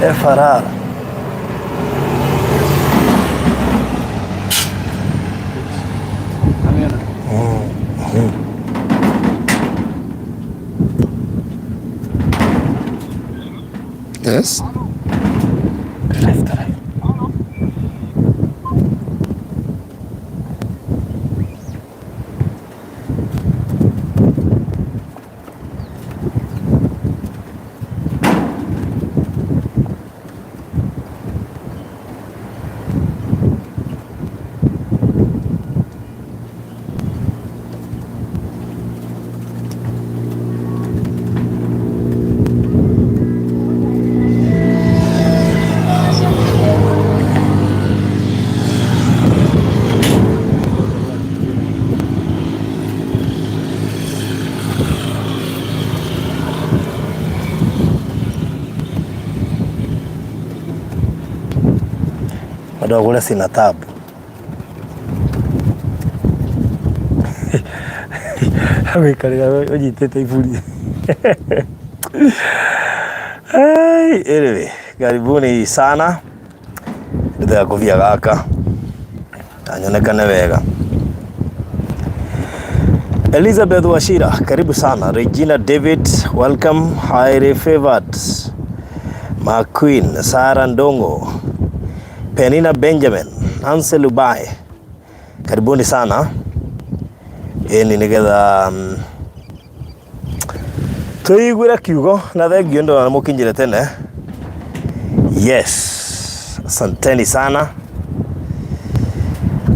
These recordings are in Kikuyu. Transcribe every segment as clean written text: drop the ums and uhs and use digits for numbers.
FRR. Yes. Left, right. Andũ agũre sina tabu. Agũikarĩra ũnyitĩte iburi. Hey, anyway, karibuni sana. Ndĩrenda kũbia gaka na nyonekane wega. Elizabeth Wachira, karibu sana. Regina David, welcome. Highly favored. McQueen, Sarah Ndongo, Penina Benjamin, Nancy Lubai, karibuni sana. Ĩni nĩgetha twĩiguĩre kiugo na thengio ndona nĩ mũkinyire tene. Yes, asanteni sana.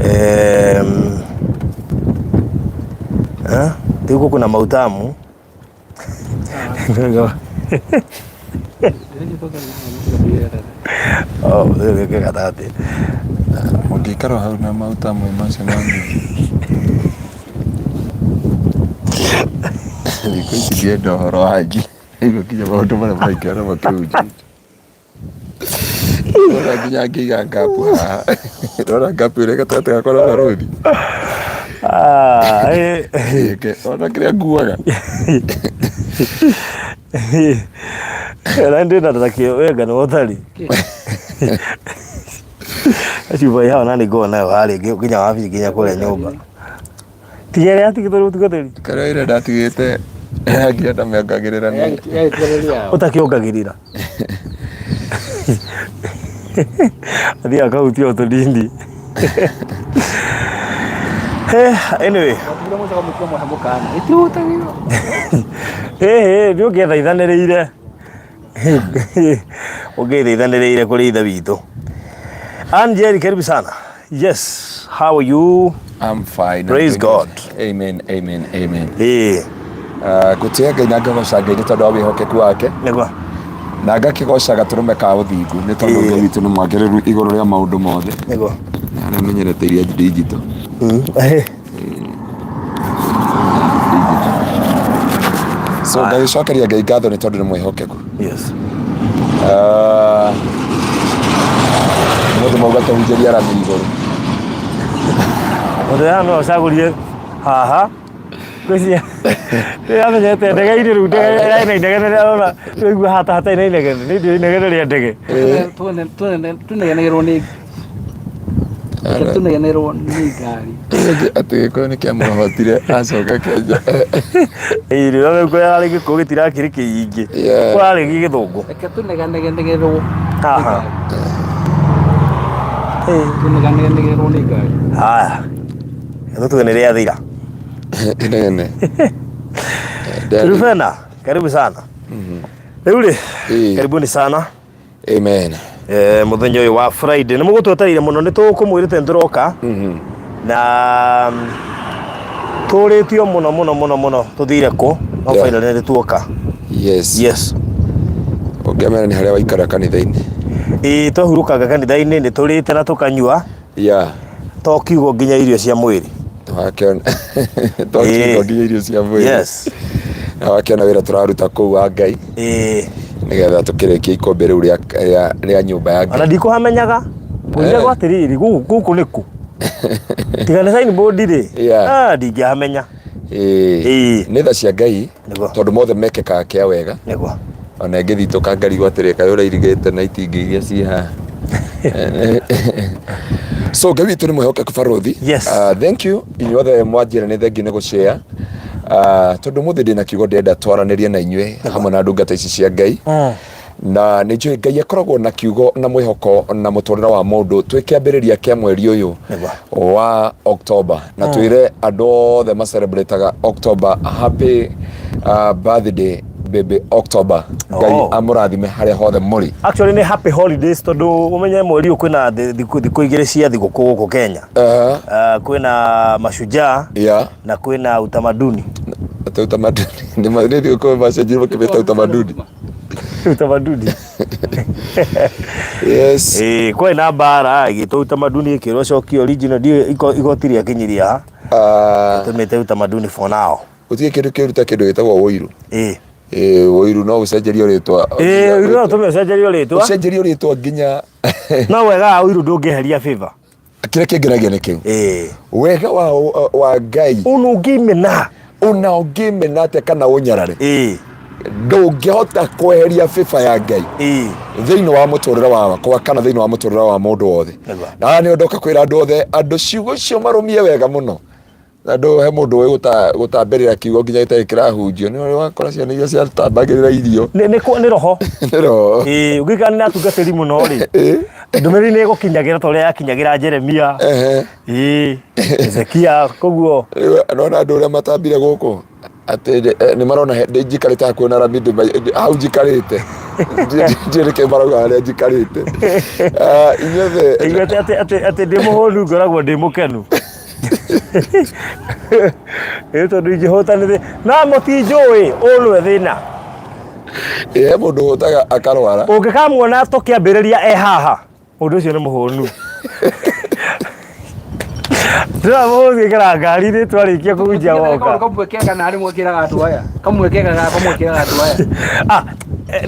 Eh, huku kuna mautamu. Oh, rĩu gĩke gatagatĩ. Ũngĩikara hau na maguta mwĩ macio mangĩ. Thikũ ici ndienda ũhoro wa ngi. Rĩu nginya maũndũ marĩa maraikara makĩhunjĩte. Ndĩrona nginya ngĩiga ngapu haha. Ndĩrona ngapu ĩrĩa gatagatĩ gakwa na barũthi. Ah, eh. Ona kĩrĩa nguaga. Na ndĩ na takio wenga nĩ ũtari. Cuba ĩ hau na nĩ ngoragwo nayo harĩa nginya wabici nginya kũrĩa nyũmba. Tiga ĩrĩa yatigĩtwo rĩu mũtungatĩri. Karĩa ĩrĩa ndatigĩte nginya ndamĩongagĩrĩra nĩ Ũtakĩongagĩrĩra. Athiaga akahutia o tũnini. Anyway. Ĩhĩ nĩ ũngĩethaithanĩrĩire. Ũngĩthaithanĩrĩire kũrĩ ithe witũ. Anjeri, karibu sana. Yes, how are you? I'm fine. I'm Praise doing God. good. Amen, amen, amen. Ĩĩ, Ngũtĩĩa Ngai na ngagoca Ngai nĩ tondũ wa wĩhokeku wake nĩguo. na ngakĩgoca gatũrũme ka ũthingu nĩ tondũ Ĩĩ. Ngai witũ nĩ mwagĩrĩru igũrũ rĩa maũndũ mothe. Nĩguo. Na arĩa menyerete iria digital. So ngagĩcokeria Ngai ngatho nĩ tondũ nĩ mwĩhokeku. Yes. Ah, Mũndũ mauga tũhunjĩrie arami igũrũ. Mũndũ ya no ũcagũrie haha. Ngwĩciria amenyete ndege-inĩ rĩu ndege ĩrarĩ na inegene rĩarora rĩu hata hatarĩ na inegene nĩ ndĩ inegene rĩa ndege. Tunegenerwo nĩ tunegenerwo nĩ ngari. Atĩ gĩkũyũ nĩ kĩamũhotire acoka Kenya. Ĩĩ rĩu kũrĩa gĩkũyũ gĩtirakĩrĩ kĩingĩ. Yeah. Kũrarĩ gĩthũngũ. Reke tuneganegenerwo Haha. Tuneganegenerwo nĩ ngari. Haya. Tũtuge nĩ rĩathira. Inegene. Rufena, karibu sana. Rĩu rĩ, Ĩĩ. karibuni sana. Amen. Eh, muthenya ũyũ wa Friday nĩ mũgũtwetereire mũno nĩ tũkũmwĩrĩte nĩ tũroka na tũrĩtio mũno mũno mũno mũno tũthire kũ no Yeah. finally nĩ tuoka. Yes. Yes. Ũngĩamenya nĩ harĩa waikara kanitha-inĩ. Ĩĩ twahurũkaga kanitha-inĩ nĩ tũrĩte na tũkanyua Yeah. to kiugo nginya irio cia mwĩrĩ. Wakĩona to Ĩĩ. kiugo nginya irio cia mwĩrĩ. Yes. Na wakĩona wĩra tũraruta kũu wa Ngai Ĩĩ. nĩgetha tũkĩrĩkie ikũmbĩ rĩu rĩa nyũmba ya Ngai. Ona ndikũhamenyaga. Ngwĩragwo Eh. atĩrĩrĩ gũkũ gũkũ nĩkũ? Tiga nĩ signboard rĩ. Yeah. Ah, ndingĩhamenya. Ĩĩ. Ĩĩ. Nĩ tha cia Ngai Nĩguo. tondũ mothe mekĩkaga kĩa wega Nĩguo. Ona ĩngĩthitũka ngarigwo atĩrĩ, kaĩ ũrairigĩte na itingĩ iria ciĩ haha. So Ngai witũ nĩ mwĩhokeku barũthi. Yes. Thank you inyuothe mwanjĩra nĩ thengiũ nĩ gũshare. Tondũ mũthĩ ndĩna kiugo ndĩrenda twaranĩrie na inyuĩ hamwe na ndungata ici cia Ngai. Na nĩ njũĩ Ngai akoragwo na kiugo na mwĩhoko na mũtũrĩre wa mũndũ twĩ kĩambĩrĩria kĩa mweri ũyũ wa October na twĩre andũ othe macelebrataga October happy birthday baby October. Ngai amũrathime harĩa hothe mũrĩ. Actually nĩ happy holidays tondũ ũmenye mweri ũyũ kwĩna thikũ igĩrĩ cia thigũkũ gũkũ Kenya. Kwĩna mashujaa na kwĩna utamaduni. Atĩ utamaduni nĩ thigũkũ macenjirie makĩmĩta utamaduni. Utamaduni. Yes. Ĩĩ, kwarĩ na mbara ĩgĩtwo utamaduni ĩkĩrwo cokia original, ndiũĩ igoti rĩakinyirie ha. Tũmĩte utamaduni for now. Gũtirĩ kĩndũ kĩũru ta kĩndũ gĩtagwo ũiru. Ĩĩ. Ĩĩ, ũiru no ũcenjerio rĩtwa. Ĩĩ, ũiru no ũtũme ũcenjerio rĩtwa. Ũcenjerio rĩtwa nginya. No wega wa ũiru ndũngĩeheria favor. Kĩrĩa kĩngenagia nĩ kĩu. Ĩĩ. Wega wa Ngai. Ona ũngĩmena. Ona ũngĩmena atĩa kana ũnyarare. Ĩĩ. Ndũngĩhota kweheria favor ya Ngai. Ĩĩ. Thĩinĩ wa mũtũrĩre wakwa kana thĩinĩ wa mũtũrĩre wa mũndũ wothe. Nĩguo. Na haha nĩho ndoka kwĩra andũ othe, andũ ciugo icio marũmie wega mũno. Na ndũ he mũndũ ũĩ gũtambĩrĩra kiugo nginya gĩtarĩ kĩrahunjio. Nĩ ũrĩ wakora ciana iria ciatambagĩrĩra irio. Nĩ roho. Nĩ roho. Ĩĩ, ũngĩikara nĩ atungatĩri mũno rĩ, ndũmĩrĩri nĩ ĩgũkinyagĩra ta ũrĩa yakinyagĩra Jeremia. Ĩĩ, Hezekia, koguo. Rĩu nona andũ ũrĩa matambire gũkũ atĩ nĩ marona ndĩ njikarĩte hakuhĩ na rami, hau njikarĩte. Ndiũĩ nĩkĩ marauga harĩa njikarĩte. Inyuothe. Inyuĩ atĩ ndĩ mũhũnu ngoragwo ndĩ mũkenu. Ĩ tondũ ingĩhũta nĩ thĩ na mũtinjũĩ ũyũ nĩwe thĩna. Ĩ he mũndũ ũhũtaga akarwara. Ũngĩkamuona tũkĩambĩrĩria e haha mũndũ ũcio nĩ mũhũnu. Ndĩramũgĩkĩra ngari-inĩ twarĩkia kũhunjia woka. Kamwe kega na rĩmwe kĩraga andũ aya. Kamwe kega kamwe kĩraga andũ aya.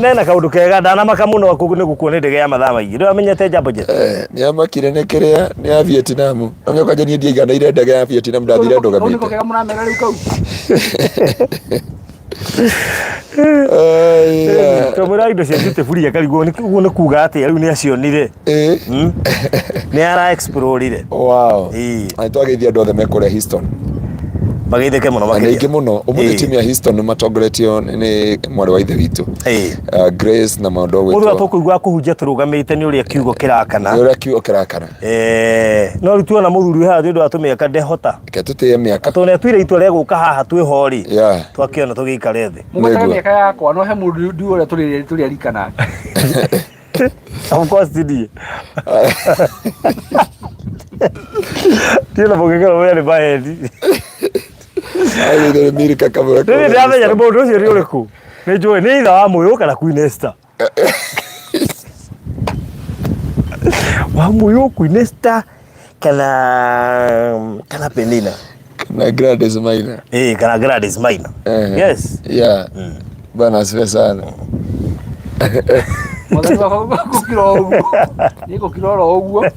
Nena kaũndũ kega ndanamaka mũno nĩ gũkuo nĩ ndege ya mathaa maingĩ. Ndũĩ amenyete Jambo Jet? Nĩ amakire nĩ kĩrĩa nĩ ya Vietnam. Amenya kwanja niĩ ndiaiganĩire ndege ya Vietnam ndathire Kau nĩko ndũgamĩte. kega mũramera rĩu kau. Twamwĩra indo cia duty free akarigwo ũguo nĩ kuga atĩa rĩu nĩ acionire. Nĩ ara explore-ire. Wow. Ĩĩ. Na nĩtwageithia andũ othe me kũrĩa Houston. Mageithĩke mũno Na nĩ makĩria. aingĩ mũno. Ũmũthĩ timu ya Houston nĩ matongoretio nĩ mwarĩ wa ithe witũ. Grace na maũndũ Mũndũ ũrĩa ũgwĩtwo. tũkũigua kũhunjia tũrũgamĩte nĩ ũrĩa kiugo kĩrakana. Nĩ ũrĩa kiugo kĩrakana. No rĩu tuona mũthuri wĩ haha nĩ ũndũ wa tũmĩaka ndehota. Reke tũtĩe mĩaka. Tondũ nĩatuire itua rĩa gũka haha twĩho rĩ. Yeah. Twakĩona tũgĩikare thĩ. Mũgwetaga Nĩguo. mĩaka yakwa no he mũndũ ndiũ ũrĩa tũrĩ arika nake. Of course ti niĩ. Ndiĩ na mũngĩkorwo ũrĩa nĩ maheni. Agĩthire Milika kamwe. Rĩrĩ ndĩramenya nĩ mũndũ ũcio nĩ ũrĩkũ. Nĩ njũĩ nĩ itha wa Mũyũ kana Queen Esther. Wa Mũyũ, Queen Esther kana Penina. Na Gladys Maina. Kana Gladys Maina. Yes. Yeah. Bwana asifiwe sana. Mwathani wakwa gũkira o ũguo. Niĩ ngũkira oro ũguo.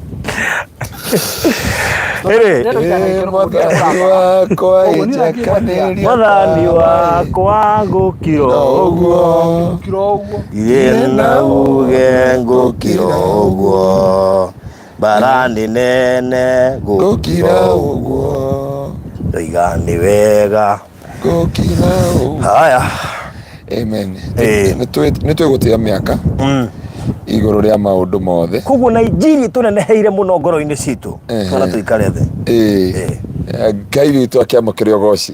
Ĩrĩ. Mwathani wakwa ĩnjekanĩria. Mwathani wakwa ngũkira o ũguo. Ngũkira o ũguo. Irĩ na uge ngũkira o ũguo. Mbara nĩ nene Ngũkira ũguo. Ndoiga nĩ wega. Ngũkira ũguo. Haya. Amen. Nĩ twĩgũtĩa mĩaka igũrũ rĩa maũndũ mothe. Koguo Nigeria tũneneheire mũno ngoro-inĩ citũ. Twana tũikare thĩ. Ngai witũ akĩamũkĩre ũgoci.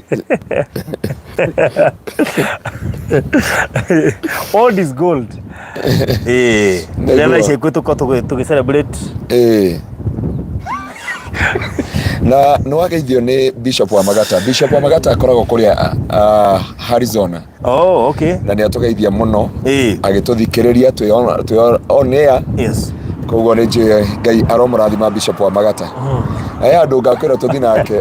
Old is gold. Rĩrĩa thaa ici ikuũ tũkorwo tũgĩ celebrate. Na nĩ wageithio nĩ Bishop wa Magata. Bishop wa Magata akoragwo kũrĩa Arizona. Oh, okay. Na nĩ atũgeithia mũno. Agĩtũthikĩrĩria twĩ on air. Yes. Koguo nĩ njũĩ Ngai aromũrathima Bishop wa Magata. He handũ ngakwĩra tũthiĩ nake.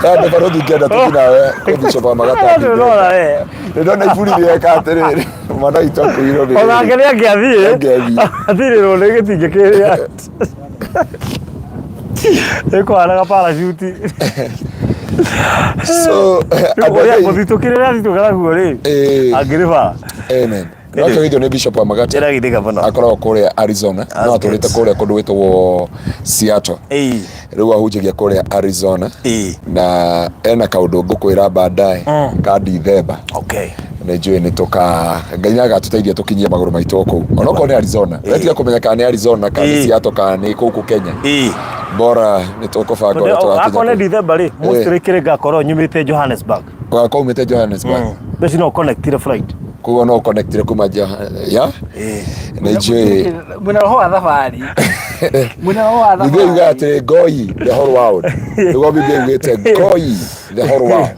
He handũ barũthi ingĩenda tũthiĩ nawe kwĩ Bishop wa Magata. Ndĩrona we. Nĩ ndona iburi rĩeka atĩrĩrĩ. Mwana witũ akuirwo nĩ. Onake nĩ angĩathiĩ. Angĩathiĩ. Athirĩrwo nĩ gĩtingĩ kĩrĩa. Ĩkũhanaga parachute. So andũ a Ũrĩa Ngai- mũthitũkĩrĩra athitũkaga guo rĩ angĩrĩba. Amen. No akĩgeithio nĩ Bishop wa Magati. Ndĩragithĩka mũno. Akoragwo kũrĩa Arizona. No atũrĩte good. kũrĩa kũndũ gwĩtagwo Seattle. Rĩu ahunjagia kũrĩa Arizona. Na ena kaũndũ ngũkwĩra baadaye ka Dithemba. Nĩ njũĩ nĩ tũka Ngai nĩ agatũteithia tũkinyie magũrũ maitũ kũu. Onokorwo nĩ Arizona. Wetiga kũmenya kana nĩ Arizona kana nĩ Seattle kana nĩ kũu Kenya. Bora nĩ tũkũbanga ũrĩa tũgakinya Akorwo nĩ kũu. Dithemba rĩ, mostly kĩrĩ ngakorwo nyumĩte Johannesburg. Ũgakorwo umĩte Johannesburg. Theci no connectire flight. Koguo no connectire kuma ya nĩ njũĩ. Mwĩna roho wa thabarĩ. Mwĩna roho wa Biblia yugaga thabarĩ. atĩrĩ, go ye the whole world. Nĩguo Biblia yugĩte, go ye the whole world.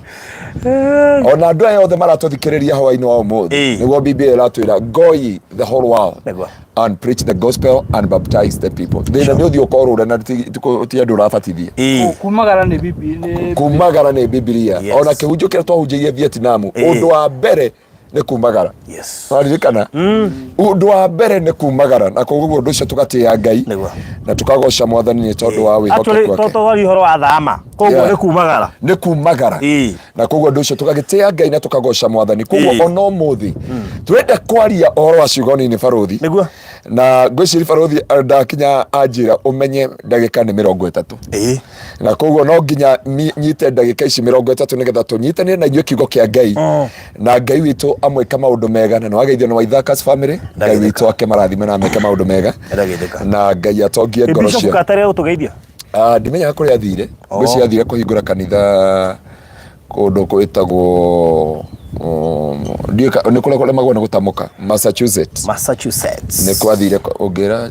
Ona andũ aya othe maratũthikĩrĩria hwainĩ wa ũmũthĩ, nĩguo Biblia ĩratwĩra, go ye the whole world Nĩguo. and preach the gospel and baptize the people. Thĩna nĩ ũthiĩ ũkorũre na ti andũ ũrabatithia. Kumagara nĩ bibi nĩ Kumagara nĩ Biblia. Ona kĩhunjio kĩrĩa twahunjĩirie Vietnam, ũndũ wa mbere nĩ kumagara. Waririkana? Ũndũ wa mbere nĩ kumagara, na koguo ũndũ ũcio tũgatĩĩa Ngai na tũkagoca Mwathani nĩ tondũ wa wĩhokeku Actually, wake. twaria ũhoro wa thama, koguo nĩ kumagara. Nĩ kumagara. Na koguo ũndũ ũcio tũgagĩtĩĩa Ngai na tũkagoca Mwathani. Koguo ona ũmũthĩ tũrenda kwaria ũhoro wa ciugo nini barũthi. Na ngwĩciria barũthi ndakinya anjĩra ũmenye ndagĩka nĩ 30. Na koguo no nginya nyite ndagĩka ici 30 nĩgetha tũnyitanĩre na inyuĩ kiugo kĩa Ngai. Na Ngai witũ amwĩka maũndũ mega, na nĩwageithio nĩ Waithakas family. Ngai witũ ake marathime na ameke maũndũ mega. Ndagĩthĩka. Na Ngai atongie ngoro Bishop ciao. Katare gũtũgeithia. Ndimenyaga kũrĩa athire. Ngwĩciria athire kũhingũra kanitha kũndũ gwĩtagwo ndiũĩ nĩ kũrĩa kũremagwo nĩ gũtamũka, Massachusetts. Massachusetts. Nĩ kwathire ũngĩra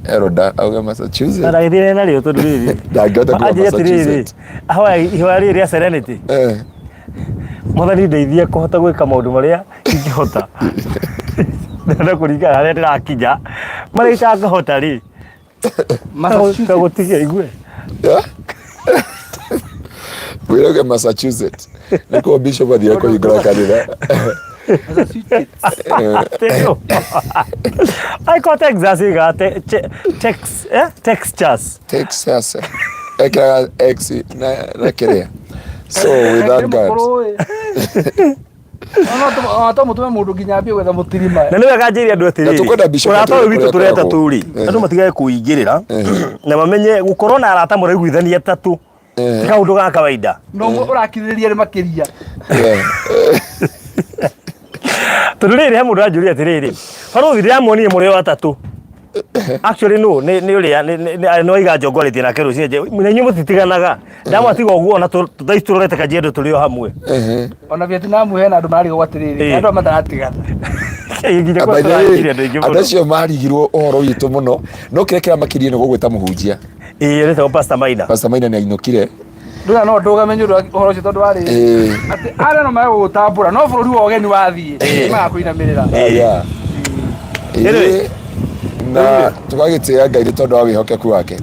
Eroda auge Massachusetts. Ndagĩthire narĩo tondũ rĩrĩ. Ndangĩhota kuga Anjĩre atĩrĩrĩ, Massachusetts. ahoya ihoya rĩrĩ rĩa Serenity. Mwathani ndeithie kũhota gwĩka maũndũ marĩa ingĩhota. Na kũringana na harĩa ndĩrakinya, marĩa itangĩhota rĩ, Massachusetts. Gũtige igue. Yeah? Wĩrauge Massachusetts. Nĩkuo Bishop athire kũhingũra kanitha. Massachusetts. Aiko Texas iga Tex Texas. Texas. Ekĩraga X na kĩrĩa. So we thank God. To mũtũme mũndũ nginya ambie gwetha mũtirima. Na nĩ wega njĩre andũ Na atĩrĩrĩ, tũkwenda Bishop ũrata ũyũ atwĩre witũ kũrĩa tũrĩ akoragwo. atatũ rĩ, andũ matigage kũingĩrĩra na mamenye gũkorwo na arata mũraiguithania atatũ ti kaũndũ ga kawaida. No ũmwe ũrakirĩrĩria nĩ makĩria. Tondũ rĩrĩ, he mũndũ anjũria atĩrĩrĩ, barũthi ndĩramuonire mũrĩ o atatũ. Actually no, nĩ ũrĩa nĩ waiga njongoretie nake rũcinĩ, na inyuĩ mũtitiganaga. Ndamwatiga ũguo ona thaa ici tũrorete Kajiado tũrĩ o hamwe. Ona Vietnam hena andũ mararigwo atĩrĩrĩ, andũ aya mataratigana. Nginya By the kwa way, tũrarigire andũ aingĩ andũ mũno. acio marigirwo ũhoro witũ mũno, no kĩrĩa kĩramakirie nĩ gũgwĩta mũhunjia. Ĩĩ, wĩtagwo Pastor Maina. Pastor Maina nĩ ainũkire. Ndũra no ndũgame nĩ ũndũ wa ũhoro ũcio tondũ warĩ atĩ arĩa no magũgũtambũra no bũrũri wa ũgeni wathiĩ nĩ magakũinamĩrĩra. Yeah. Na tũgagĩtĩĩa Ngai nĩ tondũ wa wĩhokeku wake.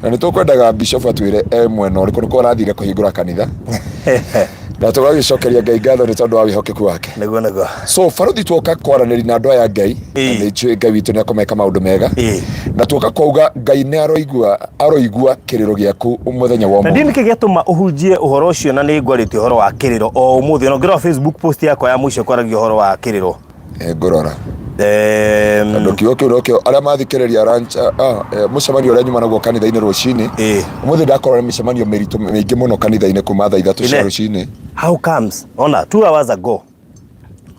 Na nĩ tũkwendaga Bishop atwĩre e mwena ũrĩkũ nĩkuo arathire kũhingũra kanitha. Na tũgagĩcokeria Ngai ngatho nĩ tondũ wa wĩhokeku wake. Nĩguo nĩguo. So barothi tuoka kwaranĩria na andũ aya Ngai, na nĩ njũĩ Ngai witũ nĩ akũmeka maũndũ mega. Na tuoka kwauga Ngai nĩ aroigua kĩrĩro gĩaku mũthenya wa Na ndiĩ ũmũthĩ. nĩkĩ gĩatũma ũhunjie ũhoro ũcio na nĩ ngwarĩtie ũhoro wa kĩrĩro o ũmũthĩ. Ona ũngĩrora Facebook post yakwa ya mũico kwaragia ũhoro wa kĩrĩro. Ngũrora. Tondũ kiugo kĩu nokĩo arĩa mathikĩrĩria ranch, mũcemanio ũrĩa nyuma naguo kanitha-inĩ rũcinĩ. Ũmũthĩ ndakorwo na mĩcemanio mĩritũ mĩingĩ mũno kanitha-inĩ kuma thaa 3 cia rũcinĩ. How comes? Ona 2 hours ago.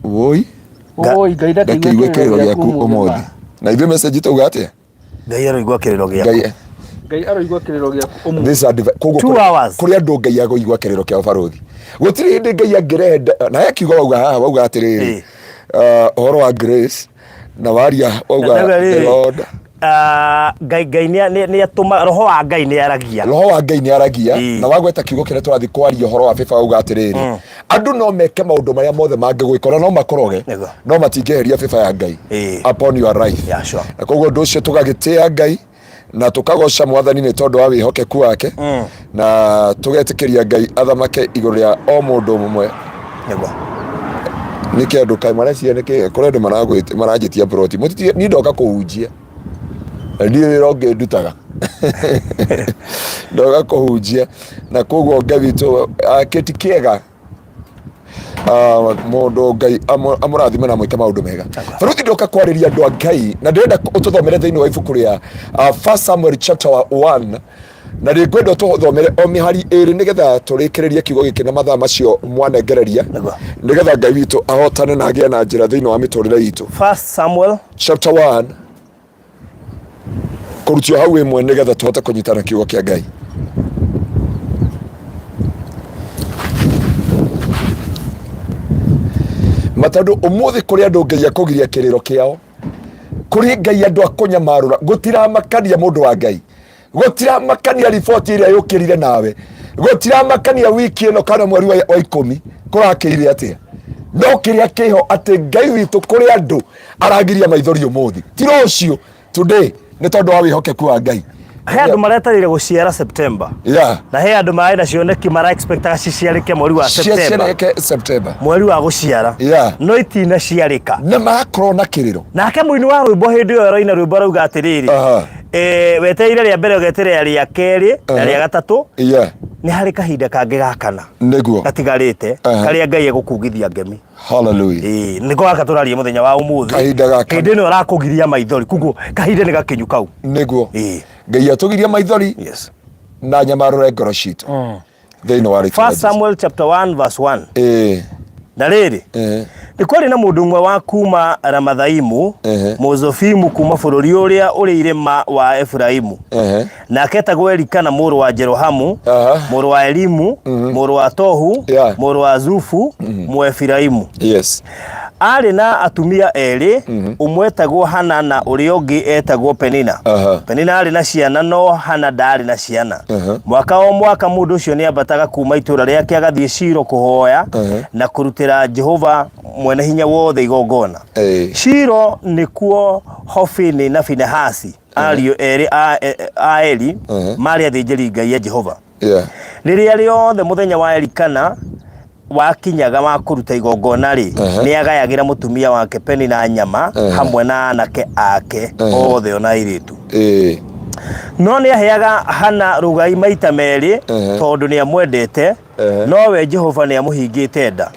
Woi. Woi, Ngai ndakĩigue kĩrĩro gĩaku ũmũthĩ. Na ithuĩ message tauga atĩa? Ngai aroigua kĩrĩro gĩaku. Ngai Ngai aroigua kĩrĩro gĩaku ũmũthĩ. This koguo 2 hours. Kũrĩ andũ Ngai agoigua kĩrĩro kĩao barũthi. Gũtirĩ hĩndĩ Ngai angĩrehe na he kiugo wauga haha, wauga atĩrĩrĩ, ũhoro wa grace na waria wauga the Lord. Ngai, Ngai nĩ atũma, roho wa Ngai nĩ aragia. Roho wa Ngai nĩ aragia, na wagweta kiugo kĩrĩa tũrathiĩ kwaria ũhoro wa bĩba wauga atĩrĩrĩ, andũ no meke maũndũ marĩa mothe mangĩgwĩka, ona no makoroge, no matingĩeheria bĩba ya Ngai upon your life. Yeah, sure. Na koguo ũndũ ũcio tũgagĩtĩĩa Ngai na tũkagoca Mwathani nĩ tondũ wa wĩhokeku wake, na tũgetĩkĩria Ngai athamake igũrũ rĩa o mũndũ ũmwe. Nĩguo. Nĩkĩ andũ kaĩ mareciria nĩkĩ kũrĩ andũ maranjĩtia ploti. Mũtitige, niĩ ndoka kũhunjia. Na ndirĩ wĩra ũngĩ ndutaga. Ndoka kũhunjia na koguo Ngai witũ kĩti kĩega. Mũndũ Ngai amũrathime na amwĩke maũndũ mega. Baruthi ndoka kwarĩria andũ a Ngai na ndĩrenda ũtũthomere thĩinĩ wa ibuku rĩa First Samuel chapter 1 na rĩngwenda ũtũthomere o mĩhari ĩrĩ nĩgetha tũrĩkĩrĩrie kiugo gĩkĩ na mathaa macio mwanengereria. Nĩguo. Nĩgetha Ngai witũ ahotane na agĩe na njĩra thĩinĩ wa mĩtũrĩre itũ. First Samuel chapter 1 kũrutio hau ĩmwe nĩgetha tũhote kũnyitana kiugo kĩa Ngai. Matondũ ũmũthĩ kũrĩ andũ Ngai akũgiria kĩrĩro kĩao, kũrĩ Ngai andũ akũnyamarũra, gũtiramakania mũndũ wa Ngai, gũtiramakania riboti ĩrĩa yũkĩrire nawe, gũtiramakania wiki ĩno kana mweri wa 10 kũrakĩire atĩa, no kĩrĩa kĩho atĩ Ngai witũ kũrĩ andũ aragiria maithori ũmũthĩ, ti rũciũ, today, nĩ tondũ wa wĩhokeku wa Ngai. He andũ maretereire gũciara September. Na he andũ marĩ na cioneki mara expectaga ciciarĩke mweri wa September. Ciaciarĩke September. Mweri wa gũciara. No itinaciarĩka. Na marakorwo na kĩrĩro. Nake mũini wa rwĩmbo hĩndĩ ĩyo aroina rwĩmbo arauga atĩrĩrĩ, wetereire rĩa mbere ũgeterera rĩa kerĩ na rĩa gatatũ. Nĩ harĩ kahinda kangĩ ga kana. Nĩguo. Gatigarĩte karĩa Ngai egũkugithia ngemi. Hallelujah. Ĩĩ, nĩko gaka tũraria mũthenya wa ũmũthĩ. Kahinda gaka. Hĩndĩ ĩno arakũgiria maithori koguo kahinda nĩ gakinyu kau. Nĩguo. Ĩĩ. Ngai atũgiria maithori. Yes. Na nyamarũre ngoro citũ. Thĩinĩ wa rĩtwa rĩa First Samuel chapter 1 verse 1. Ĩĩ. Na rĩrĩ, nĩ kwarĩ na mũndũ ũmwe wa kuuma Ramathaimu, Mũzofimu kuuma bũrũri ũrĩa ũrĩ irĩma wa Efiraimu. Nake etagwo Elikana mũrũ wa Jerohamu, mũrũ wa Elimu, mũrũ wa Tohu, mũrũ wa Zufu, Mũefiraimu. Yes. Aarĩ na atumia erĩ, ũmwe etagwo Hana na ũrĩa ũngĩ etagwo Penina. Penina aarĩ na ciana no Hana ndaarĩ na ciana. Mwaka o mwaka mũndũ ũcio nĩambataga kuuma itũũra rĩake agathiĩ Shilo kũhooya na kũrutĩra Jehova Mwene-Hinya-Wothe igongona. Shilo nĩkuo Hofini na Finehasi ariũ erĩ a Eli marĩ athĩnjĩri-Ngai a Jehova. Rĩrĩa rĩothe mũthenya wa Elikana wakinyaga wa kũruta igongona-rĩ, nĩagayagĩra mũtumia wake Penina nyama hamwe na anake ake othe o na airĩtu. No nĩaheaga Hana rũgai maita merĩ tondũ nĩamwendete, nowe Jehova nĩamũhingĩte nda.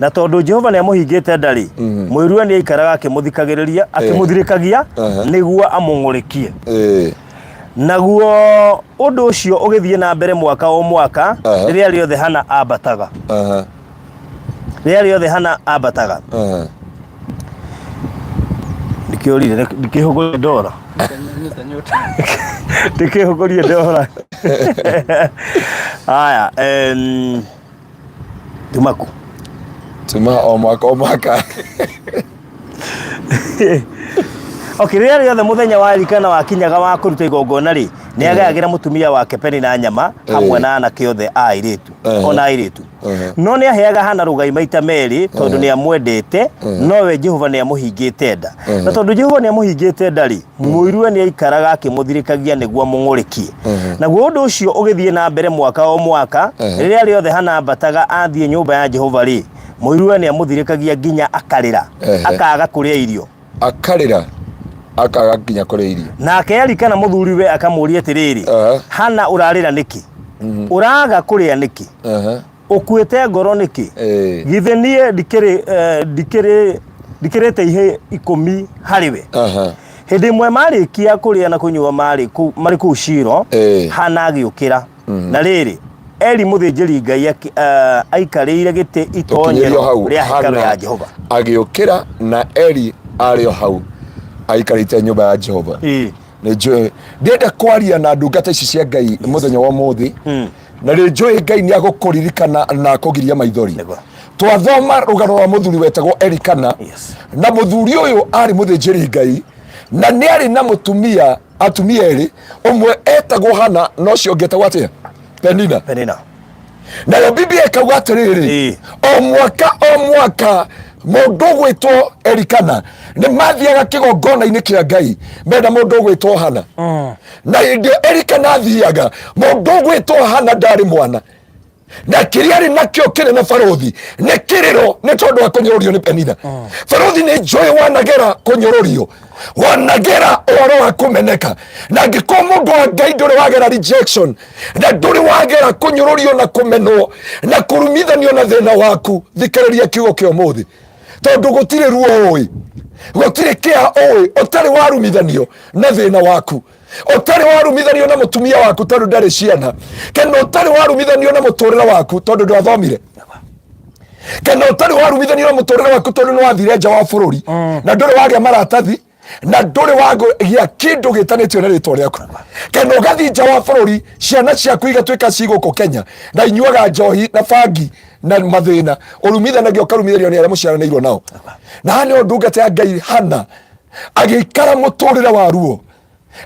Na tondũ Jehova nĩamũhingĩte nda-rĩ, mũiruwe nĩaikaraga akĩmũthikagĩrĩria, akĩmũthirĩkagia nĩguo amũng'ũrĩkie. Naguo ũndũ ũcio ũgĩthiĩ na mbere mwaka o mwaka rĩrĩa rĩothe Hana ambataga. Rĩrĩa rĩothe Hana ambataga. Ndikĩũrire, ndikĩhũgũrie ndora. Ndikĩhũgũrie ndora. Haya, tumaku. Tuma o mwaka o mwaka. Okay, rĩrĩa rĩothe mũthenya wa Elikana wakinyaga wa kũruta igongona rĩ, nĩ agayagĩra mũtumia wake Penina nyama hamwe na anake othe a airĩtu, ona airĩtu. No nĩ aheaga Hana rũgai maita merĩ tondũ nĩ amwendete, nowe Jehova nĩ amũhingĩte nda. Na tondũ Jehova nĩ amũhingĩte nda rĩ, mũiruwe nĩ aikaraga akĩmũthirĩkagia nĩguo amũng'ũrĩkie. Naguo ũndũ ũcio ũgĩthiĩ na mbere mwaka o mwaka, rĩrĩa rĩothe Hana ambataga athiĩ nyũmba ya Jehova rĩ, Mũiruwe nĩ amũthirĩkagia nginya akarĩra, akaaga kũrĩa irio. Akarĩra akaga nginya kũrĩa irio. Nake Elikana mũthuriwe akamũũria atĩrĩrĩ, Hana ũrarĩra nĩkĩ? Ũraga kũrĩa nĩkĩ? Ũkuĩte ngoro nĩkĩ? Githĩ niĩ ndikĩrĩ ndikĩrĩ ndikĩrĩte ihĩĩ 10 harĩ we? Hĩndĩ ĩmwe marĩkia kũrĩa na kũnyua marĩ kũu marĩ kũu Shilo, Hana agĩũkĩra. Na rĩrĩ, Eli mũthĩnjĩri Ngai aikarĩire gĩtĩ Tũkinyĩrio itonyero hau rĩa hekarũ Hana ya Jehova. agĩũkĩra na Eli arĩ o hau aikarĩte nyũmba ya Jehova. Ĩĩ. Nĩ njũĩ ndĩrenda kwaria na ndungata ici cia Ngai mũthenya wa ũmũthĩ na nĩ njũĩ Ngai nĩ agũkũririkana na akũgiria maithori. Nĩguo. Twathoma rũgano rwa mũthuri wetagwo Elikana na mũthuri ũyũ arĩ mũthĩnjĩri Ngai na nĩ arĩ na mũtumia atumia erĩ ũmwe etagwo Hana na ũcio ũngĩ etagwo atĩa Penina. Penina. Nayo Biblia ĩkauga atĩrĩrĩ, o mwaka o mwaka mũndũ ũgwĩtwo Elikana nĩ mathiaga kĩgongona-inĩ kĩa Ngai mena mũndũ ũgwĩtwo Hana. Na hĩndĩ ĩyo Elikana athiaga, mũndũ ũgwĩtwo Hana ndarĩ mwana. Na kĩrĩa arĩ nakĩo kĩnene barũthi nĩ kĩrĩro, nĩ tondũ wa kũnyũrũrio nĩ Penina. Barũthi nĩ njũĩ wanagera kũnyũrũrio, wanagera ũhoro wa kũmeneka, na angĩkorwo mũndũ wa Ngai ndũrĩ wagera rejection na ndũrĩ wagera kũnyũrũrio na kũmenwo na kũrumithanio na thĩna waku, thikĩrĩria kiugo kĩa ũmũthĩ, tondũ gũtirĩ ruo ũĩ, gũtirĩ kĩeha ũĩ ũtarĩ warumithanio na thĩna waku, ũtarĩ warumithanio na mũtumia waku tondũ ndarĩ ciana, kana ũtarĩ warumithanio na mũtũrĩre waku tondũ ndwathomire, kana ũtarĩ warumithanio na mũtũrĩre waku tondũ nĩwathire nja wa bũrũri na ndũrĩ wagĩa maratathi na ndũrĩ wagĩa kĩndũ gĩtanĩtio na rĩtwa rĩaku, kana ũgathiĩ nja wa bũrũri ciana ciaku igatuĩka ci gũkũ Kenya na inyuaga njohi na bangi na mathĩna, ũrumithanagio ũkarumithanio nĩ arĩa mũciaranĩirwo nao. Na haha nĩho ndungata ya Ngai Hana agĩikara mũtũrĩre wa ruo,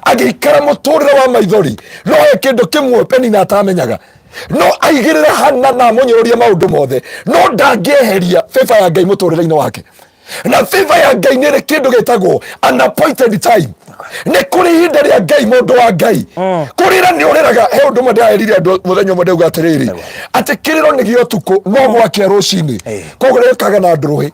agĩikara mũtũrĩre wa maithori. No he kĩndũ kĩmwe Penina atamenyaga, no aigĩrĩre Hana na amũnyũrũrie maũndũ mothe, no ndangĩeheria favor ya Ngai mũtũrĩre-inĩ wake. Na favor ya Ngai nĩ ĩrĩ kĩndũ gĩtagwo an appointed time. Nĩ kũrĩ ihinda rĩa Ngai, mũndũ wa Ngai. Kũrĩra nĩ ũrĩraga. He ũndũ ũmwe ndĩraerire andũ mũthenya ũmwe, ndauga atĩrĩrĩ, atĩ kĩrĩro nĩ gĩa ũtukũ no gwakĩa rũcinĩ, koguo rĩũkaga na ndũrũhĩ.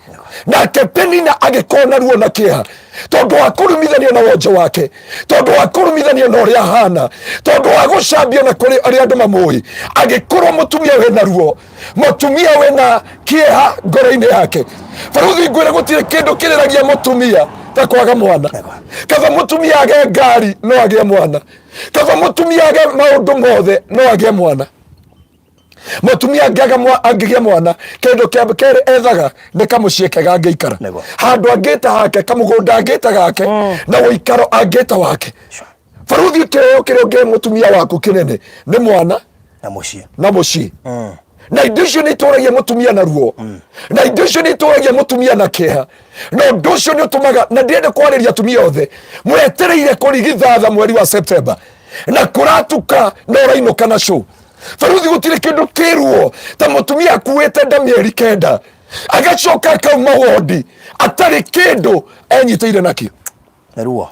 Nake Penina agĩkorwo na ruo na kĩeha tondũ wa kũrumithanio na wonje wake, tondũ wa kũrumithanio na ũrĩa ahana, tondũ wa gũcambio na kũrĩ arĩa andũ mamũĩ. Agĩkorwo mũtumia wĩna ruo, mũtumia wĩna kĩeha ngoro-inĩ yake. Barũthi, ngwĩre gũtirĩ kĩndũ kĩrĩragia mũtumia ta kwaga mwana. Kaba mũtumia age ngari no agĩe mwana, kaba mũtumia age maũndũ mothe no agĩe mwana. Mũtumia angĩgĩa mwana, kĩndũ kĩa kerĩ ethaga nĩ kamũciĩ kega angĩikara. Handũ angĩta hake, kamũgũnda angĩta gake, na ũikaro angĩta wake. Barũthi, kĩheo kĩrĩa ũngĩhe mũtumia waku kĩnene nĩ mwana na mũciĩ. Na mũciĩ. Na indo icio nĩ itũragia mũtumia na ruo, na indo icio nĩ itũragia mũtumia na kĩeha, na ũndũ ũcio nĩ ũtũmaga, na ndĩrenda kwarĩria atumia othe mwetereire kũrigithatha mweri wa September na kũratuka na ũrainũka na show. Barũthi, gũtirĩ kĩndũ kĩruo ta mũtumia akuĩte nda mĩeri 9, agacoka akauma wondi atarĩ kĩndũ enyitĩire nakĩo. Nĩ ruo.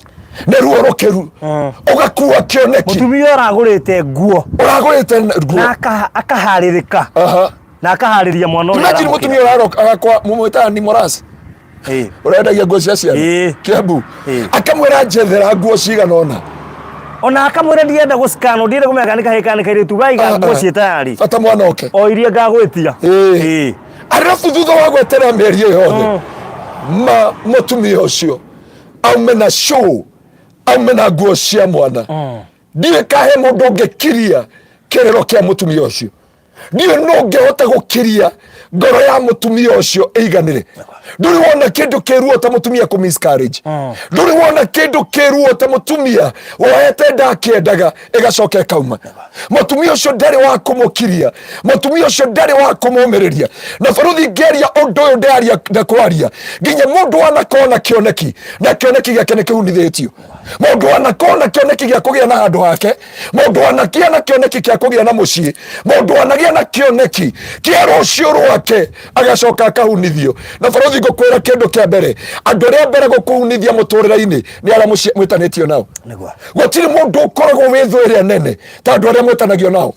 Nĩ ruo rũkĩru ũgakua kĩoneki. Mũtumia ũragũrĩte nguo. Ũragũrĩte nguo. Na akaharĩrĩka na akaharĩria mwana ũrĩa Imagine. aramũkĩra. Mũtumia ũraroka agakwa mũmwĩtaga ni Moras, ũrendagia nguo cia ciana Kiambu, akamwĩra njethera nguo cigana ũna. Ona akamwĩra ndienda gũcikano, ndienda kũmenya kana nĩ kahĩĩ kana nĩ kairĩtu, waiga nguo ciĩ tayarĩ. Bata mwana oke. O iria ngagwĩtia. Arabu thutha wa gweterera mĩeri ĩyo yothe, ma mũtumia ũcio aume na show, aume na nguo cia mwana. Ndiũĩ kahe mũndũ ũngĩkiria kĩrĩro kĩa mũtumia ũcio. Ndiũĩ no ũngĩhota gũkiria ngoro ya mũtumia ũcio ĩiganĩre. Ndũrĩ wona kĩndũ kĩruo ta mũtumia kũ miscarriage. Ndũrĩ wona kĩndũ kĩruo ta mũtumia woete nda akĩendaga ĩgacoka ĩkauma. Mũtumia ũcio ndarĩ wa kũmũkiria, mũtumia ũcio ndarĩ wa kũmũmĩrĩria. Na barũthi, ngĩaria ũndũ ũyũ ndĩraria ndakwaria nginya mũndũ wanakorwo na kĩoneki na kĩoneki gĩake nĩ kĩhunithĩtio, mũndũ wanakorwo na kĩoneki gĩa kũgĩa na handũ hake, mũndũ wanagĩa na kĩoneki kĩa kũgĩa na mũciĩ, mũndũ wanagĩa na kĩoneki kĩa rũciũ rwake, agacoka akahunithio. Na barũthi, ngũkwĩra kĩndũ kĩa mbere, andũ arĩa mbere gũkũhunithia mũtũrĩre-inĩ nĩ arĩa mwĩtanĩtio nao. Gũtirĩ mũndũ ũkoragwo wĩ thũ ĩrĩa nene ta andũ arĩa mwĩtanagio nao.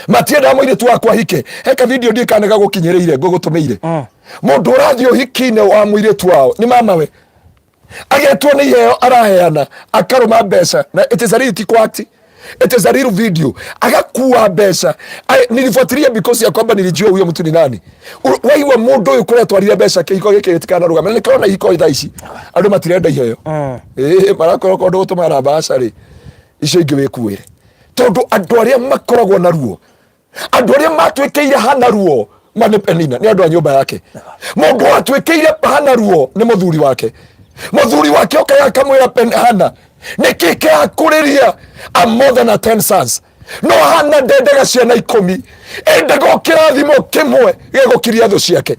Matiendaga mũirĩtu wakwa ahike. Heka video ndiĩ kana gagũkinyĩrĩire, ngũgũtũmĩire. Mũndũ ũrathiĩ ũhiki-inĩ wa mũirĩtu wao nĩ mamawe, agetwo nĩ iheo araheana, akarũma mbeca, na it is a real act, it is a real video. Agakua mbeca. Nilifuatilia because ya kwamba nilijua huyo mtu ni nani. Waigua mũndũ ũyũ kũrĩa atwarire mbeca, kĩhiko gĩkĩ gĩtikanarũgame. Na nĩkĩrona ihiko thaa ici andũ matirenda iheo. Ĩĩ, marakorwo korwo ndũgũtũma namba aca rĩ, icio ingĩ wĩkuĩre, tondũ andũ arĩa makoragwo na ruo, andũ arĩa matuĩkĩire Hana ruo ma nĩ Penina, nĩ andũ a nyũmba yake. Mũndũ watuĩkĩire Hana ruo nĩ mũthuri wake. Mũthuri wake okaga akamwĩra, "Hana, nĩkĩ kĩrakũrĩria? I'm more than a 10 sons." No Hana ndendaga ciana 10, endaga o kĩrathimo kĩmwe gĩgũkiria thũ ciake,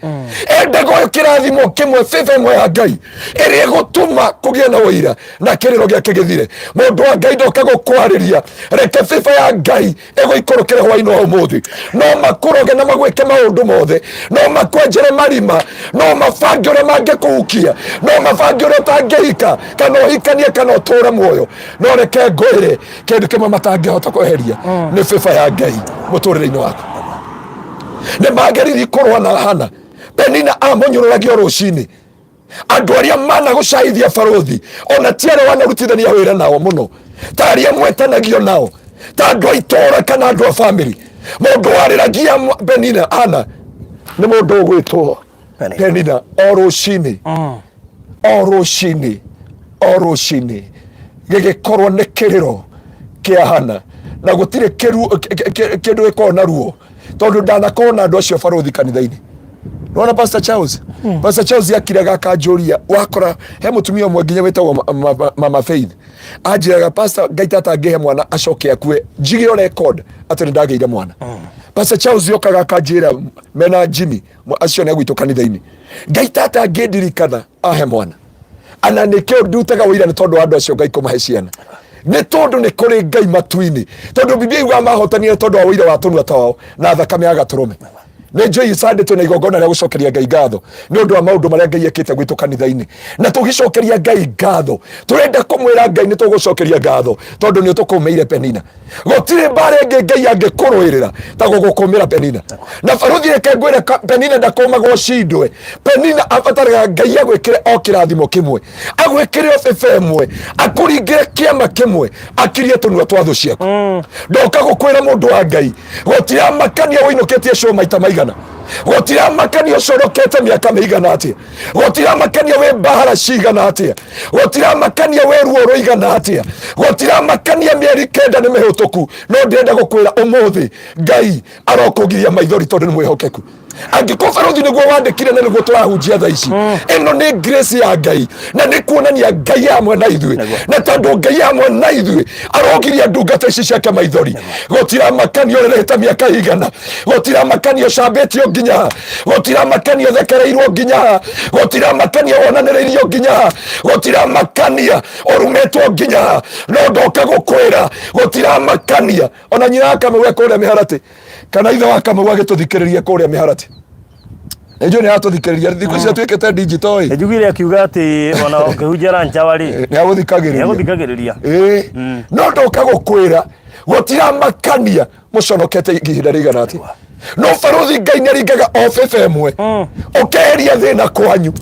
endaga o kĩrathimo kĩmwe, favor ĩmwe ya Ngai ĩrĩa ĩgũtũma kũgĩe na ũira na kĩrĩro gĩake gĩthire. Mũndũ wa Ngai, ndoka gũkwarĩria, reke favor ya Ngai ĩgũikũrũkĩre hwainĩ wa ũmũthĩ. No makũroge na magwĩke maũndũ mothe, no makwenjere marima, no mabange ũrĩa mangĩkũhukia, no mabange ũrĩa ũtangĩhika kana ũhikanie kana ũtũre muoyo, no reke ngwĩre kĩndũ kĩmwe matangĩhota kweheria nĩ favor ya Ngai mũtũrĩre-inĩ waku. Nĩ mageririe kũrũa na Hana. Penina amũnyũrũragia o rũcinĩ. Andũ arĩa managũcaithia barũthi ona ti arĩa wanarutithania wĩra nao mũno, ta arĩa mwetanagio nao, ta andũ a itũũra kana andũ a bamĩrĩ. Mũndũ warĩragia Penina Hana nĩ mũndũ ũgwĩtwo Penina. Penina o rũcinĩ, o rũcinĩ, o rũcinĩ, gĩgĩkorwo nĩ kĩrĩro kĩa Hana, na gũtirĩ kĩndũ gĩkoragwo na ruo tondũ ndanakorwo na andũ acio barũthi kanitha-inĩ. Nĩwona Pastor Charles? Pastor Charles akiraga akanjũria, wakora he mũtumia ũmwe nginya wĩtagwo Mama Faith anjĩraga, Pastor, Ngai tata angĩhe mwana acoke akue njige o record atĩ nĩ ndagĩire mwana. Pastor Charles okaga akanjĩra mena Jimmy acio nĩ agwitũ kanitha-inĩ, Ngai tata angĩndirikana ahe mwana ana nĩkĩo ndutaga ũira nĩ tondũ wa andũ acio Ngai kũmahe ciana, nĩ tondũ nĩ kũrĩ Ngai matu-inĩ, tondũ Biblia yugaga mahotanire tondũ wa ũira wa tũnua twao na thakame ya gatũrũme. Nĩ njũĩ Sunday twĩna igongona rĩa gũcokeria Ngai ngatho nĩ ũndũ wa maũndũ marĩa Ngai ekĩte gwitũ kanitha-inĩ, na tũgĩcokeria Ngai ngatho tũrenda kũmwĩra Ngai nĩ tũgũcokeria ngatho tondũ nĩ ũtũkũmĩire Penina. Gũtirĩ mbara ĩngĩ Ngai angĩkũrũĩrĩra ta gũgũkũmĩra Penina. Na barũthi reke ngwĩre, Penina ndakũmagwo cindwe. Penina abataraga Ngai agwĩkĩre o kĩrathimo kĩmwe, agwĩkĩre o bĩba ĩmwe, akũringĩre kĩama kĩmwe, akirie tũnua twa thũ ciaku. Ndoka gũkwĩra mũndũ wa Ngai, gũtiramakania ũinũkĩtie cũ maita maigana, gũtiramakania ũcorokete mĩaka mĩigana atĩa, gũtiramakania wĩ mbahara cigana atĩa, gũtiramakania wĩ ruo rũigana atĩa, gũtiramakania mĩeri 9 nĩ mĩhĩtũku, no ndĩrenda gũkwĩra ũmũthĩ Ngai arokũgiria maithori tondũ nĩ mwĩhokeku. Angĩkorwo barũthi nĩguo wandĩkire na nĩguo tũrahunjia thaa ici, ĩno nĩ grace ya Ngai na nĩ kuonania Ngai hamwe na ithuĩ, na tondũ Ngai hamwe na ithuĩ arogiria ndungata ici ciake maithori. Gũtiramakania ũrerehete mĩaka igana, gũtiramakania ũcambĩtio nginya ha, gũtiramakania ũthekereirwo nginya ha, gũtiramakania wonanĩrĩirio nginya ha, gũtiramakania ũrumĩtwo nginya ha, no ndoka gũkwĩra gũtiramakania ona nyina wa Kamau e kũrĩa mĩharatĩ kana ithe wa Kamau agĩtũthikĩrĩria kũrĩa mĩharatĩ. Nĩ njũĩ nĩ aratũthikĩrĩria thikũ ici atuĩkĩte digital ĩ. Njugire akiuga atĩ ona ũkĩhunjia ranchawa rĩ, nĩ agũthikagĩrĩria. Nĩagũthikagĩrĩria. Ĩĩ, no ndoka gũkwĩra gũtiramakania mũconokete ihinda rĩigana atĩa, no barũthi Ngai nĩ aringaga o bĩba ĩmwe, ũkeheria thĩna kwanyu,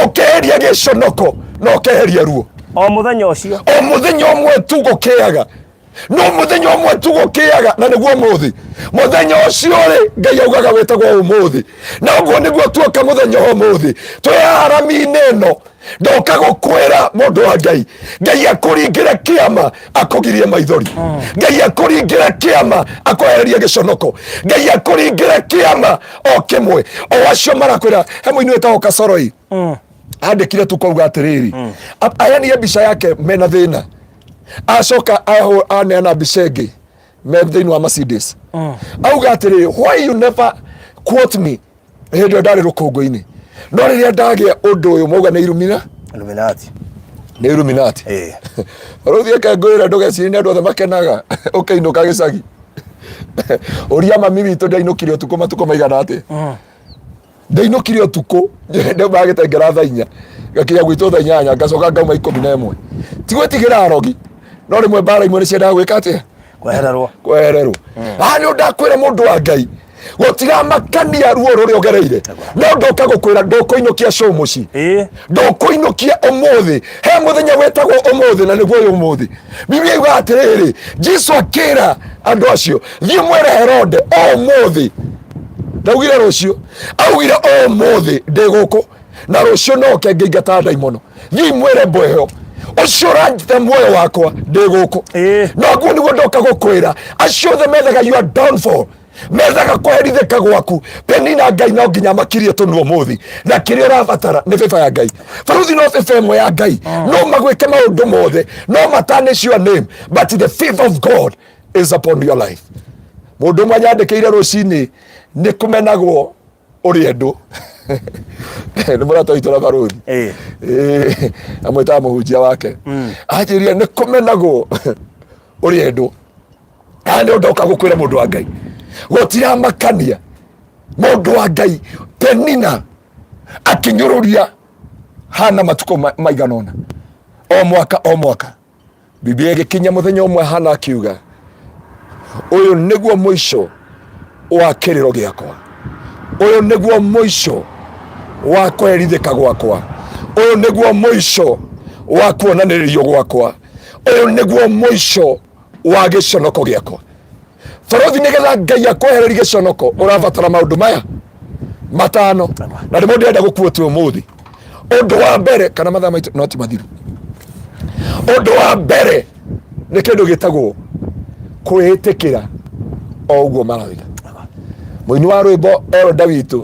ũkeheria gĩconoko na ũkeheria ruo. O mũthenya ũcio. O mũthenya ũmwe tu gũkĩaga, no mũthenya ũmwe tu gũkĩaga, na nĩguo ũmũthĩ. Mũthenya ũcio rĩ, Ngai augaga wĩtagwo ũmũthĩ, na ũguo nĩguo tuoka mũthenya wa ũmũthĩ twĩ harami-inĩ ĩno. Ndoka gũkwĩra mũndũ wa Ngai, Ngai akũringĩre kĩama akũgirie maithori, Ngai akũringĩre kĩama akwehererie gĩconoko, Ngai akũringĩre kĩama o kĩmwe. O acio marakwĩra he mũini wĩtagwo Kacoroi andĩkire tu kauga atĩrĩrĩ, aheanire mbica yake mena thĩna, acoka aneana mbica ĩngĩ me thĩinĩ wa Mercedes, auga atĩrĩrĩ, why you never quote me hĩndĩ ĩyo ndarĩ rũkũngũ-inĩ, no rĩrĩa ndagĩa ũndũ ũyũ mauga nĩ irumina. Illuminati. Nĩ Illuminati. Rĩu thiĩ ngwĩre, ndũgecirie nĩ andũ othe makenaga ũkĩinũka gĩcagi. Ũria mami witũ ndainũkire ũtukũ matukũ maigana atĩa. Ndainũkire ũtukũ, ndauma gĩtengera thaa 4, ngakinya gwitũ thaa 8, ngacoka ngauma 11. Ti gwĩtigĩra arogi, no rĩmwe mbara imwe nĩ ciendaga gwĩka atĩa? Kwehererwo. Kwehererwo. Haha nĩ ndakwĩra mũndũ wa Ngai, gũtiramakania ruo rũrĩa ũgereire, no ndoka gũkwĩra ndũkũinũkia cũ mũciĩ. Ndũkũinũkia ũmũthĩ. He mũthenya wĩtagwo ũmũthĩ, na nĩguo ũyũ ũmũthĩ. Biblia yugaga atĩrĩrĩ, Jesu akĩra andũ acio, thiĩ mwĩre Herode o ũmũthĩ, ndaugire rũciũ, augire o ũmũthĩ ndĩ gũkũ na rũciũ no oke ngĩingata ndaimono, thiĩ mwĩre mbweho ũcio ũrangita muoyo wakwa ndĩ gũkũ. Noguo nĩguo ndoka gũkwĩra, acio othe methaga your downfall, methaga kũherithĩka gwaku, Penina Ngai no nginya makirie tũnua ũmũthĩ, na kĩrĩa ũrabatara nĩ favor ya Ngai. Barũthi, no favor ĩmwe ya Ngai, no magwĩke maũndũ mothe, no matarnish your name, but the favor of God is upon your life. Mũndũ ũmwe anyandĩkĩire rũcinĩ, nĩ kũmenagwo ũrĩa ndũ nĩ mũrata witũ na barũthi. Amwĩtaga mũhunjia wake, anjĩrire nĩ kũmenagwo ũrĩa ndũ. Haha nĩ ndoka gũkwĩra mũndũ wa Ngai, gũtiramakania mũndũ wa Ngai. Penina akĩnyũrũria Hana matukũ maigana ũna, o mwaka o mwaka. Biblia ĩgĩkinya mũthenya ũmwe Hana akiuga, ũyũ nĩguo mũico wa kĩrĩro gĩakwa. Ũyũ nĩguo mũico wa kũherithĩka gwakwa, ũyũ nĩguo mũico wa kuonanĩrĩrio gwakwa, ũyũ nĩguo mũico wa gĩconoko gĩakwa. Barothi, nĩgetha Ngai akwehererie gĩconoko ũrabatara maũndũ maya matano, na nĩmo ndĩrenda gũkuotia ũmũthĩ. Ũndũ wa mbere, kana mathaa maitũ no ti mathiru, ũndũ wa mbere nĩ kĩndũ gĩtagwo kwĩĩtĩkĩra o ũguo maroiga. Mũini wa rwĩmbo Elda witũ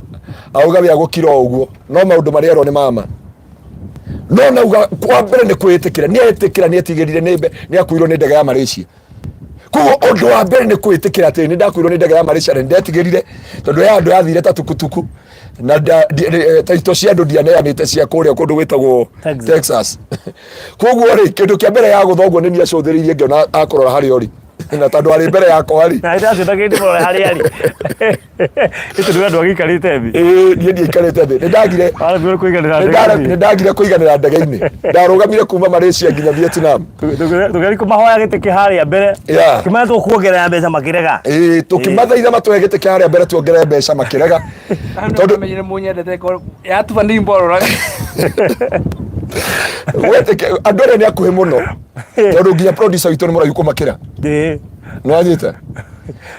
auga wĩa gũkira o ũguo, no maũndũ marĩa erwo nĩ mama no nauga kwa mbere nĩ kwĩĩtĩkĩra. Nĩ etĩkĩra, nĩ etigĩrire nĩ akuirwo nĩ ndege ya Malaysia. Koguo ũndũ wa mbere nĩ kwĩĩtĩkĩra atĩ nĩ ndakuirwo nĩ ndege ya Malaysia na nĩ ndetigĩrire, tondũ ya andũ yathire ta tukutuku na taito cia andũ ndianeanĩte cia kũrĩa kũndũ gwĩtagwo Texas. Texas. Koguo rĩ, kĩndũ kĩa mbere ya gũthogwo nĩ niĩ acũthĩrĩirie ngĩona akũrora harĩa ũrĩ, na tondũ arĩ mbere yakwa rĩ, Na ndacũthagĩrĩria mũrore harĩa arĩ. Ĩtũ nĩ andũ agĩikarĩte thĩ. Ĩĩ, niĩ ndiaikarĩte thĩ, nĩ ndagire Warambire kũiganĩra nĩ ndege nĩ thĩ. ndagire kũiganĩra ndege-inĩ, ndarũgamire kuma Malaysia nginya Vietnam. Tũgeria kũmahoya gĩtĩ kĩ harĩa mbere. Yeah. Kĩmaya tũkuongerera mbeca makĩrega. Ĩĩ, tũkĩmathaitha matũhe gĩtĩ kĩa harĩa mbere tuongerere mbeca, makĩrega. Tondũ menyire munyendete ko yatuba ni mborora. Wetĩke andũ arĩa nĩ akuhĩ mũno, tondũ nginya producer witũ nĩ mũraihu kũmakĩra. Nĩwanyita?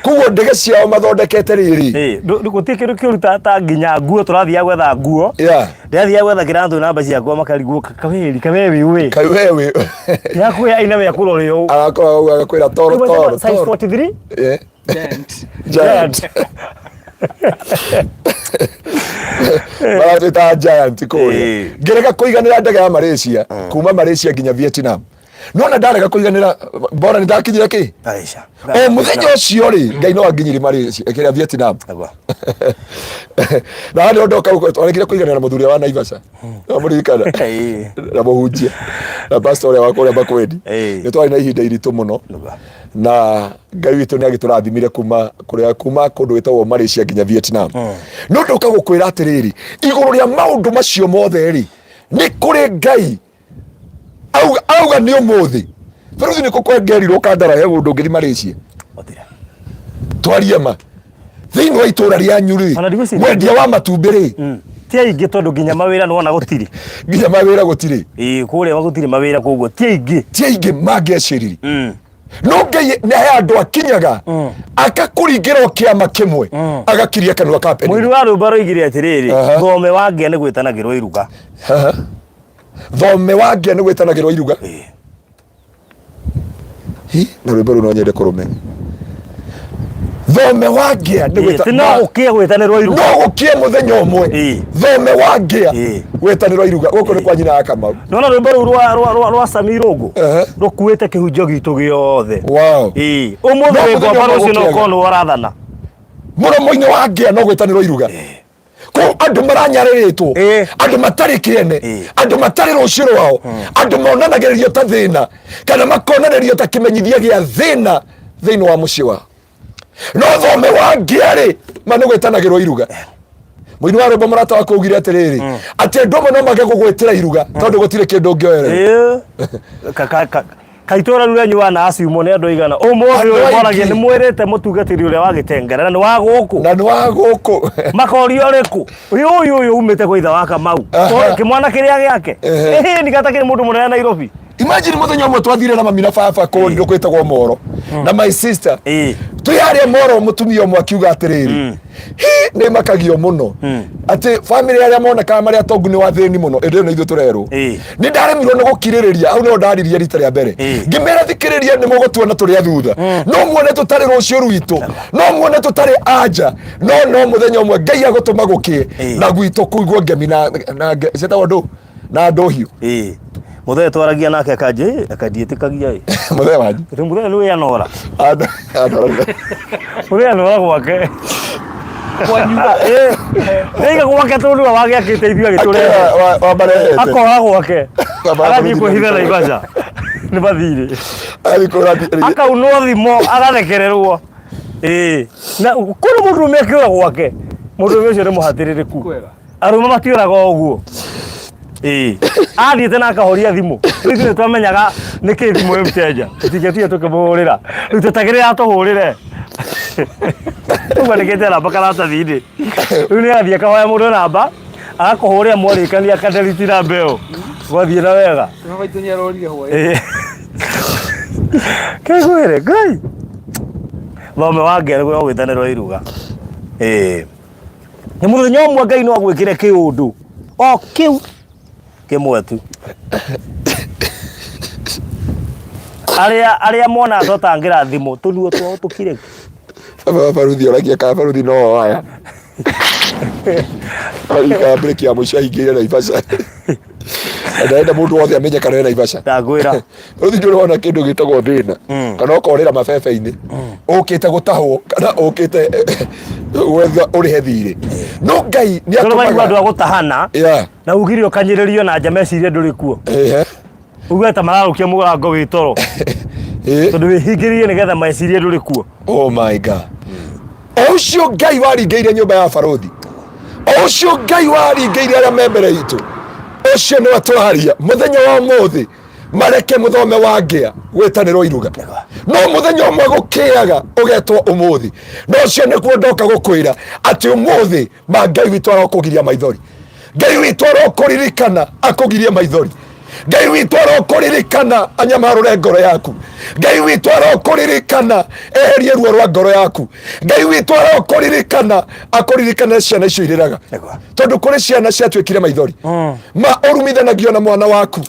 Koguo ndege ciao mathondekete rĩrĩ. Gũtirĩ kĩndũ kĩũru ta nginya nguo tũrathiaga gwetha nguo. Ndĩrathiaga gwetha kĩratũ namba ciakwa makarigwo kaweri kawewi we. Kawewi. Yakwĩra aina we akũrore ũũ. Agakorwo auga agakwĩra toro toro. Size 43? Yeah. Giant. Giant. Maratwĩtaga giant kũrĩa. Ngĩrega kũiganĩra ndege ya Malaysia kuma Malaysia nginya Vietnam. Nona ndarega kũiganĩra bora nĩ ndakinyire kĩ? Aisha. O mũthenya ũcio rĩ, Ngai no anginyirie Malaysia, kĩrĩa Vietnam. Na handũ ndoka twaregire kũiganĩra na mũthuri wa Naivasha. No mũririkana? Na mũhunjia na pastor ũrĩa wa kũrĩa Makueni. Nĩ twarĩ na ihinda iritũ mũno. Na Ngai witũ nĩ agĩtũrathimire kuma kũrĩa, kuma kũndũ gwĩtagwo Malaysia nginya Vietnam. No ndoka gũkwĩra atĩrĩrĩ, igũrũ rĩa maũndũ macio mothe rĩ, nĩ kũrĩ Ngai auga nĩ ũmũthĩ. Baruthi nĩ kũkwengerirwo kandara he mũndũ ũngĩthi Malaysia. Twarie ma thĩinĩ wa itũra rĩanyu rĩ, Ona ndigwĩciria- mwendia wa matumbĩ rĩ, Ti aingĩ tondũ nginya mawĩra nĩwona gũtirĩ. Nginya mawĩra gũtirĩ. Ĩĩ, kũrĩa gũtirĩ mawĩra koguo ti aingĩ. Ti aingĩ mangĩeciririe. No Ngai nĩ he andũ akinyaga akakũringĩra o kĩama kĩmwe, agakiria kanua ka Mũini Penina. wa rwĩmbo aroigire atĩrĩrĩ, thome wa ngĩa nĩ gwĩtanagĩrwo iruga. Aha. Thome wa ngĩa nĩ gwĩtanagĩrwo iruga. Hi, na rwĩmbo rũu no nyende kũrũmenya. Thome wa ngĩa nĩ gwĩta Ti no gũkĩe gwĩtanĩrwo iruga. No gũkĩe mũthenya ũmwe. Thome wa ngĩa gwĩtanĩrwo iruga. Gũkũ nĩ kwa nyina ya Kamau. Nona rwĩmbo rũu rwa Sami Irũngũ rũkuĩte kĩhunjio gitũ gĩothe. Ũmũthĩ No wĩ mũthenya ngomba, ũmwe rũciũ no gũkĩaga. ũkorwo nĩwe ũrathana. Mũromo-inĩ wa ngĩa no gwĩtanĩrwo iruga. Ko andũ maranyarĩrĩtwo, andũ matarĩ kĩene, andũ matarĩ rũciũ rwao, andũ monanagĩrĩrio ta thĩna kana makonanĩrio ta kĩmenyithia gĩa thĩna thĩinĩ wa mũciĩ wao. No thome wa ngĩa rĩ, ma nĩ gwĩtanagĩrwo iruga. Mũini wa rwĩmbo mũrata waku augire atĩrĩrĩ, atĩ andũ amwe no mage gũgwĩtĩra iruga tondũ gũtirĩ kĩndũ ũngĩoererwo. Kaitũra rĩu rĩanyu wana aciumwo nĩ andũ aigana ũmũthĩ Andũ ũyũ aingĩ. moragia nĩ mwĩrĩte mũtungatĩri ũrĩa wa gĩtengera na nĩ wa gũkũ, na nĩ wa gũkũ, makoria ũrĩkũ ũyũ ũyũ ũyũ umĩte kwa ithe wa Kamau. Kĩmwana kĩrĩa gĩake. Ĩhĩ, nigata kĩrĩ mũndũ mũnene Nairobi. Imagine mũthenya ũmwe twathire na mami na baba kũndũ gwĩtagwo Moro na my sister. Twĩ harĩa Moro, mũtumia ũmwe akiuga atĩrĩrĩ, hi, nĩ makagio mũno atĩ famĩlĩ arĩa monekaga marĩ atongu nĩ wathĩni mũno. Ĩndĩ ĩyo nĩ ithuĩ tũrerwo. Nĩ ndaremirwo nĩ gũkirĩrĩria, hau nĩho ndaririe rita rĩa mbere. Ngĩmera, thikĩrĩria, nĩ mũgũtuona tũrĩ a thutha, no muone tũtarĩ rũciũ rwitũ, no muone tũtarĩ anja, no mũthenya ũmwe Ngai agũtũma gũkĩe na gwitũ kũigwo ngemi na ciĩtagwo ndũ na ndũhiũ. Mũthee twaragia nake akanjĩ akandiĩtĩkagia ĩ. Mũthee wanyu? Rĩu mũthee nĩ anora. Mũthee anora gwake. Kwanyu. Ndaiga gwake tondũ nĩwe wagĩakĩte ithuĩ agĩtũrehe. Wamarehete. Akora gwake. Wamara Agathiĩ kũrutithia kwĩhitha Naivasha. Nĩ mathirĩ. Agathiĩ kũra- Akaunwo thimũ agathekererwo. Ĩĩ. Na kũrĩ mũndũrũme akĩũra gwake. Mũndũrũme ũcio nĩ mũhatĩrĩrĩku. Kwega. Arũme matiũraga o ũguo. Ĩĩ. Athiĩte na akahoria thimũ. Rĩu ithuĩ nĩtwamenyaga nĩkĩ thimũ ĩ mteja. Tũtingĩatire tũkĩmũhũrĩra. Rĩu tũtagĩrĩra atũhũrĩre. Ũguo andĩkĩte namba karatathi-inĩ. Rĩu nĩ athiĩ akahoya mũndũ namba, agakũhũrĩra mwarĩkania akadelete namba ĩyo. Gwathiĩ na wega. Baba itũ nĩarorire hwaĩ. Kĩngwĩre, Ngai. Thome wa Ngai no gwĩtanĩrwo iruga. Ĩĩ. Nĩ mũthenya ũmwe Ngai no agwĩkĩre kĩũndũ. O kĩu kĩmwe tu. Arĩa arĩa monaga tũtangĩrathimwo tũnuo twao tũkire. Baba baruthi oragia kana baruthi no aya. Arika break ya mũico aingĩire Naivasha. Na ndarenda mũndũ wothe amenye kana e Naivasha. Ndakwĩra. Rĩu ndũrĩ wona kĩndũ gĩtagwo thĩna kana ũkorĩra mabebe-inĩ ũkĩte gũtahwo kana ũkĩte gwetha ũrĩhe thirĩ no Ngai nĩ Tondũ maigua andũ atũmaga a gũtahana Yeah. na ugire ũkanyĩrĩrio na nja mecirie ndũrĩ kuo. Ehe. Ugue ta mararũkia mũrango wĩ toro tondũ wĩhingĩrĩrie nĩgetha mecirie ndũrĩ kuo. Oh my God. O ũcio Ngai waringĩire nyũmba ya barũthi, o ũcio Ngai waringĩire arĩa me mbere itũ, ũcio nĩwe tũraria mũthenya wa ũmũthĩ. Mareke mũthome wa ngĩa gwĩtanĩrwo iruga, no mũthenya ũmwe gũkĩaga ũgetwo ũmũthĩ. Na ũcio nĩkuo ndoka gũkwĩra atĩ ũmũthĩ ma Ngai witũ arokũgiria maithori, Ngai witũ arokũririkana akũgirie maithori, Ngai witũ arokũririkana anyamarũre ngoro yaku, Ngai witũ arokũririkana eherie ruo rwa ngoro yaku, Ngai witũ arokũririkana akũririkane ciana icio irĩraga, tondũ kũrĩ ciana ciatuĩkire maithori. Ma ũrumithanagio na mwana waku,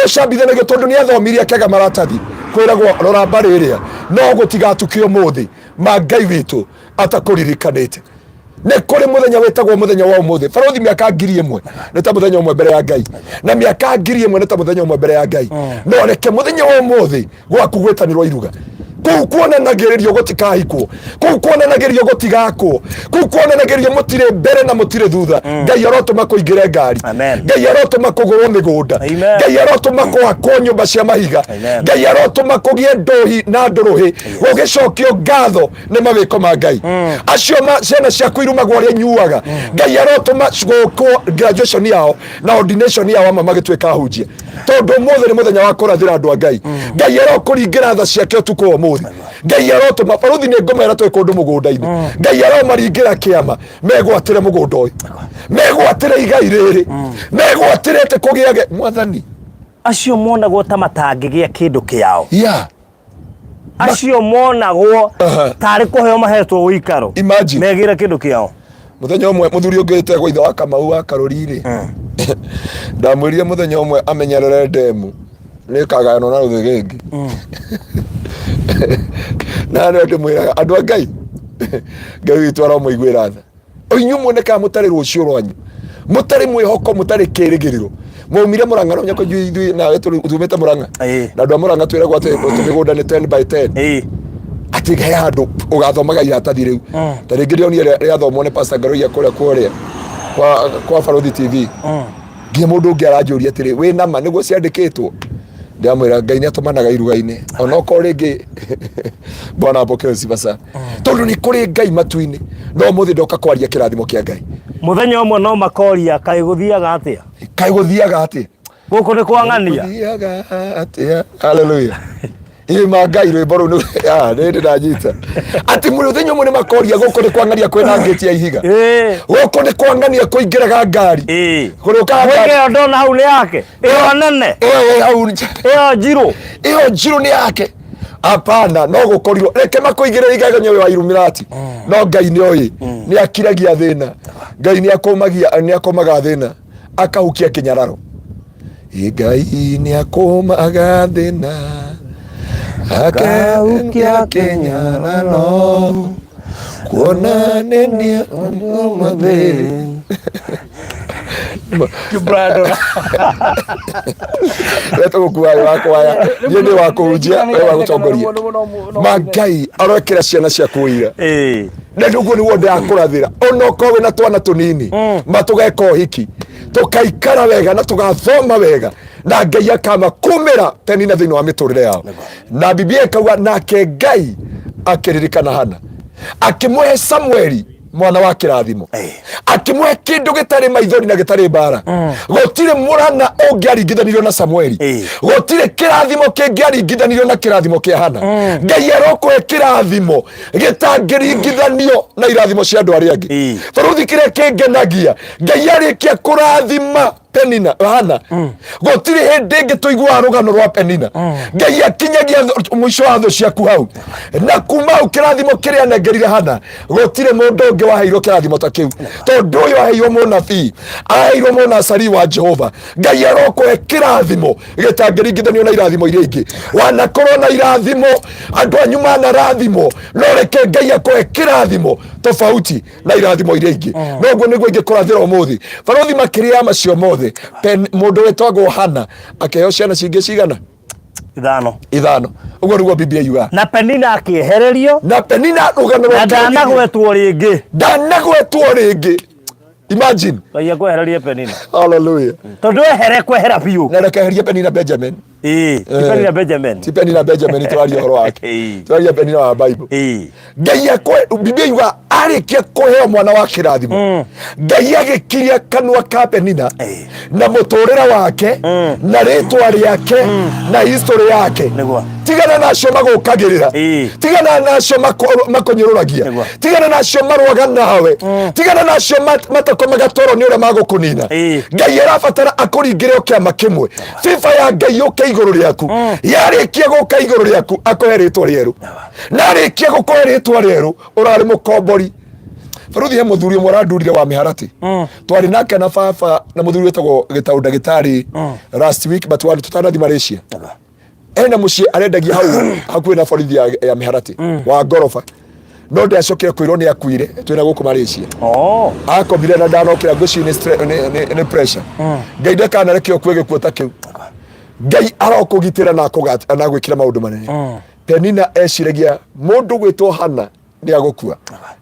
ũcambithanagio tondũ nĩ athomire akĩaga maratathi, kwĩragwo rora mbarĩ ĩrĩa, no gũtigatuke ũmũthĩ ma Ngai witũ atakũririkanĩte. Nĩ kũrĩ mũthenya wĩtagwo mũthenya wa ũmũthĩ. Barũthi, mĩaka 1000 nĩ ta mũthenya ũmwe mbere ya Ngai, na mĩaka 1000 nĩ ta mũthenya ũmwe mbere ya Ngai. No reke mũthenya wa ũmũthĩ gwaku gwĩtanĩrwo iruga, kũu kuonanagĩrĩrio gũtikahikwo, kũu kuonanagĩrĩrio gũtigakwo, kũu kuonanagĩrĩrio mũtirĩ mbere na mũtirĩ thutha. Ngai arotũma kũingĩre ngari. Amen. Ngai arotũma kũgũrwo mĩgũnda. Amen. Ngai arotũma kũhakwo nyũmba cia mahiga. Amen. Ngai arotũma kũgĩe ndũhi na ndũrũhĩ, gũgĩcokio ngatho nĩ mawĩko ma Ngai. Acio ciana ciaku irumagwo ũrĩa inyuaga, Ngai arotũma gũkwo graduation yao na ordination yao, amwe magĩtuĩka ahunjia, tondũ ũmũthĩ nĩ mũthenya wa kũrathĩra andũ a Ngai. Ngai arokũringĩra tha ciake ũtukũ wa ũmũthĩ. Ngai arotũma barũthi, nĩ ngũmera twĩ kũndũ mũgũnda-inĩ, Ngai aromaringĩra kĩama megwatĩre mũgũnda ũyũ, megwatĩre igai rĩrĩ, megwatĩre atĩ kũgĩage mwathani. Acio monagwo ta matangĩgĩa kĩndũ kĩao, acio monagwo tarĩ kũheo mahetwo ũikaro, Imagine. megĩre kĩndũ kĩao. Mũthenya ũmwe mũthuri ũngĩ wĩtagwo ithe wa Kamau wa Karũri-rĩ, ndamwĩrire mũthenya ũmwe amenyerere ndemu nĩ ĩkagayanwo na rũthĩgĩngĩ. Na nĩo ndĩmwĩraga andũ a Ngai, Ngai witũ aromũiguĩra tha. O inyuĩ muonekaga mũtarĩ rũciũ rwanyu, mũtarĩ mwĩhoko, mũtarĩ kĩrĩgĩrĩro, mwaumire Mũrang'a. No nyako ithuĩ nawe tumĩte Mũrang'a. Na andũ a Mũrang'a twĩragwo atĩ tũmĩgũnda nĩ 10 by 10, atĩ he handũ ũgathomaga iratathi rĩu. Ta rĩngĩ ndĩronire rĩathomwo nĩ Pastor Ngaruiya kũrĩa kũrĩa kwa Barũthi TV, nginya mũndũ ũngĩ aranjũria atĩrĩ, wĩ nama nĩguo ciandĩkĩtwo? Ndamwĩra Ngai nĩ atũmanaga iruga-inĩ, onokorwo rĩngĩ Bwana apokee sifa sana, tondũ nĩ kũrĩ Ngai matu-inĩ. No ũmũthĩ ndoka kwaria kĩrathimo kĩa Ngai. Mũthenya ũmwe no makoria, kaĩ gũthiaga atĩa? Kaĩ gũthiaga atĩa? Gũkũ nĩ kwang'ania. Gũthiaga atĩa? Haleluya. Ĩ ma Ngai, rwĩmbo rũu nĩ ndĩranyita atĩ mũthenya ũmwe nĩ makoria, gũkũ nĩ kwang'ania kwĩna ngĩti ya ihiga? Gũkũ nĩ kwang'ania kũingĩraga ngari? Kũrĩũkaga ngari. Ĩyo ndona hau nĩ yake, ĩyo nene? Ĩyo ĩ hau nja. Ĩyo njirũ? Ĩyo njirũ nĩ yake? Hapana, no gũkorirwo reke makũigĩre igeganyo wa Illuminati, no Ngai nĩ oĩ, nĩ akiragia thĩna. Ngai nĩ akũmagia, nĩ akũmaga thĩna akahukia kĩnyararo. Ĩ Ngai nĩ akũmaga thĩna akahukia kĩnyararo, kuona nĩ niĩ ũmũthĩ. Brandon. Tũgũkua wĩ wa kwaya, niĩ ndĩ wa kũhunjia, we wa gũtongoria. Ma Ngai arekĩra ciana ciaku ũira. Na nĩguo nĩguo ndĩrakũrathĩra, onokorwo wĩna twana tũnini, ma tũgeka ũhiki, tũkaikara wega na tũgathoma wega, na Ngai akamakumĩra penina thĩinĩ wa mĩtũrĩre yao. Na Biblia ĩkauga nake Ngai akĩririkana Hana, akĩmũhe Samueli. Mwana wa kĩrathimo, akĩmũhe kĩndũ gĩtarĩ maithori na gĩtarĩ mbara. Gũtirĩ mũrana ũngĩaringithanirio na Samueli. Gũtirĩ kĩrathimo kĩngĩaringithanirio na kĩrathimo kĩa Hana. Ngai arokũhe kĩrathimo gĩtangĩringithanio na irathimo cia andũ arĩa angĩ. Barũthi, kĩrĩa kĩngenagia, Ngai arĩkia kũrathima Penina, Hana, gũtirĩ hĩndĩ ĩngĩ tũiguaga rũgano rwa Penina. Ngai akinyagia mũico wa thũ ciaku hau, na kuma hau kĩrathimo kĩrĩa anengerire Hana, gũtirĩ mũndũ ũngĩ waheirwo kĩrathimo ta kĩu, tondũ ũyũ aheirwo mũnabii, aheirwo mũnacari wa Jehova. Ngai arokũhe kĩrathimo gĩtangĩringithanio na irathimo iria ingĩ. Wanakorwo na irathimo, andũ anyu manarathimwo, no reke Ngai akũhe kĩrathimo tofauti na irathimo iria ingĩ. Noguo nĩguo ingĩkũrathĩra ũmũthĩ, barũthi. Makĩria ya macio mothe, mũndũ wĩtagwo Hana akĩheo ciana cingĩ cigana? Ithano. Ithano, ũguo nĩguo Biblia yugaga. Na Penina akĩehererio. Na Penina rũgano na rwake ndanagwetwo rĩngĩ. Ndanagwetwo rĩngĩ, imagine. Ngai akwehererie Penina. Hallelujah. Tondũ ehere kwehera biũ. Na rekeherie Penina Benjamin. Ĩĩ, ti Penina Benjamin. Ti Penina Benjamin tũraria ũhoro wake. Tũraria Penina wa Bible. Ngai akwe, Biblia yuga arĩkia kũheo mwana wa kĩrathimo, Ngai agĩkiria kanua ka Penina na mũtũrĩre wake na rĩtwa rĩake na history yake. Tigana nacio magũkagĩrĩra. Tigana nacio makũnyũrũragia. Tigana nacio marũaga nawe. Tigana nacio matakomaga toro nĩ ũrĩa magũkũnina. Ngai arabatara akũringĩre o kĩama kĩmwe. Favor ya Ngai yũke igũrũ rĩaku. Yarĩkia gũka igũrũ rĩaku, akũhe rĩtwa rĩerũ, na arĩkia gũkũhe rĩtwa rĩerũ, ũrarĩ mũkombori. Baruthi, he mũthuri ũmwe ũrandurire wa mĩharatĩ. Twarĩ nake na baba na mũthuri wĩtagwo Gĩtaũ, ndagĩtarĩ, last week, but wari tũtanathi Malaysia. Ena mũciĩ arendagia hau hakuhĩ na borithi ya mĩharatĩ wa ngoroba, no ndĩacokire kwĩrwo nĩ akuire twĩna gũkũ Malaysia. Akomire na ndanokĩra, ngwĩciria nĩ pressure. Ngai ndakanareke ũkue gĩkuũ ta kĩu. Ngai arokũgitĩra na na gwĩkĩra maũndũ manene. Penina eciragia mũndũ gwĩtwo Hana nĩ agũkua,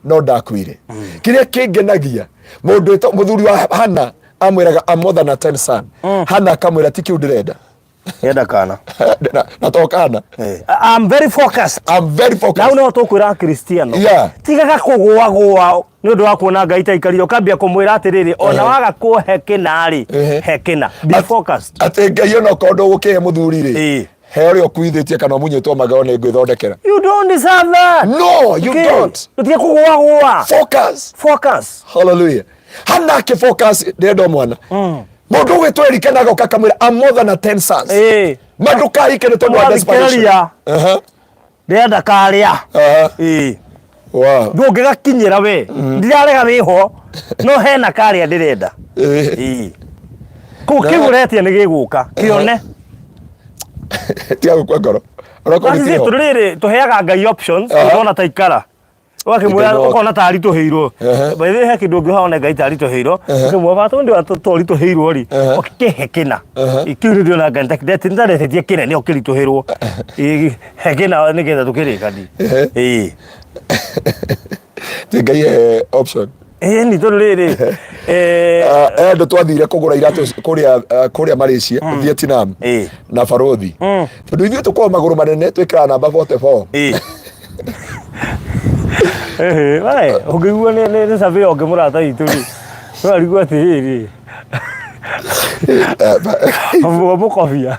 no ndakuire. Kĩrĩa kĩngenagia, mũndũ wĩtwo mũthuri wa Hana amwĩraga, "I'm more than a 10 son." Hana akamwĩra, "Ti kĩu ndĩrenda." Enda kana. Na to kana. I'm very focused. I'm very Na focused. hau nĩho tũkwĩra Akristiano, tigaga kũgũagũa nĩ ũndũ wa kuona Ngai taikarire, ũkambia kũmwĩra atĩrĩrĩ, ona waga kũhe kĩna rĩ, he kĩna. Be focused. Atĩ Ngai ona okorwo ndũgũkĩhe mũthuri rĩ, he ũrĩa ũkuithĩtie kana ũmunyĩtwo magego, nĩ ngwĩthondekera. You don't deserve that. No, you Okay. don't. Tũtige kũgũagũa. Focus. Focus. Hallelujah. Hana akĩ focus, ndĩrenda o mwana. Mũndũ ũgwĩtwo Elikana agoka akamwĩra, "I'm more than a 10 sons." Ma ndũkahike nĩ tondũ wa desperation. Mwathikĩrĩria. Ndĩrenda karĩa. Ĩĩ. Ndũngĩgakinyĩra we, ndirarega wĩho, no hena karĩa ndĩrenda. Ĩĩ. Kũu kĩu ũretia nĩ gĩgũka kĩone. Tiga gũkua ngoro onokorwo nĩ Tondũ kĩho. rĩrĩ tũheaga Ngai options, ũkona ta ikara ũgakĩmwĩra, ũkona ta aritũhĩirwo. By the way, he kĩndũ ũngĩhoya one Ngai ta aritũhĩirwo, ũkĩmwĩra, "Baba, tondũ ndĩ toritũhĩirwo rĩ, ũkĩhe kĩna kĩu nĩ ndĩrona Ngai nĩtaretetie kĩnene ũkĩritũhĩrwo. Ĩĩ, he kĩna nĩgetha tũkĩrĩkanie." Ĩĩ. Ti Ngai he option. Ĩĩ, nĩ tondũ rĩrĩ Ah, andũ twathire kũgũra iratũ kũrĩa Malaysia, Vietnam, na barothi, tondũ ithuĩ tũkoragwo magũrũ manene, twĩkĩraga namba 44. Ĩĩ. Ehe, we, ũngĩigua nĩ survey ũngĩ mũrata witũ rĩ, no arigwo atĩrĩrĩ, mũkobia.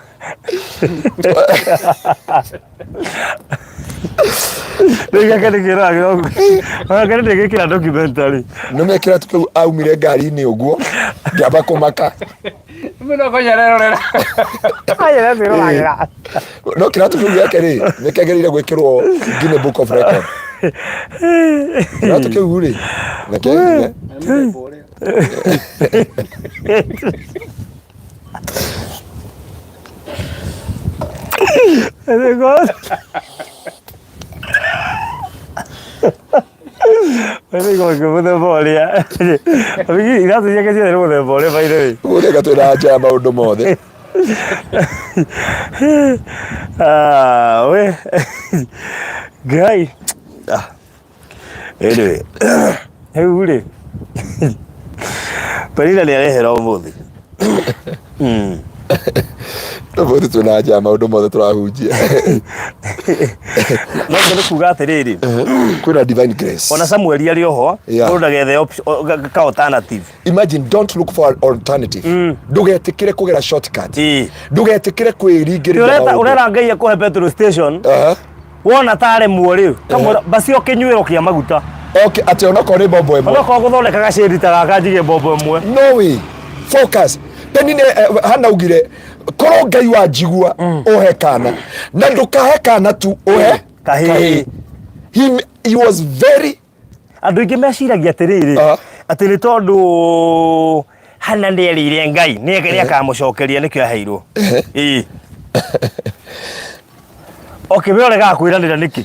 Rĩu gĩake nĩ kĩragĩra ũguo. Gake nĩ gĩkĩra documentary. Nĩ mekĩra kĩu aumire ngari-inĩ ũguo, ngĩamba kũmaka. Mũno kũnyarerorera. Aya nĩ No kĩratũ kĩu gĩake rĩ, nĩ kĩagĩrĩire gwĩkĩrwo Guinness Book of Record. Kĩratũ kĩu rĩ, nĩ kĩagĩrĩire. Nĩgo mũthemba ũrĩa. Iratũ ciake ciothe nĩ mũthemba ũrĩa, by the way. Ũrĩa twĩna anja ya maũndũ mothe. Ah, we. Ngai. Ah. Anyway, rĩu rĩ, Penina nĩ arehera ũmũthĩ. Ũmũthĩ twĩna anja ya maũndũ mothe tũrahunjia. No nĩ kuga atĩrĩrĩ, Kwĩna divine grace. Ona Samueli arĩ oho, mũndũ ndagethe ka alternative. Imagine, don't look for an alternative. Ndũgetĩkĩre kũgera shortcut. Ndũgetĩkĩre kwĩringĩrĩria maũndũ. Ũrera Ngai akũhe petrol station. Wona taremwo rĩ, kamwĩra baci o kĩnyuĩro kĩa maguta. Okay, atĩ onokorwo nĩ mbombo ĩmwe. Onokorwo gũthondeka gacĩri ta gaka njige mbombo ĩmwe. No way. Focus. Penina Hana augire korwo Ngai wanjigua ũhe kana, na ndũkahe kana tu, ũhe kahĩĩ. He was very Andũ aingĩ meciragia atĩrĩrĩ, atĩ nĩ tondũ Hana nĩ erĩire Ngai nĩ akamũcokeria nĩkĩo aheirwo. Ĩĩ. Okay, we ũregaga kwĩranĩra nĩkĩ?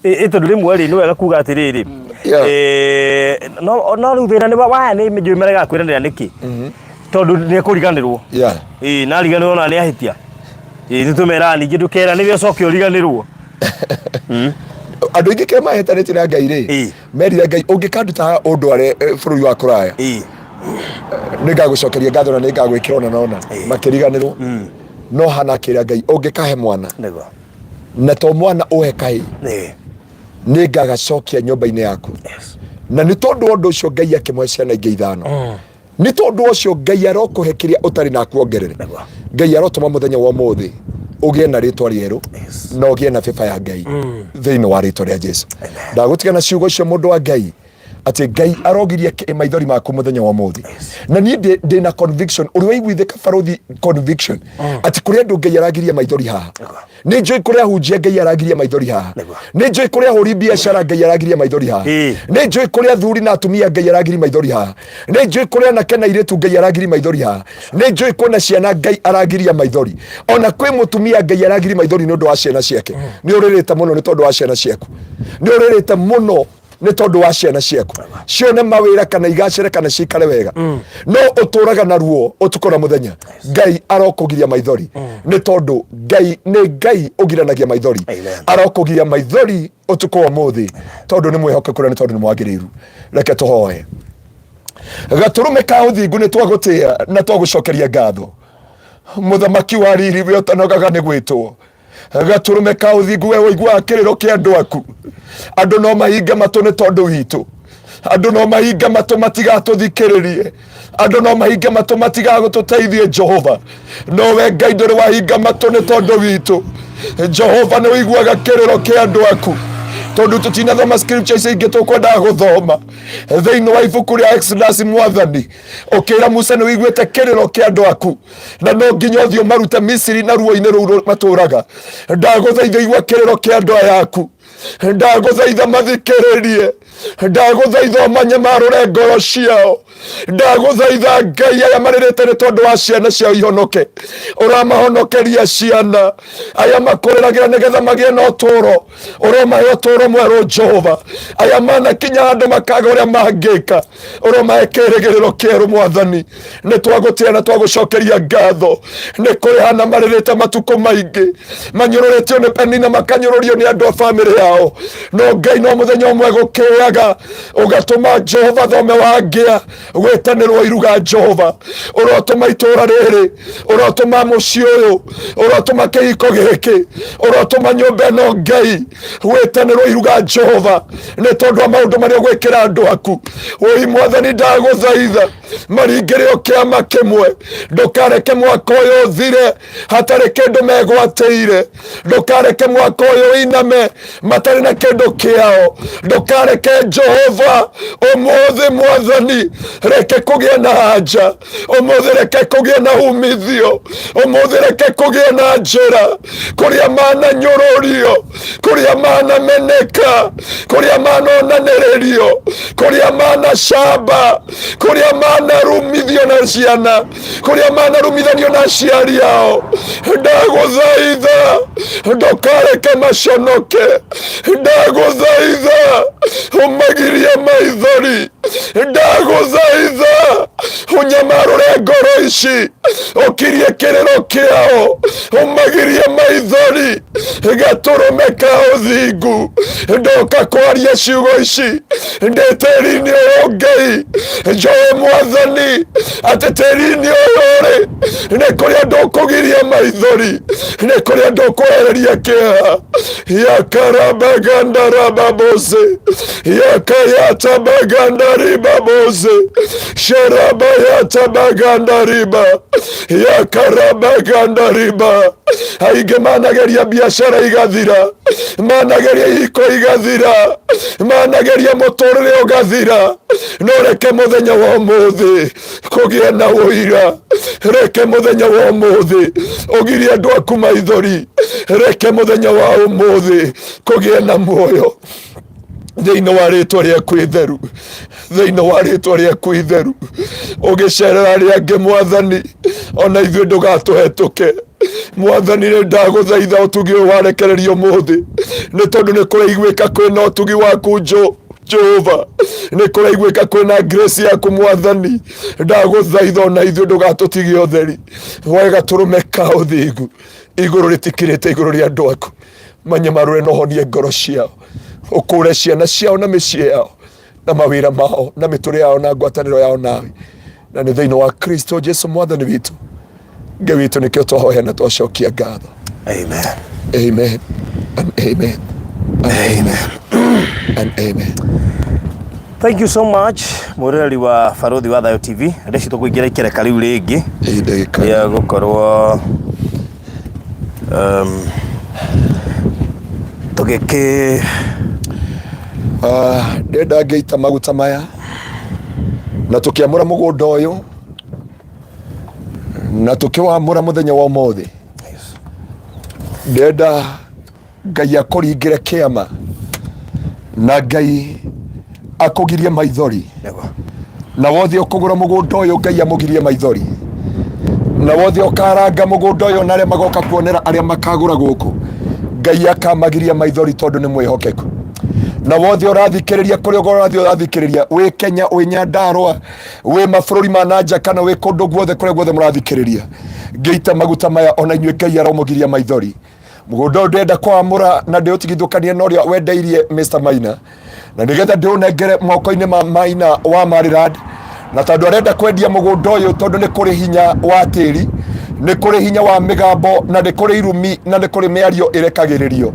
Ĩ tondũ rĩmwe rĩ, nĩ wega kuga atĩrĩrĩ, no rĩu thĩna nĩ waya nĩ njũĩ maregaga kwĩranĩra nĩkĩ, tondũ nĩ ekũriganĩrwo. Ĩĩ, na ariganĩrwo na nĩ ahĩtia. Ĩĩ, nĩ tũmeraga ningĩ ndũkeranĩre ũcoke ũriganĩrwo. Andũ aingĩ kĩrĩa mahĩtanĩtie na Ngai rĩ, merire Ngai, ũngĩkanduta haha ũndware bũrũri wa kũraya, nĩ ngagũcokeria ngatho na nĩ ngagwĩkĩra ona na ona. Makĩriganĩrwo. No Hana akĩra Ngai, ũngĩkahe mwana, na to mwana ũhe kahĩĩ, nĩ ngagacokia nyũmba-inĩ yaku. Na nĩ tondũ wa ũndũ ũcio Ngai akĩmũhe ciana ingĩ ithano. Nĩ tondũ ũcio Ngai arokũhe kĩrĩa ũtarĩ na akuongerere. Ngai arotũma mũthenya wa ũmũthĩ ũgĩe na rĩtwa rĩerũ na ũgĩe na bĩba ya Ngai thĩinĩ wa rĩtwa rĩa Jesu. Ndagũtiga na ciugo icio, mũndũ wa Ngai, atĩ Ngai arogiria maithori maku mũthenya wa ũmũthĩ. Na niĩ ndĩ na conviction, ũrĩa waiguithĩka barothi, conviction atĩ kũrĩ andũ Ngai aragiria maithori haha. Nĩ njũĩ kũrĩ ahunjia Ngai aragiria maithori haha. Nĩ njũĩ kũrĩ ahũri biacara Ngai aragiria maithori haha. Nĩ njũĩ kũrĩ athuri na atumia Ngai aragiria maithori haha. Nĩ njũĩ kũrĩ anake na airĩtu Ngai aragiria maithori haha. Nĩ njũĩ kwĩna ciana Ngai aragiria maithori. Ona kwĩ mũtumia Ngai aragiria maithori nĩ ũndũ wa ciana ciake. Nĩ ũrĩrĩte mũno nĩ tondũ wa ciana ciaku. Nĩ ũrĩrĩte mũno nĩ tondũ wa ciana ciaku cione mawĩra kana igacĩre kana cikare wega, no ũtũraga na ruo ũtukũ na mũthenya. Ngai arokũgiria maithori, nĩ tondũ Ngai nĩ Ngai ũgiranagia maithori. Arokũgiria maithori ũtukũ wa ũmũthĩ, tondũ nĩ mwĩhokeku na nĩ tondũ nĩ mwagĩrĩru. Reke tũhoe. Gatũrũme ka ũthingu, nĩ twagũtĩa na twagũcokeria ngatho. Mũthamaki wa riri, we ũtanogaga nĩ gwĩtwo, gatũrũme ka ũthingu, we ũiguaga kĩrĩro kĩa andũ aku. Andũ no mahinge matũ nĩ tondũ witũ, andũ no mahinge matũ matigatũthikĩrĩrie, andũ no mahinge matũ matigagũtũteithie, Jehova, no we Ngai ndũrĩ wahinga matũ nĩ tondũ witũ. Jehova, nĩ ũiguaga kĩrĩro kĩa andũ aku. Tondũ tũtinathoma scripture icio ingĩ tũkwendaga gũthoma thĩinĩ wa ibuku rĩa Exodus, Mwathani, ũkĩra Musa nĩ ũiguĩte kĩrĩro kĩa andũ aku na no nginya ũthiĩ ũmarute Misiri na ruo-inĩ rũu matũraga. Ndagũthaitha, igua kĩrĩro kĩa andũ aya aku. Ndagũthaitha mathikĩrĩrie. Ndagũthaitha ũmanyamarũre ngoro ciao. Ndagũthaitha Ngai, aya marĩrĩte nĩ tondũ wa ciana ciao ihonoke, ũramahonokeria ciana. Aya makũrĩragĩra nĩgetha magĩe na ũtũũro, ũromahe ũtũũro mwerũ, Jehova. Aya manakinya handũ makaga ũrĩa mangĩka, ũromahe kĩrĩgĩrĩro kĩerũ. Mwathani, nĩ twagũtĩa na twagũcokeria ngatho. Nĩ kũrĩ hana marĩrĩte matukũ maingĩ, manyũrũrĩtio nĩ Penina, makanyũrũrio nĩ andũ a bamĩrĩ yao, no Ngai, no mũthenya ũmwe gũkĩaga ũgatũma Jehova thome wangĩa gwĩtanĩrwo iruga. Jehova, ũrotũma itũũra rĩrĩ, ũrotũma mũciĩ ũyũ, ũrotũma kĩhiko gĩkĩ, ũrotũma nyũmba ĩno, Ngai, gwĩtanĩrwo iruga, Jehova, nĩ tondũ wa maũndũ marĩa ũgwĩkĩra andũ aku. Ũi Mwathani, ndagũthaitha maringĩre o kĩama kĩmwe. Ndũkareke mwaka ũyũ ũthire hatarĩ kĩndũ megwatĩire. Ndũkareke mwaka ũyũ ũiname matarĩ na kĩndũ kĩao. Ndũkareke, Jehova. Ũmũthĩ, Mwathani, reke kũgĩe na anja. Ũmũthĩ reke kũgĩe na umithio. Ũmũthĩ reke kũgĩe na njĩra kũrĩa mananyũrũrio, kũrĩa manameneka, kũrĩa manonanĩrĩrio, kũrĩa manacamba, kũrĩa manarumithio na ciana, kũrĩa manarumithanio na aciari ao. Ndagũthaitha ndũkareke maconoke. Ndagũthaitha ũmagirie maithori. Ndagũthaitha ũnyamarũre ngoro ici, ũkirie kĩrĩro kĩao, ũmagirie maithori. Gatũrũme ka ũthingu, ndoka kwaria ciugo ici ndĩ tĩri-inĩ ũyũ. Ngai, njũĩ, Mwathani, atĩ tĩri-inĩ ũyũ rĩ, nĩ kũrĩ andũ ũkũgiria. ũkũgiria maithori, nĩ kũrĩ andũ ũkwehereria kĩeha. Yakarabaganda-rababose, yakayatabaganda-ribabose, sherabayatabaganda-riba, yakarabaganda-riba. Aingĩ manageria biacara igathira, manageria ihiko igathira, manageria mũtũrĩre ũgathira, no reke mũthenya wa ũmũthĩ kũgĩe na ũira. Reke mũthenya wa ũmũthĩ ũgirie andũ aku maithori. Reke mũthenya wa ũmũthĩ kũgĩe na muoyo thĩinĩ wa rĩtwa rĩaku itheru, thĩinĩ wa rĩtwa rĩaku itheru. Ũgĩcerera arĩa angĩ mwathani, ona ithuĩ ndũgatũhetũke mwathani. Nĩ ndagũthaitha ũtugi ũyũ warekererio ũmũthĩ, nĩ tondũ nĩ kũraiguĩka kwĩna ũtugi waku Jehova, nĩ kũraiguĩka kwĩna grace yaku mwathani. Ndagũthaitha ona ithuĩ ndũgatũtigie ũtheri, woe gatũrũme ka ũthingu. Igũrũ rĩtikirĩte igũrũ rĩa andũ aku, manyamarũre na ũhonie ngoro ciao, ũkũre ciana ciao na mĩciĩ yao na mawĩra mao na mĩtũrĩre yao na ngwatanĩro yao nawe, na nĩ thĩinĩ wa Kristo Jesu mwathani witũ, Ngai witũ, nĩkĩo twahoya na twacokia ngatho. Amen. Amen and amen and amen and amen. Thank you so much mwĩroreri wa Barothi wa Thayo TV. Ndeci tũkũingĩra ikereka rĩu rĩngĩ Ĩ ndagĩka rĩa gũkorwo tũgĩkĩ Ah, ndĩrenda ngĩita maguta maya na tũkĩamũra mũgũnda ũyũ na tũkĩwamũra mũthenya wa ũmũthĩ. Ndĩrenda Ngai akũringĩre kĩama na Ngai akũgirie maithori, na wothe ũkũgũra mũgũnda ũyũ Ngai amũgirie maithori, na wothe ũkaranga mũgũnda ũyũ na arĩa magoka kuonera arĩa makagũra gũkũ Ngai akamagiria maithori tondũ nĩ mwĩhokeku. Na wothe ũrathikĩrĩria kũrĩa ũrathiĩ ũrathikĩrĩria, wĩ Kenya, wĩ Nyandarũa, wĩ mabũrũri ma na nja, kana wĩ kũndũ guothe kũrĩa guothe mũrathikĩrĩria, ngĩita maguta maya ona inyuĩ Ngai aromũgiria maithori. Mũgũnda ũyũ ndĩrenda kwamũra na ndĩũtigithũkanie na ũrĩa wendeirie Mr. Maina, na nĩgetha ndĩũnengere moko-inĩ ma Maina wa Maryland, na tondũ arenda kwendia mũgũnda ũyũ, tondũ nĩ kũrĩ hinya wa tĩri, nĩ kũrĩ hinya wa mĩgambo, na nĩ kũrĩ irumi, na nĩ kũrĩ mĩario ĩrekagĩrĩrio.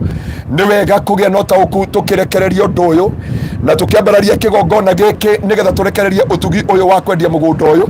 Nĩ wega kũgĩa na ũtaũku tũkĩrekereria ũndũ ũyũ na tũkĩambararia kĩgongona gĩkĩ, nĩgetha tũrekererie ũtugi ũyũ wa kwendia mũgũnda ũyũ,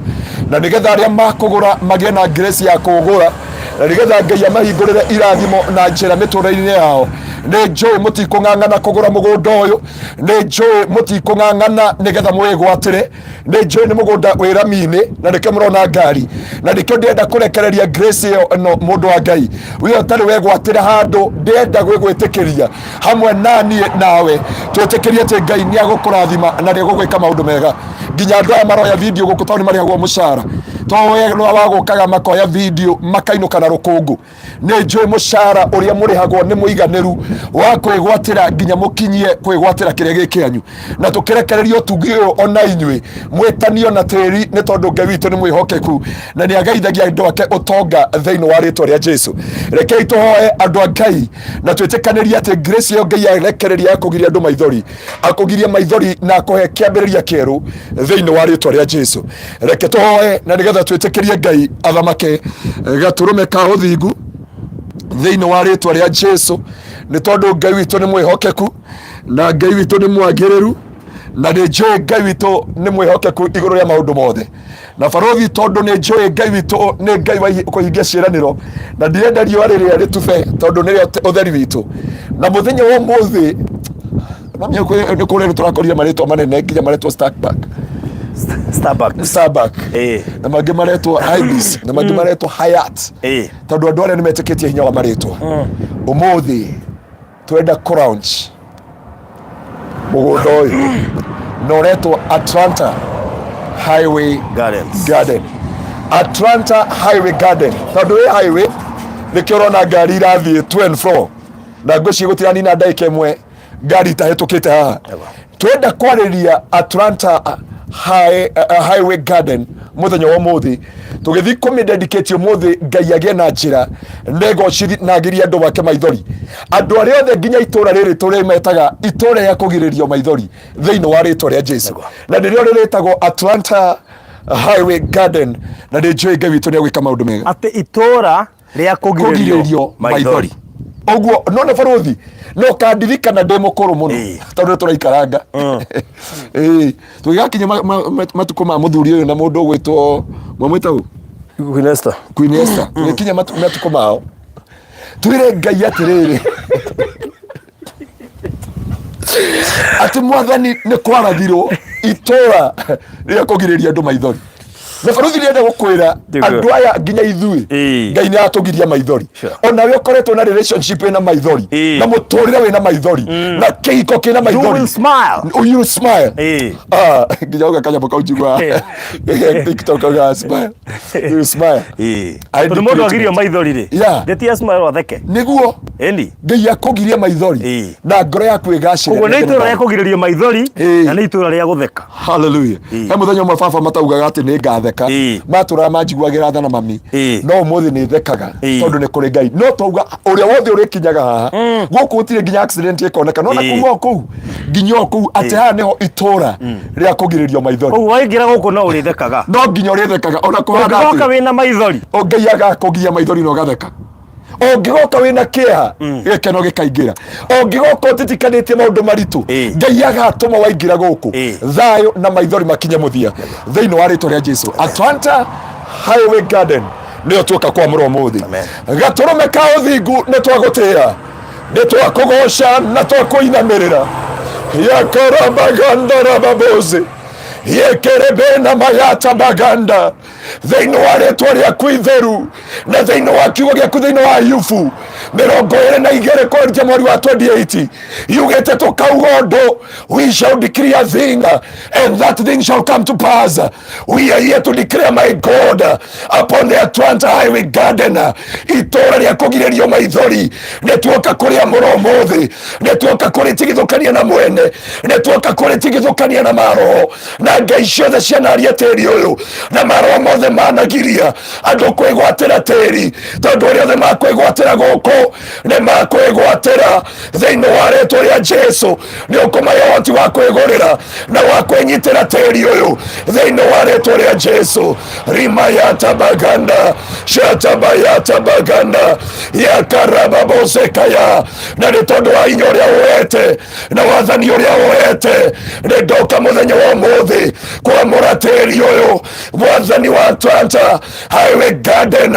na nĩgetha arĩa makũgũra magĩe na grace ya kũũgũra, na nĩgetha Ngai amahingũrĩre irathimo na njĩra mĩtũrĩre-inĩ yao. Nĩ njũĩ mũtikũng'ang'ana kũgũra mũgũnda ũyũ, nĩ njũĩ mũtikũng'ang'ana nĩgetha mwĩgwatĩre, nĩ njũĩ nĩ mũgũnda wĩ rami-inĩ na nĩkĩo mũrona ngari, na nĩkĩo ndĩrenda kũrekereria grace ĩyo ĩno. Mũndũ wa Ngai we ũtarĩ wegwatĩra handũ, ndĩrenda gwĩgwĩtĩkĩria hamwe na niĩ nawe twĩtĩkĩrie atĩ Ngai nĩ agũkũrathima na nĩ egũgwĩka maũndũ mega. Nginya andũ aya maroya video gũkũ tondũ nĩ marĩhagwo mũcara, to we wagũkaga makoya video makainũka na rũkũngũ. Nĩ njũĩ mũcara ũrĩa mũrĩhagwo nĩ mũiganĩru wa kwĩgwatĩra nginya mũkinyie kwĩgwatĩra kĩrĩa gĩ kĩanyu, na tũkĩrekereria ũtugi ũyũ ona inyuĩ mwĩtanio na tĩri, nĩ tondũ Ngai witũ nĩ mwĩhokeku na nĩ agaithagia andũ ake ũtonga thĩinĩ wa rĩtwa rĩa Jesu. Rekei tũhoe andũ a Ngai na twĩtĩkanĩrie atĩ grace ĩyo Ngai arekereria ya kũgiria andũ maithori, akũgirie maithori na akũhe kĩambĩrĩria kĩerũ thĩinĩ wa rĩtwa rĩa Jesu. Reke tũhoe na nĩgetha twĩtĩkĩrie Ngai athamake gatũrũme ka ũthingu thĩinĩ wa rĩtwa rĩa Jesu, nĩ tondũ Ngai witũ nĩ mwĩhokeku na Ngai witũ nĩ mwagĩrĩru, na nĩ njũĩ Ngai witũ nĩ mwĩhokeku igũrũ rĩa maũndũ mothe. Na barothi, tondũ nĩ njũĩ Ngai witũ nĩ Ngai wa kũhingia ciĩranĩro, na ndirenda riũa rĩrĩa rĩtube tondũ nĩrĩo ũtheri witũ. Na mũthenya wa ũmũthĩ nĩ kũrĩa tũrakorire marĩtwa manene nginya maretwo Starbucks. Starbucks. Starbucks. Na mangĩ maretwo Ibis, na mangĩ maretwo Hyatt, tondũ andũ arĩa nĩ metĩkĩtie hinya wa marĩtwa. Ũmũthĩ twenda kũ launch mũgũnda ũyũ na ũretwo Atlanta Highway Gardens. Garden. Atlanta Highway Garden, tondũ wĩ highway nĩkĩo ũrona ngari irathiĩ to and fro, na ngwĩciria gũtiranina ndagĩka ĩmwe ngari itahĩtũkĩte haha. Twenda kwarĩria Atlanta Highway Garden mũthenya wa ũmũthĩ, tũgĩthiĩ kũmĩdedicate ũmũthĩ Ngai agĩe na njĩra negocithi na agirie andũ wake maithori, andũ arĩa othe nginya itũra rĩrĩ tũrĩmetaga itũra rĩa kũgirĩrĩrio maithori thĩinĩ wa rĩtwa rĩa Jesu, na nĩrĩo rĩrĩtagwo Atlanta Highway Garden, na nĩ njũĩ Ngai witũ nĩ egwĩka maũndũ mega. Atĩ itũra Rĩa kũgirĩrio kũgirĩrio maithori ũguo no nĩ barũthi no kandirikana ndĩ mũkũrũ mũno Ĩĩ. tondũ nĩ tũraikaranga Ĩĩ, tũgĩgakinya matukũ ma mũthuri ũyũ na mũndũ ũgwĩtwo mwamwĩta ũ Queen Esther. Queen Esther tũgĩkinya matukũ mao twĩre Ngai atĩrĩrĩ atĩ mwathani nĩ kwarathirwo itũra rĩa kũgirĩria andũ maithori na baruthi nĩenda gũkwĩra Nĩguo. andũ aya nginya ithuĩ Ĩĩ. Ngai nĩ atũgiria maithori Sure. onawe ũkoretwo na relationship ĩna maithori Ĩĩ. na mũtũrĩre wĩna maithori na kĩhiko kĩna You maithori will smile. You will smile. Ĩĩ. Ah, nginya uga kanyamũ kau njigua TikTok uga smile. You will smile. Ĩĩ. I Tondũ mũndũ decree agirio tonight. maithori rĩ. Yeah. Ndĩtia smile atheke. Nĩguo Ĩni. Ngai akũgirie maithori Ĩĩ. na ngoro yaku ĩgacĩre. Koguo nĩ itũra rĩa kũgirĩrio maithori Ĩĩ. na nĩ itũra rĩa gũtheka. Hallelujah. Ĩĩ. He mũthenya ũmwe baba mataugaga atĩ nĩ ngatheka. Ĩĩ. Matũraga manjiguagĩra tha na mami. Ĩĩ. No ũmũthĩ nĩ thekaga Ĩĩ. tondũ nĩ kũrĩ Ngai. No twauga ũrĩa wothe ũrĩkinyaga haha gũkũ gũtirĩ nginya accident ĩkoneka. No na Ĩĩ. kuma o kũu nginya o kũu atĩ haha nĩho itũra rĩa kũgirĩrio maithori. Koguo waingĩra gũkũ no ũrĩthekaga. No nginya ũrĩthekaga ona kũhana Ũngĩgoka atĩa. wĩna maithori. O Ngai agakũgiria maithori na ũgatheka. Ũngĩgoka wĩna kĩeha gĩkeno gĩkaingĩra. Ũngĩgoka ũtitikanĩtie maũndũ maritũ Ĩĩ. Ngai agatũma waingĩra gũkũ Ĩĩ. thayũ na maithori makinye mũthia thĩinĩ wa rĩtwa rĩa Jesu. Atlanta Highway Garden nĩyo tuoka kwamũra ũmũthĩ. Amen. Gatũrũme ka ũthingu nĩ twagũtĩĩa nĩ twakũgoca na twakũinamĩrĩra yakarabagandarababozi yekerebena mayata baganda thĩinĩ wa rĩtwa rĩaku itheru na thĩinĩ wa kiugo gĩaku thĩinĩ wa Ayubu 22 kwendia mweri wa 28 yugĩte tũkauga ũndũ, we shall decree a thing and that thing shall come to pass. We are here to declare, my God, upon the Atlanta Highway Garden, itũra rĩa kũgirĩrio maithori nĩ tuoka kũrĩa mũro ũmũthĩ, nĩ tuoka kũrĩtigithũkania na mwene, nĩ tuoka kũrĩtigithũkania na maroho na ngai ciothe cianaria tĩri ũyũ na maroho mothe managiria andũ kwĩgwatĩra tĩri, tondũ arĩa othe makwĩgwatĩra gũkũ nĩ makwĩgwatĩra thĩinĩ wa rĩtwa rĩa Jesu. Nĩ ũkũmahe ũhoti wa kwĩgũrĩra na wa kwĩnyitĩra tĩri ũyũ thĩinĩ wa rĩtwa rĩa Jesu. Rimayata baganda shatabayata baganda yakarababosekaya na nĩ tondũ wa hinya ũrĩa ũhete na wathani ũrĩa ũhete nĩ ndoka mũthenya wa ũmũthĩ kwamũra tĩri ũyũ mwathani wa Atlanta Highway Garden,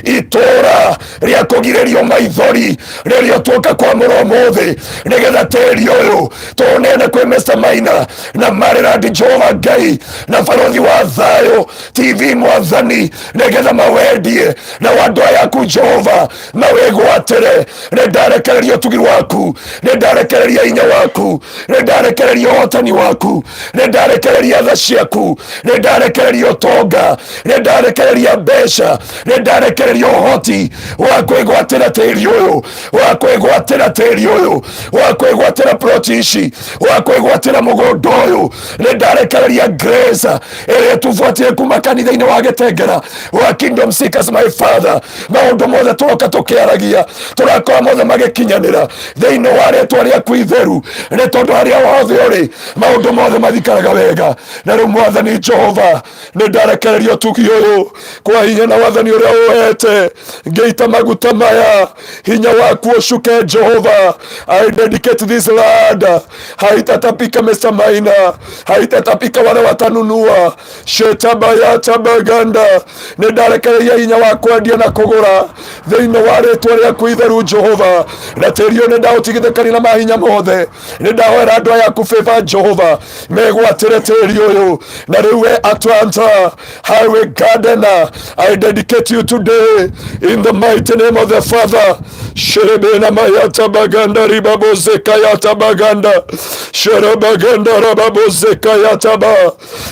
itũra rĩa kũgirĩrio maithori rĩrĩa tuoka kwamũra ũmũthĩ nĩgetha tĩri ũyũ tũũneane kwĩ Mr. Maina na Maryland Jehova Ngai na barothi wa thayũ TV mwathani nĩgetha mawendie na andũ aya aku Jehova mawĩgwatĩre. Nĩ ndarekereria ũtugi waku, nĩ ndarekereria hinya waku, nĩ ndarekereria ũhotani waku, nĩ ndarekereria tha ciaku, nĩ ndarekereria ũtonga, nĩ ndarekereria mbeca, nĩ ndarekereria ũhoti wa kwĩgwatĩra tĩri ũyũ, wa kwĩgwatĩra tĩri ũyũ, wa kwĩgwatĩra ploti ici, wa kwĩgwatĩra mũgũnda ũyũ. Nĩ ndarekereria grace ĩrĩa tũbuatire kuma kanitha-inĩ wa Gĩtengera wa Kingdom Seekers, my father. Maũndũ mothe tũroka tũkĩaragia tũrakora mothe magĩkinyanĩra thĩinĩ wa rĩtwa rĩaku itheru, nĩ tondũ harĩa hothe ũrĩ maũndũ mothe mathikaraga wega. Na rĩu mwathani Jehova nĩ ndarekereria ũtugi ũyũ kwa hinya na wathani ũrĩa ũhete ngĩita maguta maya, hinya waku ũcuke Jehova. I dedicate this land, haitatapika Mr. Maina, haitatapika wale watanunua shetabayatabaganda. Nĩ ndarekereria hinya wa kwendia na kũgũra thĩinĩ wa rĩtwa rĩaku itheru Jehova, na tĩri ũyũ nĩ ndaũtigithũkania na mahinya mothe. Nĩ ndahoera andũ aya aku favor Jehova megwatĩre tĩri ũyũ. Na rĩu we Atlanta Highway Garden, I dedicate you today in the mighty name of the Father. Sherebena mayata baganda ribabozeka yata baganda sherebaganda rababozeka yata ba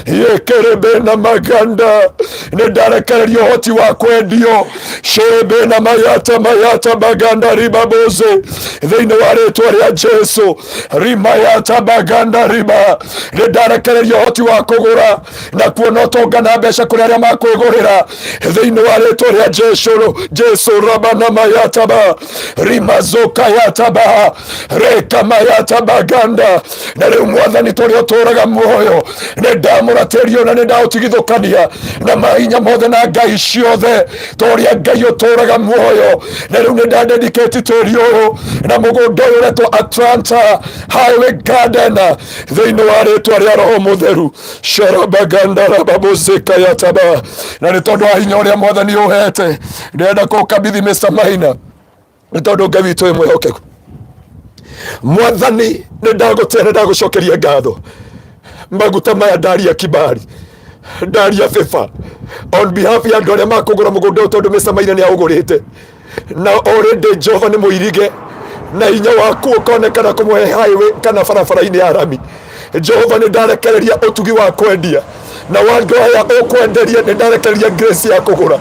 yekerebena maganda nĩ ndarekereria ũhoti wa kwendio sherebena mayata mayata baganda ribaboze thĩinĩ wa rĩtwa rĩa Jesu rimayata baganda riba nĩ ndarekereria ũhoti wa kũgũra na kuona ũtonga na mbeca kũrĩ arĩa makwĩgũrĩra thĩinĩ wa rĩtwa rĩa Jesu. Jesu rabana mayata taba rimazokayataba rekamayataba na rĩu mwathani tũrĩa ũtũũraga muoyo nĩ ndamũratĩrio na nĩ ndaũtigithũkania na mahinya mothe na ngai ciothe ta ũrĩa ngai ũtũũraga muoyo na rĩu nĩ ndadedicate tĩri ũyũ na mũgũnda ũyũ ũretwo Atlanta Highway Garden thĩinĩ wa rĩtwa rĩa roho mũtheru sharabagandarababosekayataba na nĩ tondũ wa hinya ũrĩa mwathani ũhete ndĩrenda kũkabithi Mr. Maina nĩ tondũ ngai witũ wĩ mwĩhokeku mwathani nĩ ndagũtĩa na ndagũcokeria ngatho maguta maya ndaria kibali ndaria favor on behalf ya andũ arĩa makũgũra mũgũnda ũyũ tondũ Mr. Maina nĩ aũgũrĩte na already Jehova nĩ mũirige na hinya waku ũkonekana kũmũhe highway kana barabara-inĩ ya rami Jehova nĩ ndarekereria ũtugi wa kwendia na wa andũ aya ũkwenderia nĩ ndarekereria grace ya kũgũra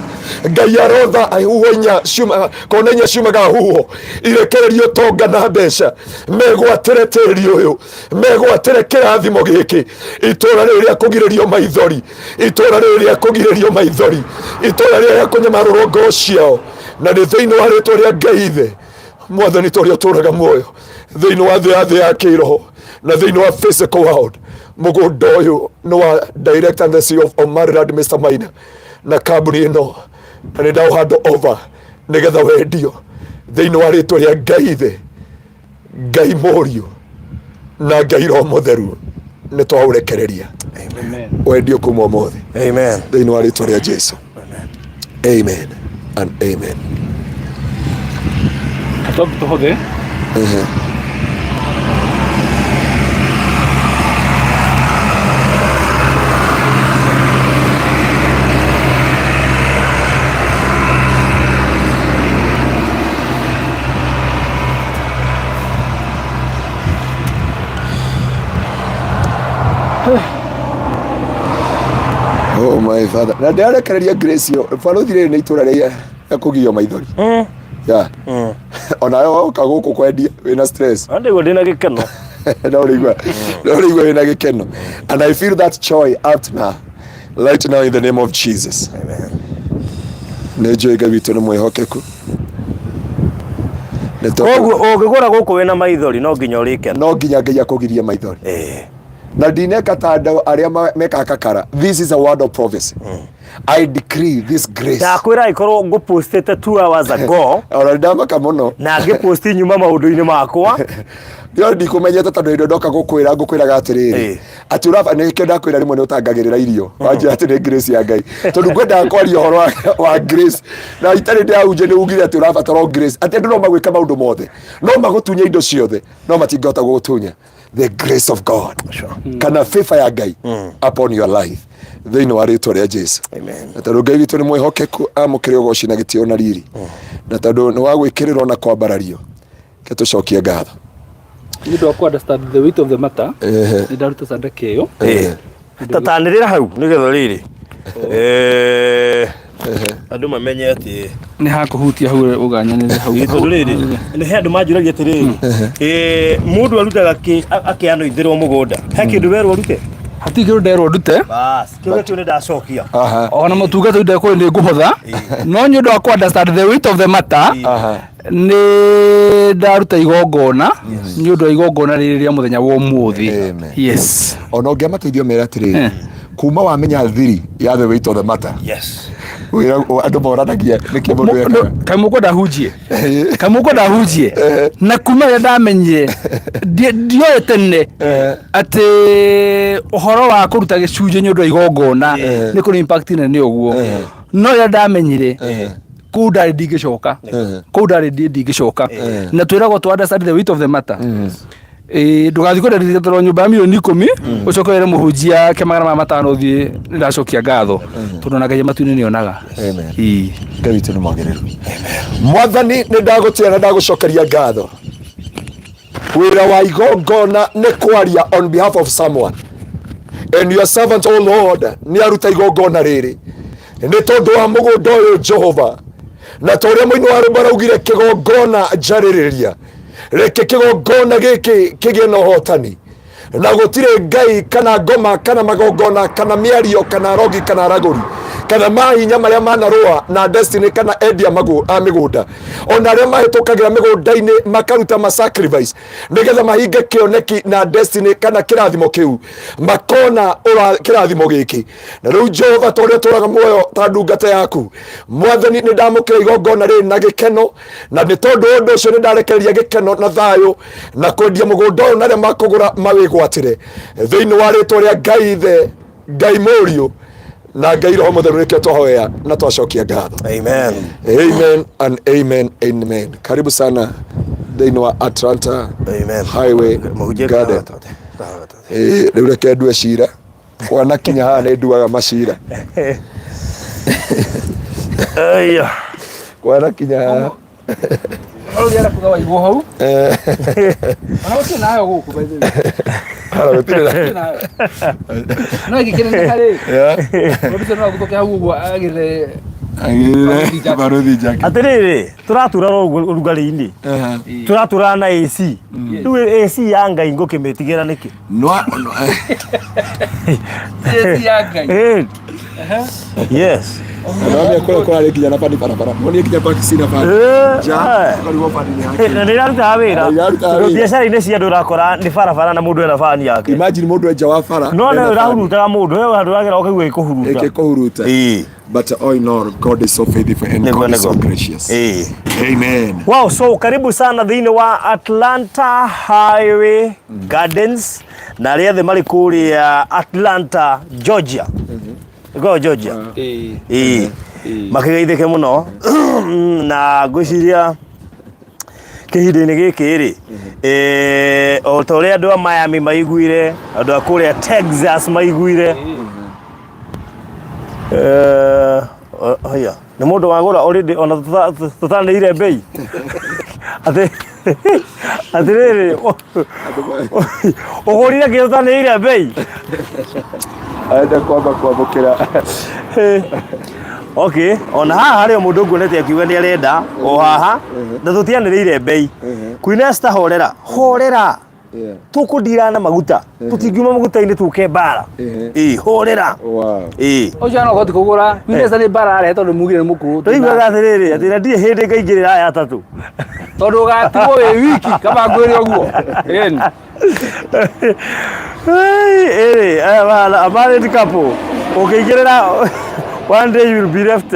ngai arotha huho inya ciuma kona inya ciumaga huho irekererio ũtonga na mbeca megwatĩre tĩri ũyũ megwatĩre kĩrathimo gĩkĩ itũra rĩrĩ rĩa kũgirĩrio maithori itũra rĩrĩ rĩa kũgirĩrio maithori itũra rĩrĩ rĩa kũnyamarũrwo ngoro ciao na nĩ thĩinĩ wa rĩtwa rĩa ngai ithe mwathani ta ũrĩa ũtũraga muoyo thĩinĩ wa thĩ ya thĩ ya kĩroho na thĩinĩ wa physical world mũgũnda ũyũ nĩ wa director and the CEO of Omarland Mr. Maina na kambuni ĩno na nĩ ndaũhand over nĩgetha wendio thĩinĩ wa rĩtwa rĩa ngai ithe ngai mũriũ na ngai roho mũtheru nĩ twaũrekereria wendio kuma ũmũthĩ Amen. thĩinĩ wa rĩtwa rĩa jesu amen and amen Twambe tũhũthĩ Oh my father. Na ndĩrarekereria Grace ĩyo. Barũthi rĩrĩ nĩ itũra rĩa rĩa kũgio maithori. Yeah. Ona we woka gũkũ kwendia wĩna stress. Na ndĩguo ndĩna gĩkeno. No ũraigua no ũraigua wĩna gĩkeno. And I feel that joy out now. Right now in the name of Jesus. Amen. Nĩ njũĩ Ngai witũ nĩ mwĩhokeku. Nĩ tondũ Koguo ũngĩgũra gũkũ wĩna maithori no nginya ũrĩkena. no nginya Ngai akũgirie maithori. Eh. Na ndineka ta andũ arĩa mekaga kakara. This is a word of prophecy. I decree this grace. Ndakwĩra angĩkorwo ngũpostĩte 2 hours ago Ona ndamaka mũno. na ngĩposti nyuma maũndũ-inĩ makwa Yo ndikũmenyete tondũ hĩndĩ ĩyo ndoka gũkwĩra ngũkwĩraga atĩrĩrĩ Ĩĩ. atĩ ũraba nĩkĩo ndakwĩra rĩmwe nĩ ũtangagĩrĩra irio wanjĩra atĩ nĩ grace ya Ngai tondũ ngwendaga kwaria ũhoro wa grace na itarĩ ndĩrahunjia nĩ ugire atĩ ũrabatara o grace atĩ andũ no magwĩka maũndũ mothe no magũtunye indo ciothe no matingĩhota gũgũtunya the grace of God kana favor ya Ngai upon your life thĩinĩ wa rĩtwa rĩa Jesu Amen. na tondũ Ngai witũ nĩ mwĩhokeku amũkĩre ũgoci na gĩtĩo na riri na tondũ nĩ wa gwĩkĩrĩrwo na kwambarario ke tũcokie ngatho nĩ ũndũ wa kũ understand the weight of the matter nĩ ndaruta sadaka ĩyo Eh. Tatanĩrĩra hau nĩgetha rĩrĩ Eh, andũ mamenye atĩ nĩ hakũhutia hau ũganyanĩre hau Ĩ, tondũ rĩrĩ nĩ he andũ manjũragia atĩrĩrĩ eh, mũndũ arutaga kĩ akĩanoithĩrwo mũgũnda he kĩndũ werwo ũrute hatirĩ kĩndũ nderwo ndute bas kĩũria kĩu nĩ ndacokia ona motungata ndekũĩ nĩ ngũhotha no nĩ ũndũ wa kũ understand the weight of the matter nĩ ndaruta igongona nĩ ũndũ wa igongona rĩrĩ rĩa mũthenya wa ũmũthĩ Amen. yes ona ũngĩamateithio mera atĩrĩrĩ Eh. kuma wamenya thiri ya the weight of the matter yes wĩra andũ moranagia nĩkĩ mũndũ ekaga kaĩ mũkwenda hunjie kaĩ mũkwenda hunjie na kuma rĩrĩa ndamenyire ndioĩ tene atĩ ũhoro wa kũruta gĩcunjĩ nĩ ũndũ wa igongona nĩ kũrĩ impact nene ũguo no rĩrĩa ndamenyire kũu ndarĩ ndingĩcoka kũu ndarĩ ndingĩcoka na twĩragwo tũ understand the weight of the matter Ĩĩ, ndũgathiĩ kwenderia nyũmba ya milioni ikũmi ũcoke wĩre mũhunjia ke 500 ũthiĩ nĩ ndacokia ngatho tondũ ona Ngai matu-inĩ nĩonaga Amen. Ĩĩ. Ngai witũ nĩ mwagĩrĩru mwathani nĩ ndagũtĩa na ndagũcokeria ngatho wĩra wa igongona nĩ kwaria on behalf of someone and your servant o lord nĩ aruta igongona rĩrĩ nĩ tondũ wa mũgũnda ũyũ jehova na ta ũrĩa mũini wa rwĩmbo araugire kĩgongona njarĩrĩria reke kĩgongona gĩkĩ kĩgĩe na ũhotani na gũtirĩ ngai kana ngoma kana magongona kana mĩario kana rogi kana ragũri Kana mahinya marĩa manarũa na destiny kana endia a mĩgũnda, ona arĩa mahĩtũkagĩra mĩgũnda-inĩ makaruta ma sacrifice nĩgetha mahinge kĩoneki na destiny kana kĩrathimo kĩu, makona kĩrathimo gĩkĩ. Na rĩu Jehova, ta ũrĩa ũtũũraga muoyo ta ndungata yaku, Mwathani, nĩ ndamũkĩra igongona rĩrĩ na gĩkeno, na nĩ tondũ ũndũ ũcio nĩ ndarekereria gĩkeno na thayũ na kwendia mũgũnda ũyũ na arĩa makũgũra mawĩgwatĩre thĩinĩ wa rĩtwa rĩa Ngai Ithe, Ngai Mũriũ na Ngai Roho Mũtheru. Nĩkĩo twahoya na twacokia ngatho. Amen. Amen and amen, amen. Karibu sana thĩinĩ wa Atlanta Amen. Highway Mũhunjie. Garden. Rĩu reke ndue cira. Wanakinya haha nĩ nduaga macira. Aya. Wanakinya haha. Rĩu arakuga waigwo hau. Ona gũtirĩ nayo gũkũ, by the way. Hara gũtirĩ na Gũtirĩ nayo. No ĩngĩkĩneneka rĩ, mũndũ ũcio no agũthũke hau ũguo agĩre. Agĩrĩre Baruthi Jack. Atĩrĩrĩ, tũratũra ũrugarĩ-inĩ, tũratũra na AC. Rĩu AC ya Ngai ngũkĩmĩtigĩra nĩkĩ? No AC ya Ngai. Yes. Naambia kũrĩa kũrarĩ nginya na bani barabara. Monie nginya baki cina bani. Ja, ũkarigwo bani nĩ yake. Na nĩ irarutaga wĩra. Na irarutaga Tondũ wĩra. biacara-inĩ cia andũ ũrakora nĩ barabara na mũndũ ena bani yake. Imagine mũndũ enja wa bara. No ena nayo bani. ĩrahurutaga mũndũ, we handũ ũragera ũkaigua ĩkũhuruta. Ĩkĩkũhuruta. Ĩĩ. But all in all, God is so faithful and Nĩguo, God is so nĩguo. gracious. Ĩĩ. Amen. Wow, so karibu sana thĩinĩ wa Atlanta Highway Gardens na arĩa othe marĩ kũrĩa Atlanta, Georgia. Ĩkoragwo Georgia. Ĩĩ. Makĩgeithĩke mũno na ngwĩciria kĩhinda-inĩ gĩkĩ rĩ, o ta ũrĩa andũ a Miami maiguire, andũ a kũrĩa Texas maiguire. Haya, nĩ mũndũ wagũra already ona tũtanĩire mbei. Atĩ atĩrĩrĩ, ũgũrire kĩ ũtanĩire mbei? Arenda kwamba kwamũkĩra. Okay, ona haha harĩ o mũndũ nguonete akiuga nĩ arenda o haha na tũtianĩrĩire mbei. Queen Esther, horera, horera. Tũkũndira na maguta, tũtingiuma maguta-inĩ tũke mbara. Ĩĩ, horera. Ĩĩ. Ũcio no ũhoti kũgũra. Queen nĩ mbara arehe tondũ mugire nĩ mũkũrũ. Tũiguaga atĩrĩrĩ, atĩ na ndirĩ hĩndĩ ngaingĩrĩra aya atatũ. Tondũ ũgatigwo wĩ wiki kaba ngwĩre ũguo. Ĩni. Ĩrĩ, aya mahana a married couple. Ũkĩingĩrĩra, one day you will be left.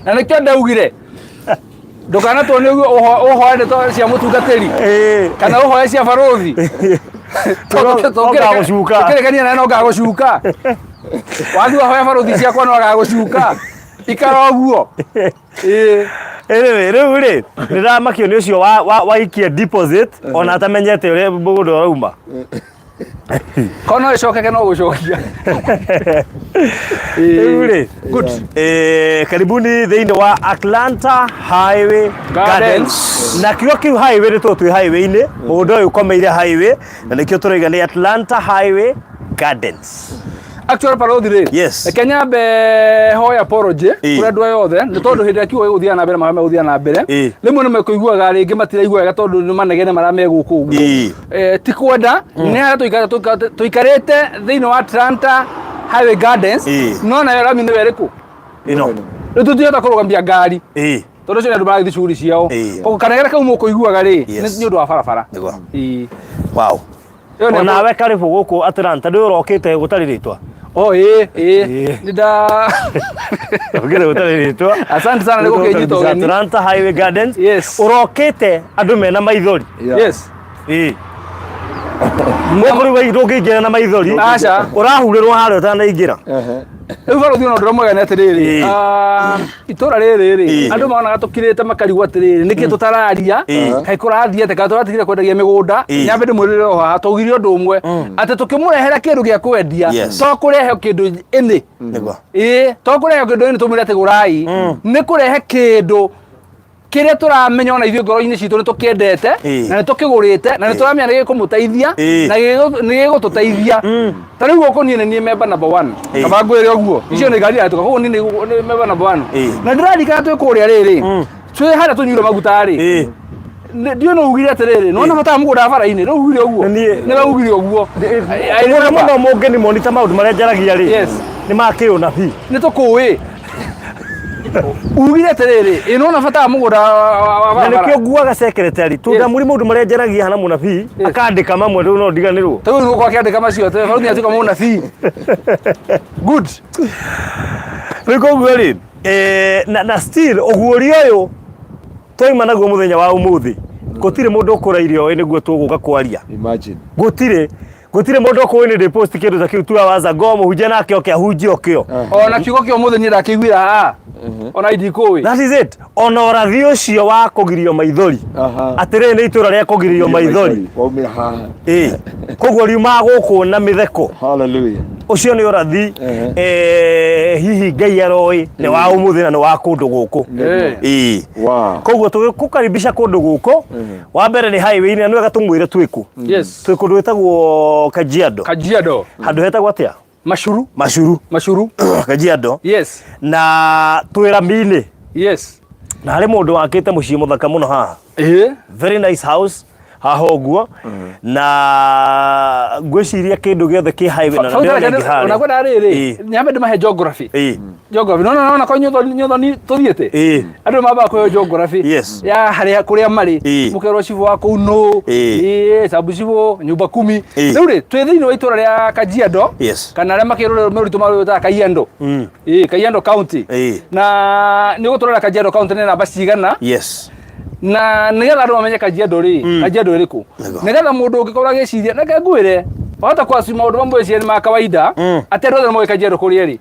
Na nĩkĩo ndaugire ndũkanatwo nĩ ũguo ũhoe ndeto cia mũtungatĩri kana ũhoe cia barũthi. No ngagũcuka. Tũkĩrekania nawe no ngagũcuka. Wathiĩ wahoya barũthi ciakwa no agagũcuka. Ikara ũguo. Ĩĩ. Anyway, rĩu rĩ, nĩ ndamakio nĩ ũcio waikia deposit ona atamenyete ũrĩa mũgũnda ũrauma. Korwo no ĩcokeke no gũcokia. Rĩu rĩ, good. Karibuni thĩinĩ wa Atlanta Highway Gardens. Na kiugo kĩu highway nĩ tondũ twĩ highway-inĩ, mũgũnda ũyũ ũkomeire highway, na nĩkĩo tũrauga nĩ Atlanta Highway Gardens. Actual barũthi rĩ, reke nyambe hoya apology kũrĩ andũ aya othe nĩ tondũ hĩndĩ ĩrĩa kiugo gĩgũthiaga na mbere marĩa megũthiaga na mbere rĩmwe nĩ mekũiguaga rĩngĩ matiraigua wega tondũ nĩ manegene marĩa me gũkũ ũguo. Ti kwenda, nĩ harĩa tũikarĩte thĩinĩ wa Atlanta Highway Gardens, no nayo rami nĩwe ĩrĩkũ ĩno? Rĩu tũtingĩhota kũrũgamia ngari tondũ ũcio nĩ andũ marathiĩ shughuli ciao. Koguo kanegere kau mũkũiguaga rĩ, nĩ ũndũ wa barabara. Wow. Ĩyo nĩ Onawe karibu gũkũ Atlanta, ndũĩ ũrokĩte gũtarĩ rĩtwa. Oh, ĩĩ, ĩĩ. Nĩ nda Ũkĩte gũtarĩ rĩtwa. Asante sana nĩ gũkĩnyita ũgeni. Atlanta Highway Gardens. Yes. Ũrokĩte andũ mena maithori. Yes. Ĩĩ. Gũkũ rĩu ndũngĩingĩra na maithori. Aca. Ũrahurĩrwo harĩa ũtanaingĩra. Rĩu barũthi ona ũndũ ũrĩa mwega nĩ atĩrĩrĩ, itũra rĩrĩ rĩ, andũ monaga tũkirĩte makarigwo atĩrĩrĩ, nĩkĩ tũtararia, kaĩ kũrathiĩ atĩa, kana tũratigire kwendagia mĩgũnda. Nyambe ndĩmwĩrĩre o haha, twaugire ũndũ ũmwe atĩ tũkĩmũrehera kĩndũ gĩa kwendia, to kũrehe kĩndũ ĩnĩ. Ĩĩ, to kũrehe kĩndũ ĩnĩ tũmwĩre atĩ gũrai, nĩ kũrehe kĩndũ kĩrĩa tũramenya ona ithuĩ ngoro-inĩ citũ nĩ tũkĩendete na nĩ tũkĩgũrĩte na nĩ tũramenya nĩ gĩkũmũteithia na nĩ gĩgũtũteithia. Ta rĩu gũkũ niĩ nĩ niĩ member number one. Kaba ngwĩre ũguo, icio nĩ ngari irahĩtũka, koguo niĩ nĩ member number one. Na ndĩraririkana twĩ kũrĩa rĩrĩ, twĩ harĩa tũnyuire maguta rĩ, ndiũĩ nũ ugire atĩrĩrĩ, nĩwona bata wa mũgũnda wa bara-inĩ, rĩu ugire ũguo. Nĩ niĩ. Nĩwe ugire ũguo. I Mũno remember. mũno mũngĩni monita maũndũ marĩa njaragia rĩ. Nĩ ma kĩũnabii. Nĩ tũkũĩ ugire atĩrĩrĩ, ĩ nona bata wa mũgũnda wa Na barabara. nĩkĩo nguaga secretary tondũ ndamũri maũndũ marĩa njaragia hana mũnabii akandĩka mamwe rĩu no ndiganĩrwo. Tarĩu nĩ gũkorwo akĩandĩka macio atĩ barũthi atuĩka mũnabii. Good. Rĩu koguo rĩ na still ũguũrio ũyũ twaima naguo mũthenya wa ũmũthĩ, gũtirĩ mũndũ ũkũra irio nĩguo tũgũka kwaria. Imagine. Gũtirĩ mũndũ ũkũĩ nĩ ndĩ post kĩndũ ta kĩu 2 hours ago, mũhunjia nake oke ahunjie o kĩo. Ona kiugo kĩa ũmũthĩ niĩ ndakĩiguĩra haha, ona ndikũĩ. That is it. Ona ũrathi ũcio wa kũgirio maithori, atĩrĩrĩ, nĩ itũra rĩa kũgirio maithori. Waumĩra haha. Ĩĩ, koguo riumaga gũkũ na mĩtheko. Hallelujah. Ũcio nĩ ũrathi hihi Ngai aroĩ nĩ wa ũmũthĩ na nĩ wa kũndũ gũkũ. Ĩĩ. Koguo tũgĩkũkaribisha kũndũ gũkũ, wa mbere nĩ highway-inĩ, na nĩ wega tũmwĩre twĩkũ. Twĩ kũndũ gwĩtagwo Kajiado. Kajiado. Handũ hetagwo atĩa? Macuru. Macuru. Macuru. Kajiado. Yes. Na twĩ rami-inĩ. Na harĩ mũndũ wakĩte mũciĩ mũthaka mũno haha. Very nice house haha ũguo, na ngwĩciria kĩndũ gĩothe kĩ highway na ndĩrona ĩngĩ harĩa. Ona kwenda rĩrĩ, nyambe ndĩmahe geography. Geography nona ko nyũthoni tũthiĩte, andũ mambaga kũheo geography ya harĩa kũrĩa marĩ. Mũkerwo cibũ wa kũu nũ, sabu cibũ, nyũmba kumi. Rĩu rĩ, twĩ thĩinĩ wa itũra rĩa Kajiado, kana arĩa makĩrũrĩrĩ rũritũ marwĩtaga Kajiado. Kajiado County. Na nĩ ũgũtũrora Kajiado County nĩ namba cigana. Na nĩgetha andũ mamenye Kajiado rĩ, Kajiado ĩrĩkũ, nĩgetha mũndũ ũngĩkorwo agĩciria, reke ngwĩre, wahota kwaci maũndũ mamwe wĩcirie nĩ ma kawaida, atĩ andũ othe nĩ moĩ Kajiado kũrĩa ĩrĩ.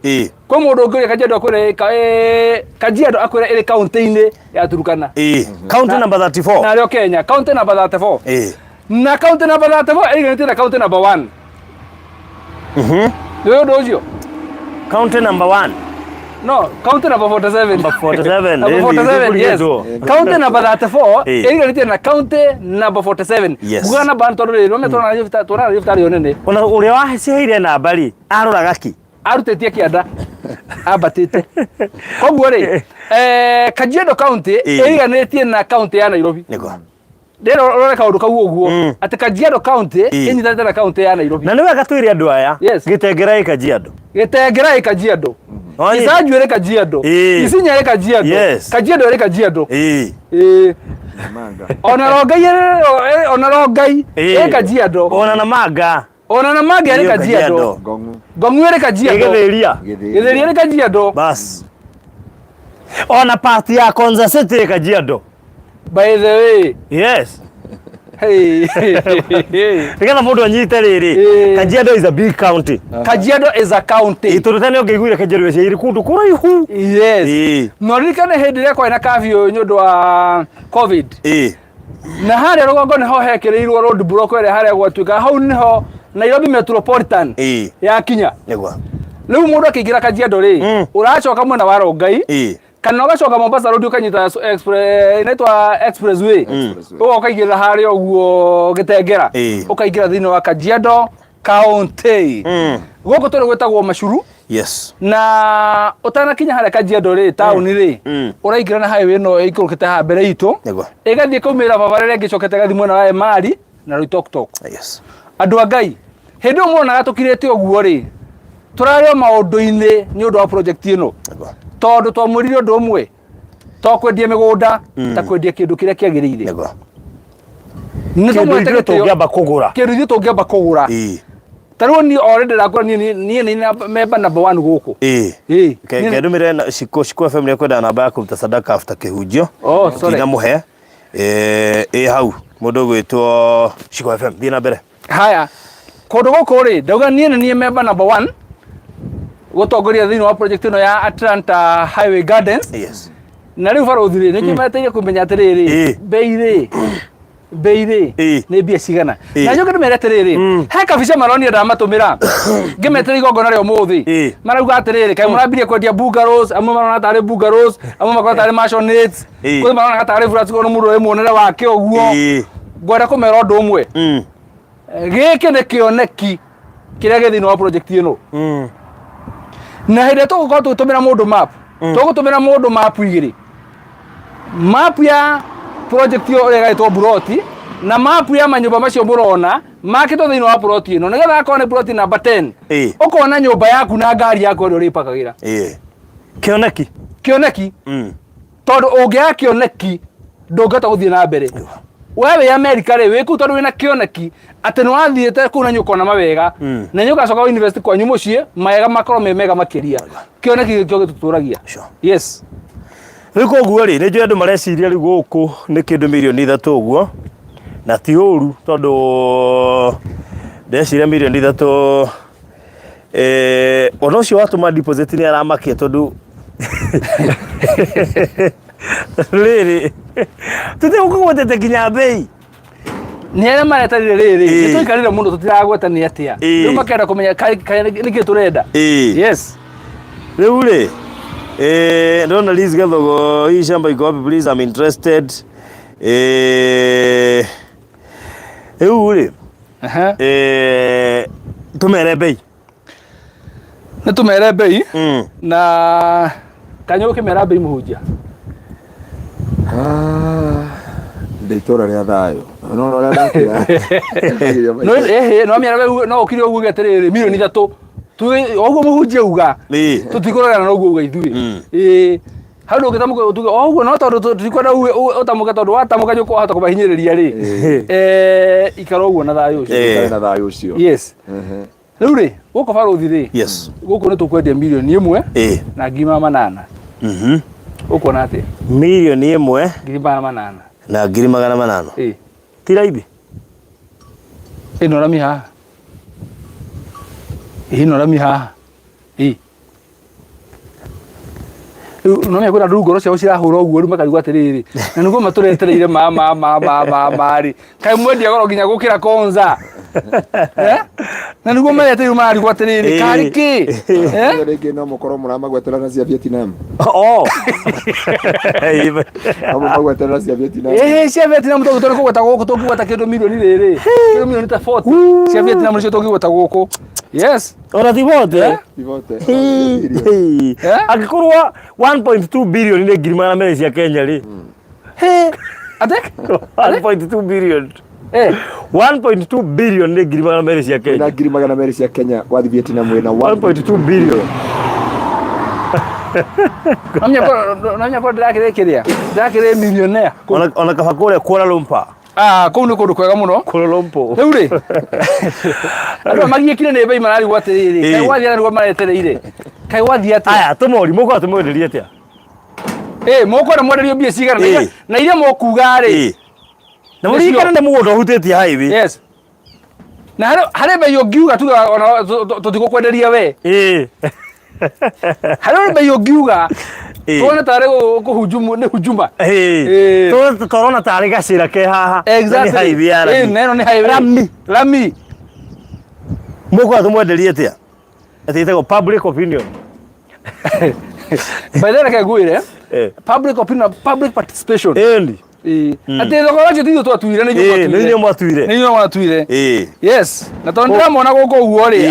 Kwĩ mũndũ ũngĩũria Kajiado akwĩre Kajiado, akwĩre ĩrĩ kaunti-inĩ ya Turkana. County number 34. Na arĩo Kenya county number 34. Na county number 34 ĩriganĩtie na county number 1. Nĩ ũndũ ũcio. County number 1. No, county number 47. Number 47. Number 47, yes. Ĩrĩ, County number 34 ĩriganĩtie na county number 47. Yes. Nguga namba tondũ rĩrĩ, nĩwamenya tũrona thibitarĩ ĩyo nene. Ona ũrĩa waciheire namba rĩ, aroraga ki? Arutĩtie kĩanda ambatĩte. Koguo rĩ, Kajiado County ĩriganĩtie na county ya Nairobi. Nĩguo. Ndĩrenda ũrore kaũndũ kau ũguo, atĩ Kajiado County ĩnyitanĩte na county ya Nairobi. Na nĩ wega twĩre andũ aya, Gĩtengera ĩ Kajiado. Gĩtengera ĩ Kajiado. Wanyita? Isanju ĩrĩ Kajiado. Isinya ĩrĩ Kajiado. Kajiado ĩrĩ Kajiado. Ĩĩ. Ona Rongai ona Rongai ĩ Kajiado. Ona Namanga. Ona Namanga ĩrĩ Ĩyo Kajiado. Kajiado. Ngong'u ĩrĩ Kajiado. Gĩthĩria. Gĩthĩria ĩrĩ Kajiado. Bas. Ona part ya Konza City ĩ Kajiado. By the way. Yes. Hey. Nĩgetha mũndũ anyite rĩrĩ, Kajiado is a big county. Kajiado is a county. Ĩ, tondũ tene ũngĩaiguire Kajiado ĩrĩ kũndũ kũraihu. Yes. No ririkane hĩndĩ ĩrĩa kwarĩ na curfew nĩ ũndũ wa COVID. Na harĩa rũgongo nĩho hekĩrĩirwo road block ĩrĩa harĩa gwatuĩka hau nĩho Nairobi Metropolitan yakinya. Nĩguo. Rĩu mũndũ akĩingĩra Kajiado rĩ, ũracoka mwena wa Rongai, kana ũgacoka Mombasa Road ũkanyita express, inaitwa expressway, ũgoka ũkaingĩra harĩa ũguo Gĩtengera, ũkaingĩra thĩinĩ wa Kajiado County. Gũkũ tũrĩ gwĩtagwo Macuru. Na ũtanakinya harĩa Kajiado rĩ, taũni rĩ, ũraingĩra na highway ĩno ĩikũrũkĩte haha mbere itũ, ĩgathiĩ ĩkaumĩrĩra barabara ĩrĩa ĩngĩ ĩcokete ĩgathiĩ mwena wa Emali na Loitoktok. Andũ a Ngai, hĩndĩ ĩyo muonaga tũkirĩte ũguo rĩ, tũrarĩ o maũndũ-inĩ nĩ ũndũ wa project ĩno. Tondũ twamwĩrire ũndũ ũmwe, to kwendia mĩgũnda, ta kwendia kĩndũ kĩrĩa kĩagĩrĩire. Nĩ Kĩndũ tũmwete ithuĩ gĩtĩo. tũngĩamba kũgũra. Kĩndũ ithuĩ tũngĩamba kũgũra. Ta rĩu niĩ already ndakũra, niĩ nĩ member number 1 gũkũ. Ke ndũmĩre na Shiko FM nĩ kwenda namba ya kũruta sadaka after kĩhunjio. Oh, sorry. Ndinamũhe. Ĩ hau mũndũ ũgwĩtwo Shiko FM, thiĩ na mbere. Haya, kũndũ gũkũ rĩ, ndauga niĩ nĩ niĩ member number 1 gũtongoria thĩinĩ wa project ĩno ya Atlanta Highway Gardens. Na rĩu barũthi rĩ, nĩ kĩmeteire kũmenya atĩrĩrĩ, bei rĩ, bei rĩ, nĩ mbia cigana. Na njoke ndĩmere atĩrĩrĩ, he kabica maronire ndamatũmĩra ngĩmetĩra igongona rĩa ũmũthĩ. Marauga atĩrĩrĩ, kaĩ mũrambirie kwendia bungalows, amwe marona tarĩ bungalows, amwe makona tarĩ mansionettes, kwĩ marona tarĩ flats, koguo mũndũ arĩ muonere wake ũguo. Ngwenda kũmera ũndũ ũmwe, gĩkĩ nĩ kĩoneki kĩrĩa gĩ thĩinĩ wa project ĩno. Na hĩndĩ ĩrĩa tũgũkorwo tũgĩtũmĩra mũndũ map, tũgũtũmĩra mũndũ map igĩrĩ, map ya project ĩyo ĩrĩa ĩgaĩtwo buroti, Na mapu ya manyũmba macio mũrona makĩtwo thĩinĩ wa ploti ĩno, nĩgetha akorwo nĩ ploti namba 10, ũkona nyũmba yaku na ngari yaku ĩrĩa ũrĩpakagĩra. Kĩoneki. Kĩoneki. Tondũ ũngĩaga kĩoneki ndũngĩhota gũthiĩ na mbere. We wĩ Amerika rĩ, wĩ kũu tondũ wĩna kĩoneki atĩ nĩ wathiĩte kũu na nĩ ũkona mawega, na nĩ ũgacoka university kwanyu mũciĩ mawega makorwo me mega makĩria. Kĩoneki gĩkĩo gĩtũtũragia. Yes. Rĩu koguo rĩ, nĩ njũĩ andũ mareciria rĩu gũkũ nĩ kĩndũ mirioni 3 ũguo, na ti ũru tondũ ndeciria mirioni 3, ona ũcio watũma deposit nĩ aramakia, tondũ rĩrĩ tũtigũkũgwetete nginya mbei. Nĩ arĩa maretarire rĩrĩ, nĩ tũikarire mũno tũtiragweta nĩ atĩa. Rĩu makenda kũmenya nĩkĩ tũrenda. Yes. Rĩu rĩ, ndĩrona Liz Gathogo, hii shamba iko wapi please, I'm interested. Rĩu rĩ, tũmere mbei. Nĩ tũmere mbei. Na kanyũ ũkĩmera mbei mũhunjia. Ah, ndĩ itũra rĩa thayũ. No ũrĩa ndakĩra. No ĩhĩ no mĩara we no ũkire ũguo uge atĩrĩrĩ mirioni 3, tuge ũguo mũhunjia uga, tũtikũregana na ũguo uga ithuĩ. Ĩĩ, hau ndũngĩtamũka tuge o ũguo, no tondũ tũtikwenda uge ũtamũke, tondũ watamũka nĩ ũkũhota kũmahinyĩrĩria rĩ. Ikara ũguo na thayũ ũcio. Ikare na thayũ ũcio. Yes. Rĩu rĩ, gũkũ barũthi rĩ, gũkũ nĩ tũkwendia mirioni 1 na 800,000. Ũkuona atĩa? 1,000,000 800,000 na 800,000. Ti raithi. Ĩno rami haha, ĩno rami haha. Ĩ rĩu no kwĩna andũ ngoro ciao cirahũra ũguo, rĩu makarigwo atĩrĩrĩ, na nĩguo matũretereire ma ma ma ma ma ma rĩ, kaĩ mwendia goro nginya gũkĩra konza? Eh? Na nĩguo maretereire mararigwo atĩrĩrĩ, karĩ kĩ? Eh? Rĩngĩ no mũkorwo mũramagwetera na cia Vietnam. Oh. No mũmagwetera cia Vietnam. Ĩhĩ, cia Vietnam tondũ tũrĩ kũgweta gũkũ, tũngĩgweta kĩndũ mirioni rĩrĩ, kĩndũ mirioni ta 40 cia Vietnam nĩcio tũngĩgweta gũkũ. Yes. Ona ti wote. Eh? Ivote. Eh? Angĩkorwo 1.2 billion nĩ 200,000 cia Kenya rĩ. Hĩ. Ate? 1.2 billion. 1.2 billion nĩ 200,000 cia Wĩna Kenya. 200,000 cia Kenya wathi Vietnam wĩna 1.2 billion. Namenya ko ndĩrakĩrĩ kĩrĩa? Ndĩrakĩrĩ millionaire. Ona kaba kũrĩa Kuala Lumpur. Ah, kũu nĩ kũndũ kwega mũno. Kuala Lumpur. Rĩu rĩ, andũ aya magiĩkire nĩ mbei, mararigwo atĩrĩrĩ, kaĩ gwathiĩ atĩa nĩguo maretereire? Kaĩ gwathiĩ atĩa? Aya, tũmori mũkwa tũmwenderie atĩa? Ĩ, mũkwenda mwenderio mbia cigana? Na iria mũkuga rĩ? Na mũririkane nĩ mũgũnda ũhutĩtie highway. Yes. Na harĩ mbei ũngiuga tuge ona tũtigũkwenderia we. Harĩ mbei ũngiuga tuone tarĩ kũhunjumu nĩ hujuma. Tũrona tarĩ gacĩra ke haha. Na nĩ Exactly. highway ya rami. Na ĩno nĩ highway. Rami. Rami. Mũkwenda tũmwenderie atĩa? Atĩ ĩtagwo public opinion. By the way, reke ngwĩre, public opinion, public participation. Ĩni. Atĩ thogora ũcio ti ithuĩ twatuire, nĩ inyuĩ Nĩ inyuĩ mwatuire. Nĩ inyuĩ mwatuire. Yes. Na tondũ ndĩramona gũkũ ũguo rĩ,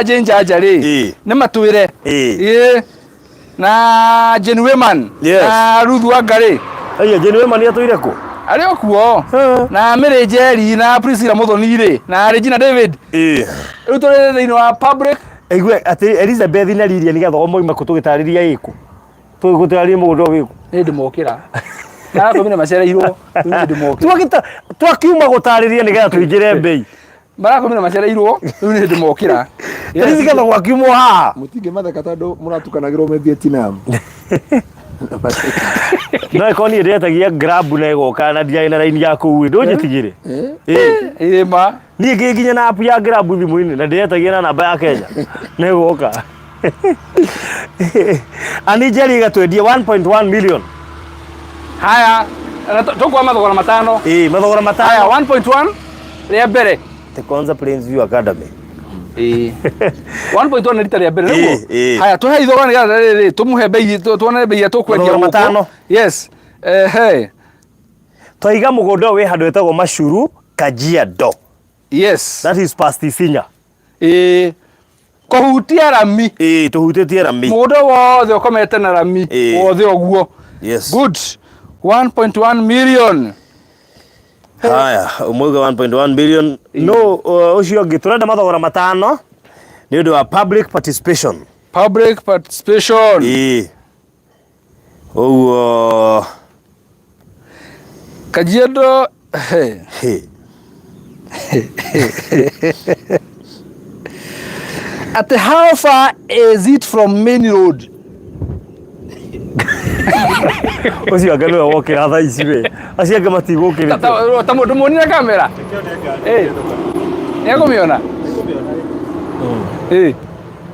Jane Njanja rĩ, nĩ matwĩre. Ĩĩ. Na Jane Wayman na Ruth Wanga rĩ. Aya, Jane Wayman atũire kũ? Arĩ o kuo. Na Mary Njeri na Priscilla Muthoni rĩ, na Regina David. Rĩu tũrĩ thĩinĩ wa public. Aigue atĩ Elizabeth na Lilian Gathogo moima kũ tũgĩtarĩria ĩkũ? Tũgĩtarĩria mũgũnda ũyũ wĩkũ? Nĩ ndĩmokĩra. Marakomire macereirwo, rĩu nĩ ndĩmokĩra. Twakiuma gũtarĩria nĩgetha tũingĩre mbei. Marakomire macereirwo, rĩu nĩ ndĩmokĩra. Elizabeth Gathogo akiumwo haha. Mũtingĩmatheka tondũ mũratukanagĩrwo me Vietnam. No ĩkorwo niĩ ndĩretagia Grab na ĩgoka na ndiarĩ na raini ya kũu ĩ, ndũnjĩtigĩre. Ĩĩ ma. Niĩ ngĩ nginya na app ya Grab thimũ-inĩ na ndĩretagia na namba ya Kenya na ĩgoka. Ani Njeri ĩgatwendia 1.1 million. Haya, na tũkuoya mathogora matano. Ĩĩ, mathogora matano. Haya, 1.1 rĩa mbere. The Konza Plains View Academy. Ĩĩ. 1.1 nĩ rita rĩa mbere nĩguo? Ĩĩ. Haya, tũhe ithogora nĩgetha rĩrĩ tũmũhe mbei, tuone mbei ĩrĩa tũkwendia Mathogora gũkũ. matano. Yes. Ehe. Twaiga mũgũnda ũyũ wĩ handũ hetagwo Machuru, Kajiado. Yes. That is past Isinya. Ĩĩ. Kũhutia rami. Ĩĩ, tũhutĩtie rami. Mũgũnda wothe ũkomete na rami. Wothe ũguo. Yes. Good. 1.1 million. Haya, ũmwe uga 1.1 billion. No, ũcio ũngĩ tũrenda mathogora matano nĩ ũndũ wa public participation. Public participation. Ĩĩ. Ũguo Kajiado he. He. At how far is it from main road? Ũcio anga nĩwe wokĩra thaa ici we. Acio angĩ matigũkĩrĩte. Ta mũndũ muonire kamera. Eh. Nĩekũmĩona? Eh.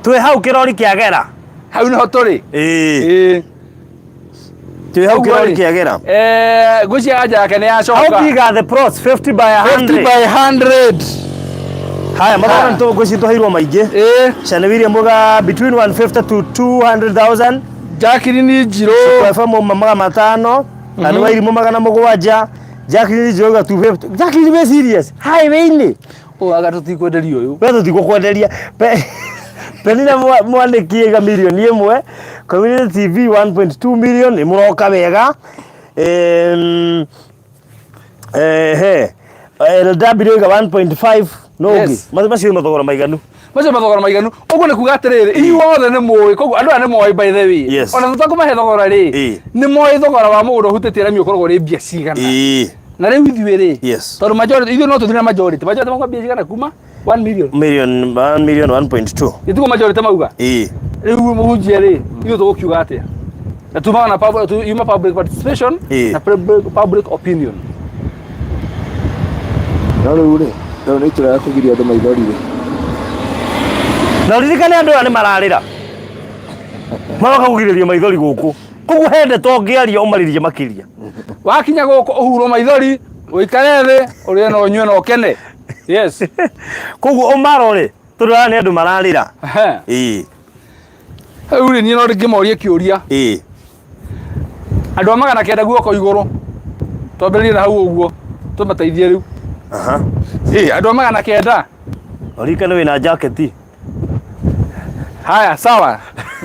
Twĩ hau kĩrori kĩagera. Hau nĩho tũrĩ. Ĩĩ. Ĩĩ. Twĩ hau Ũguo kĩrori rĩ, kĩagera. Eh, ngwĩciria anja yake nĩ How yacoka. big are the plots? 50 by 100. 50 by 100. Haya, mathogora nĩ tũgwĩciria tũheirwo maingĩ. Ĩĩ. Shane William uga between 150 to 200,000. Jacqueline Njirũ. Kwa FM 500. Andu Wairimũ 700. Jacqueline Njirũ uga 250. Jacqueline be serious. Highway-inĩ. Ũyũ anga tũtikwenderia ũyũ. We tũtigũkwenderia. Penina mwandĩki aiga mirioni 1. Community TV 1.2 million nĩ mũroka wega. Ehe. LW aiga 1.5 no ũngĩ. Yes. Macio nĩ mathogora maiganu. Macio mathogora maiganu. Ũguo nĩ kuga atĩrĩrĩ, inyuothe nĩ mũĩ, koguo andũ aya nĩ moĩ by the way. Yes. Ona tũtakũmahe thogora rĩ, Ĩĩ. nĩ moĩ thogora wa mũgũnda ũhutĩtie rami ũkoragwo ũrĩ mbia cigana. Ĩĩ. Na rĩu ithuĩ rĩ, Yes. tondũ majority, ithuĩ no tũthiĩ na majority. Majority mauga mbia cigana kuma 1 million. Million 1 million 1.2. Gĩtiguo majority mauga. Ĩĩ. Rĩu mũhunjia rĩ, ithuĩ tũgũkiuga atĩa? Na tumaga na public, yuma public participation Ĩĩ. na public opinion. No rĩu rĩ, rĩu nĩ itũra rĩa kũgiria andũ maithori rĩ. Na ũririkane andũ aya nĩ mararĩra. Maroka kũgirĩrĩria maithori gũkũ. Koguo he ndeto ũngĩaria ũmarĩrie makĩria. Wakinya gũkũ ũhurwo maithori, ũikare thĩ, ũrĩe na ũnyue na ũkene. Yes. Koguo ũmarore tondũ aya nĩ andũ mararĩra. Ehe. Ĩĩ. Rĩu rĩ niĩ no ndĩngĩmorie kĩũria. Ĩĩ. Andũ a 900 guoko igũrũ. Twambĩrĩrie na hau ũguo. Tũmateithie rĩu. Aha. Ĩĩ, andũ a 900. Ũririkane wĩna jaketi. Haya, sawa.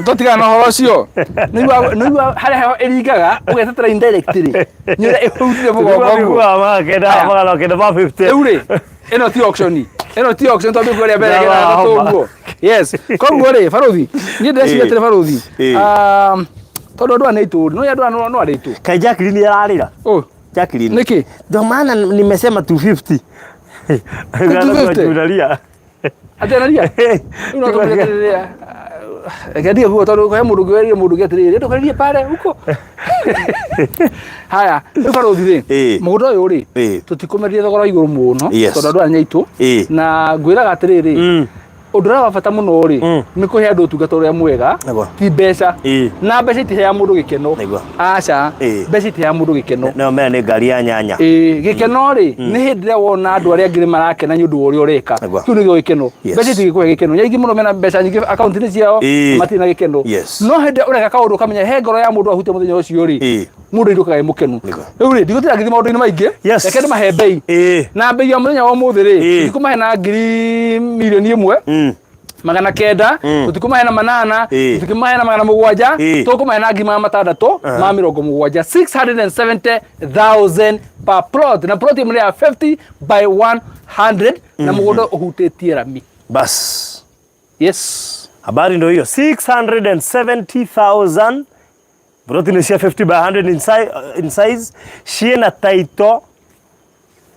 Tũtigana na ũhoro ũcio. Nĩigua harĩa heho ĩringaga ũgetetera indirectly. Nĩ ũrĩa ĩhutire mũgongo ũguo. 900 950. Rĩu rĩ, ĩno ti auction. Ĩno ti auction twambie kuoria mbere Ndawa getha homa. ũguo. Yes. Koguo rĩ, barothi, niĩ ndĩreciria Ĩĩ. atĩrĩ barothi. Ĩĩ. Tondũ andũ aya nĩ aitũ, no andũ aya no arĩ aitũ. Kaĩ Jacqueline ararĩra? Oh, Jacqueline. nĩkĩ? Ndio maana nimesema 250. 250? Tunalia. Atĩ anaria? Rĩu no tũmwĩre atĩrĩrĩ, reke ndige kuga tondũ he mũndũ ũngĩ werire mũndũ ũngĩ atĩrĩrĩ, ndũkarĩrie pale huko. Haya, rĩu barothi rĩ, Ĩĩ. mũgũnda ũyũ rĩ, Ĩĩ. tũtikũmenderia thogora wa igũrũ mũno, Yes. tondũ andũ aya nĩ aitũ. Ĩĩ. Na ngwĩraga atĩrĩrĩ, ũndũ ũrĩa wa bata mũno rĩ, nĩ kũhe andũ ũtungata ũrĩa mwega, Nĩguo. ti mbeca. Ĩĩ. Na mbeca itiheaga mũndũ gĩkeno. Nĩguo. Aca, Ĩĩ. mbeca itiheaga mũndũ gĩkeno. No mena nĩ ngari ya nyanya. Ĩĩ, gĩkeno rĩ nĩ hĩndĩ ĩrĩa wona andũ arĩa angĩ nĩ marakena nĩ ũndũ wa ũrĩa ũreka. Nĩguo. Kĩu nĩkĩo gĩkeno. Yes. Mbeca itingĩkũhe gĩkeno. Nĩ aingĩ mũno mena mbeca nyingĩ akaunti-inĩ ciao Ĩĩ. na matirĩ na gĩkeno. Yes. No hĩndĩ ĩrĩa ũreka kaũndũ ũkamenya he ngoro ya mũndũ ahutia mũthenya ũcio rĩ, Ĩĩ. mũndũ ainũkaga e mũkenu. Nĩguo. Rĩu rĩ, ndigũtinda ngĩthiĩ maũndũ-inĩ maingĩ. Yes. Reke ndĩmahe mbei. Ĩĩ. Na mbei ya mũthenya wa ũmũthĩ rĩ, Ĩĩ. tũtikũmahe na ngiri 1 mirioni 900, tũtikũmahe na 8, Ĩĩ. tũtikũmahe na 700, Ĩĩ. tũkũmahe na 670,000, 670,000 per plot. Na plot ĩmwe nĩ ya 50 by 100 na mũgũnda ũhutĩtie rami. Bas. Yes. Habari ndio hiyo 670,000 plot ni cia 50 by 100 in size ciĩna title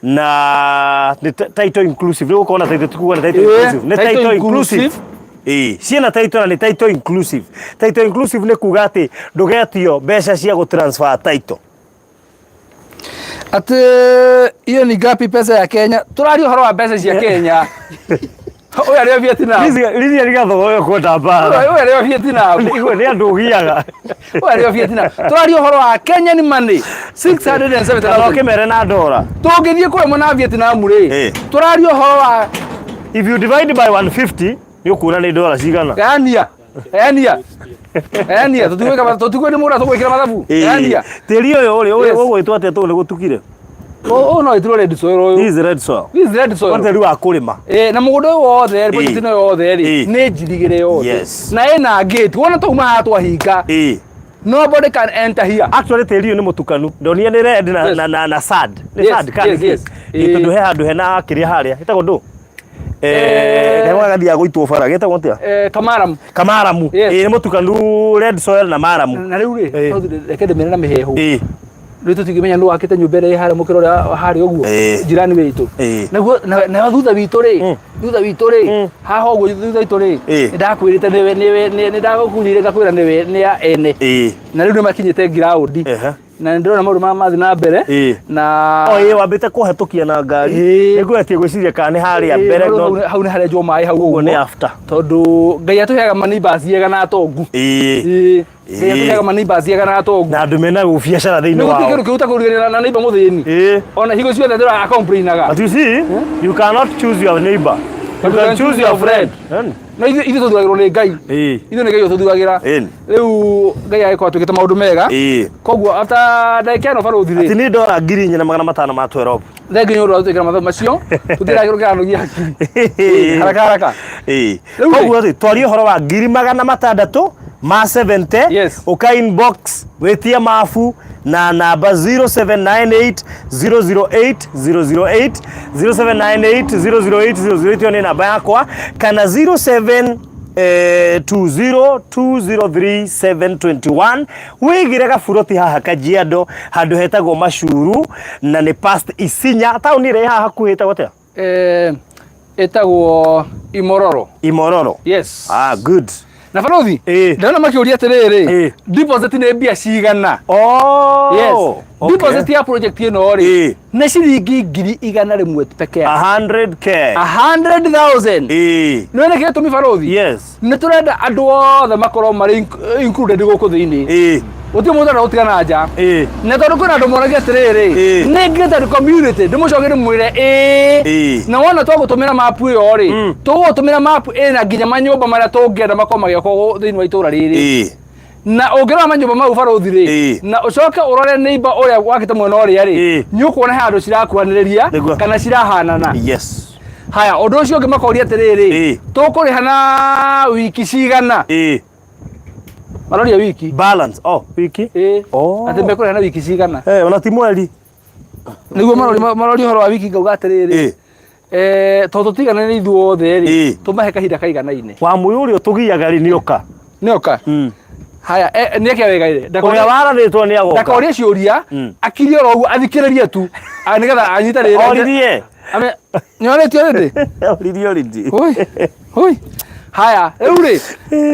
na nĩ title inclusive rĩu ũkona title tikuga nĩ title Ĩĩ, inclusive nĩ title title inclusive inclusive. Ĩĩ, ciĩna title na nĩ title inclusive. Title inclusive nĩ kuga atĩ ndũgetio mbeca cia gũ transfer title. Atĩ hiyo ni ngapi pesa ya Kenya? Tũraria ũhoro wa mbeca cia Kenya. Ũyũ arĩ o Vietnam. Lizi arigathogo ũyũ kwenda mbara. Ũyũ arĩ o Vietnam. Igwe nĩ andũ ũgiaga. Ũyũ arĩ o Vietnam. Tũraria ũhoro wa Kenyan money 670,000. Kana ũkĩmere na ndora. Tũngĩthiĩ kũrĩa na Vietnam rĩ, Ĩĩ. tũraria ũhoro wa If you divide by 150 nĩ ũkuona nĩ ndora cigana. gayania gayania gayania tũtigwĩka tũtigwĩ nĩ mũndũ tũgwĩkĩra mathabu Ĩĩ. gayania Tĩri ũyũ rĩ, Yes. ũgwĩtwo atĩa tondũ nĩ gũtukire? Ũyũ no wĩtirwo red soil ũyũ. This is red soil. This is red soil. Wa tĩri wa kũrĩma. Ĩĩ, na mũgũnda ũyũ wothe rĩ, project Ĩĩ. ĩno yothe rĩ, Ĩĩ. nĩ njirigĩre yothe. Yes. Na ĩna gate. Wona twauma haha twahinga. Ĩĩ. Nobody can enter here. Actually tĩri ũyũ nĩ mũtukanu. Ndonire nĩ red na Yes. na na, na sand. Nĩ sand kana nĩ kĩ? Yes. Ĩ, tondũ he handũ hena kĩrĩa harĩa. Ĩtagwo ndũ? Eh, Eh. karĩa gathiaga gũitwo bara getagwo atĩa? Kamaramu. Kamaramu. Yes. Ĩ, nĩ mũtukanu red soil na maramu. Na rĩu rĩ, Eh. no reke ndĩmere na mĩhehu. Ĩ. Rĩu tũtingĩmenya nũ wakĩte nyũmba ĩrĩa ĩ harĩa mũkĩra ũrĩa harĩa ũguo Eh. jirani witũ. Eh. Naguo nayo thutha witũ rĩ, thutha witũ rĩ, haha ũguo thutha witũ rĩ, Eh. nĩndakwĩrĩte nĩwe nĩwe nĩndagũkunyĩire ngakwĩra nĩwe nĩ ya ene. Ĩ. Na rĩu nĩmakinyĩte ngiraũndi. Ehe. Na nĩndĩrona maũndũ marĩa mathiĩ na mbere. Eh. Na O ĩ wambĩte kũhetũkia na ngari. Ĩ. Nĩngũgetie gwĩciria kana nĩ harĩa Eh, mbere hau- no hau nĩ harenjwo maĩ hau ũguo nĩ ũguo. after. Tondũ Ngai atũheaga maneighbors ega na atongu. Ĩ. Ĩ. Ngai Ĩ. atũheaga maneighbors ega na atongu. Na andũ mena biacara thĩinĩ Nĩ gũtirĩ wao. kĩndũ kĩũru ta kũrigania na neighbor mũthĩni. Ĩ. Ona hingo ciothe ndĩra complainaga. But you see, you cannot choose your neighbor. You But can choose your friend. No ithuĩ tũthuragĩrwo nĩ Ngai. Ĩ. Ithuĩ nĩ Ngai ũtũthuragĩra. Ĩ. Rĩu Ngai agĩkorwo atwĩkĩte maũndũ mega. Ĩ. Koguo after ndagĩka ĩno barũthi Ati rĩ, nĩ ndora 4500 ma 12. thengiũ nĩ ũndũ wa gũtwĩkĩra mathabu macio, tũtiragĩrwo kĩranogia hakiri. Ĩ, Haraka haraka. Ĩ. Rĩu rĩ- Koguo rĩ, twarie ũhoro wa 600,000 ma 70 Yes. ũka inbox wĩtie mabu na namba 0798 008 008 0798 008 008 ĩyo nĩ namba yakwa kana 07 20203 wĩigire gaburoti haha Kajiado handũ hetagwo Macuru na nĩ past Isinya taũni ĩrĩa ĩ haha hakuhĩ ĩtagwo atĩa? Ĩtagwo Imororo. Imororo. Yes. Ah, good. Na barũthi, Ĩ. ndĩrona makĩũria atĩrĩrĩ, Ĩ. deposit nĩ mbia cigana? Oh. Yes. Okay. Deposit ya project ĩno rĩ, Ĩ. nĩ ciringi 100,000 peke yake. 100K. 100,000. Ĩ. Nĩ nĩkĩ gĩtũmi barũthi? Yes. Nĩ tũrenda andũ othe makorwo marĩ included gũkũ thĩinĩ. Ĩ. Gũtirĩ mũndũ ũrenda gũtigana nja. Ĩ. Na tondũ kwĩna andũ moragia atĩrĩrĩ, Ĩ. nĩ gated community, ndĩmũcoke ndĩmwĩre Ĩ. ĩĩ. Na wona twagũtũmĩra mapu ĩyo rĩ, tũgũgũtũmĩra mapu ĩna nginya manyũmba marĩa tũngĩenda makorwo magĩakwo thĩinĩ wa itũra rĩrĩ. Ĩ. Na ũngĩrora manyũmba mau barũthi rĩ, Ĩ. na ũcoke ũrore neighbor ũrĩa wakĩte mwena ũrĩa rĩ, Ĩ. nĩ ũkuona he handũ cirakuhanĩrĩria Nĩguo. kana cirahanana. Yes. Haya, ũndũ ũcio ũngĩ makoria atĩrĩrĩ, Ĩ. tũkũrĩha na wiki cigana? Ĩ. Maroria wiki. Balance. Oh, wiki. Ĩ. Oh. Atĩ mekũrĩha na wiki cigana? Eh, ona ti mweri. Nĩguo maroria ũhoro wa wiki ngauga atĩrĩrĩ, Ĩ. tondũ tũtiganane ithuothe rĩ, Ĩ. tũmahe kahinda kaiganaine. Wa mũyũ ũrĩa ũtũgiaga rĩ nĩoka. Nĩoka? Haya, nĩeke wega rĩ. Ũrĩa warathĩtwo nĩ agoka. Ndakorie ciũria, akirie oro ũguo, athikĩrĩrie tu, nĩgetha anyite rĩrĩ. Oririe. Nĩorĩtie already? Oririe already. Oi, oi. Haya, rĩu rĩ,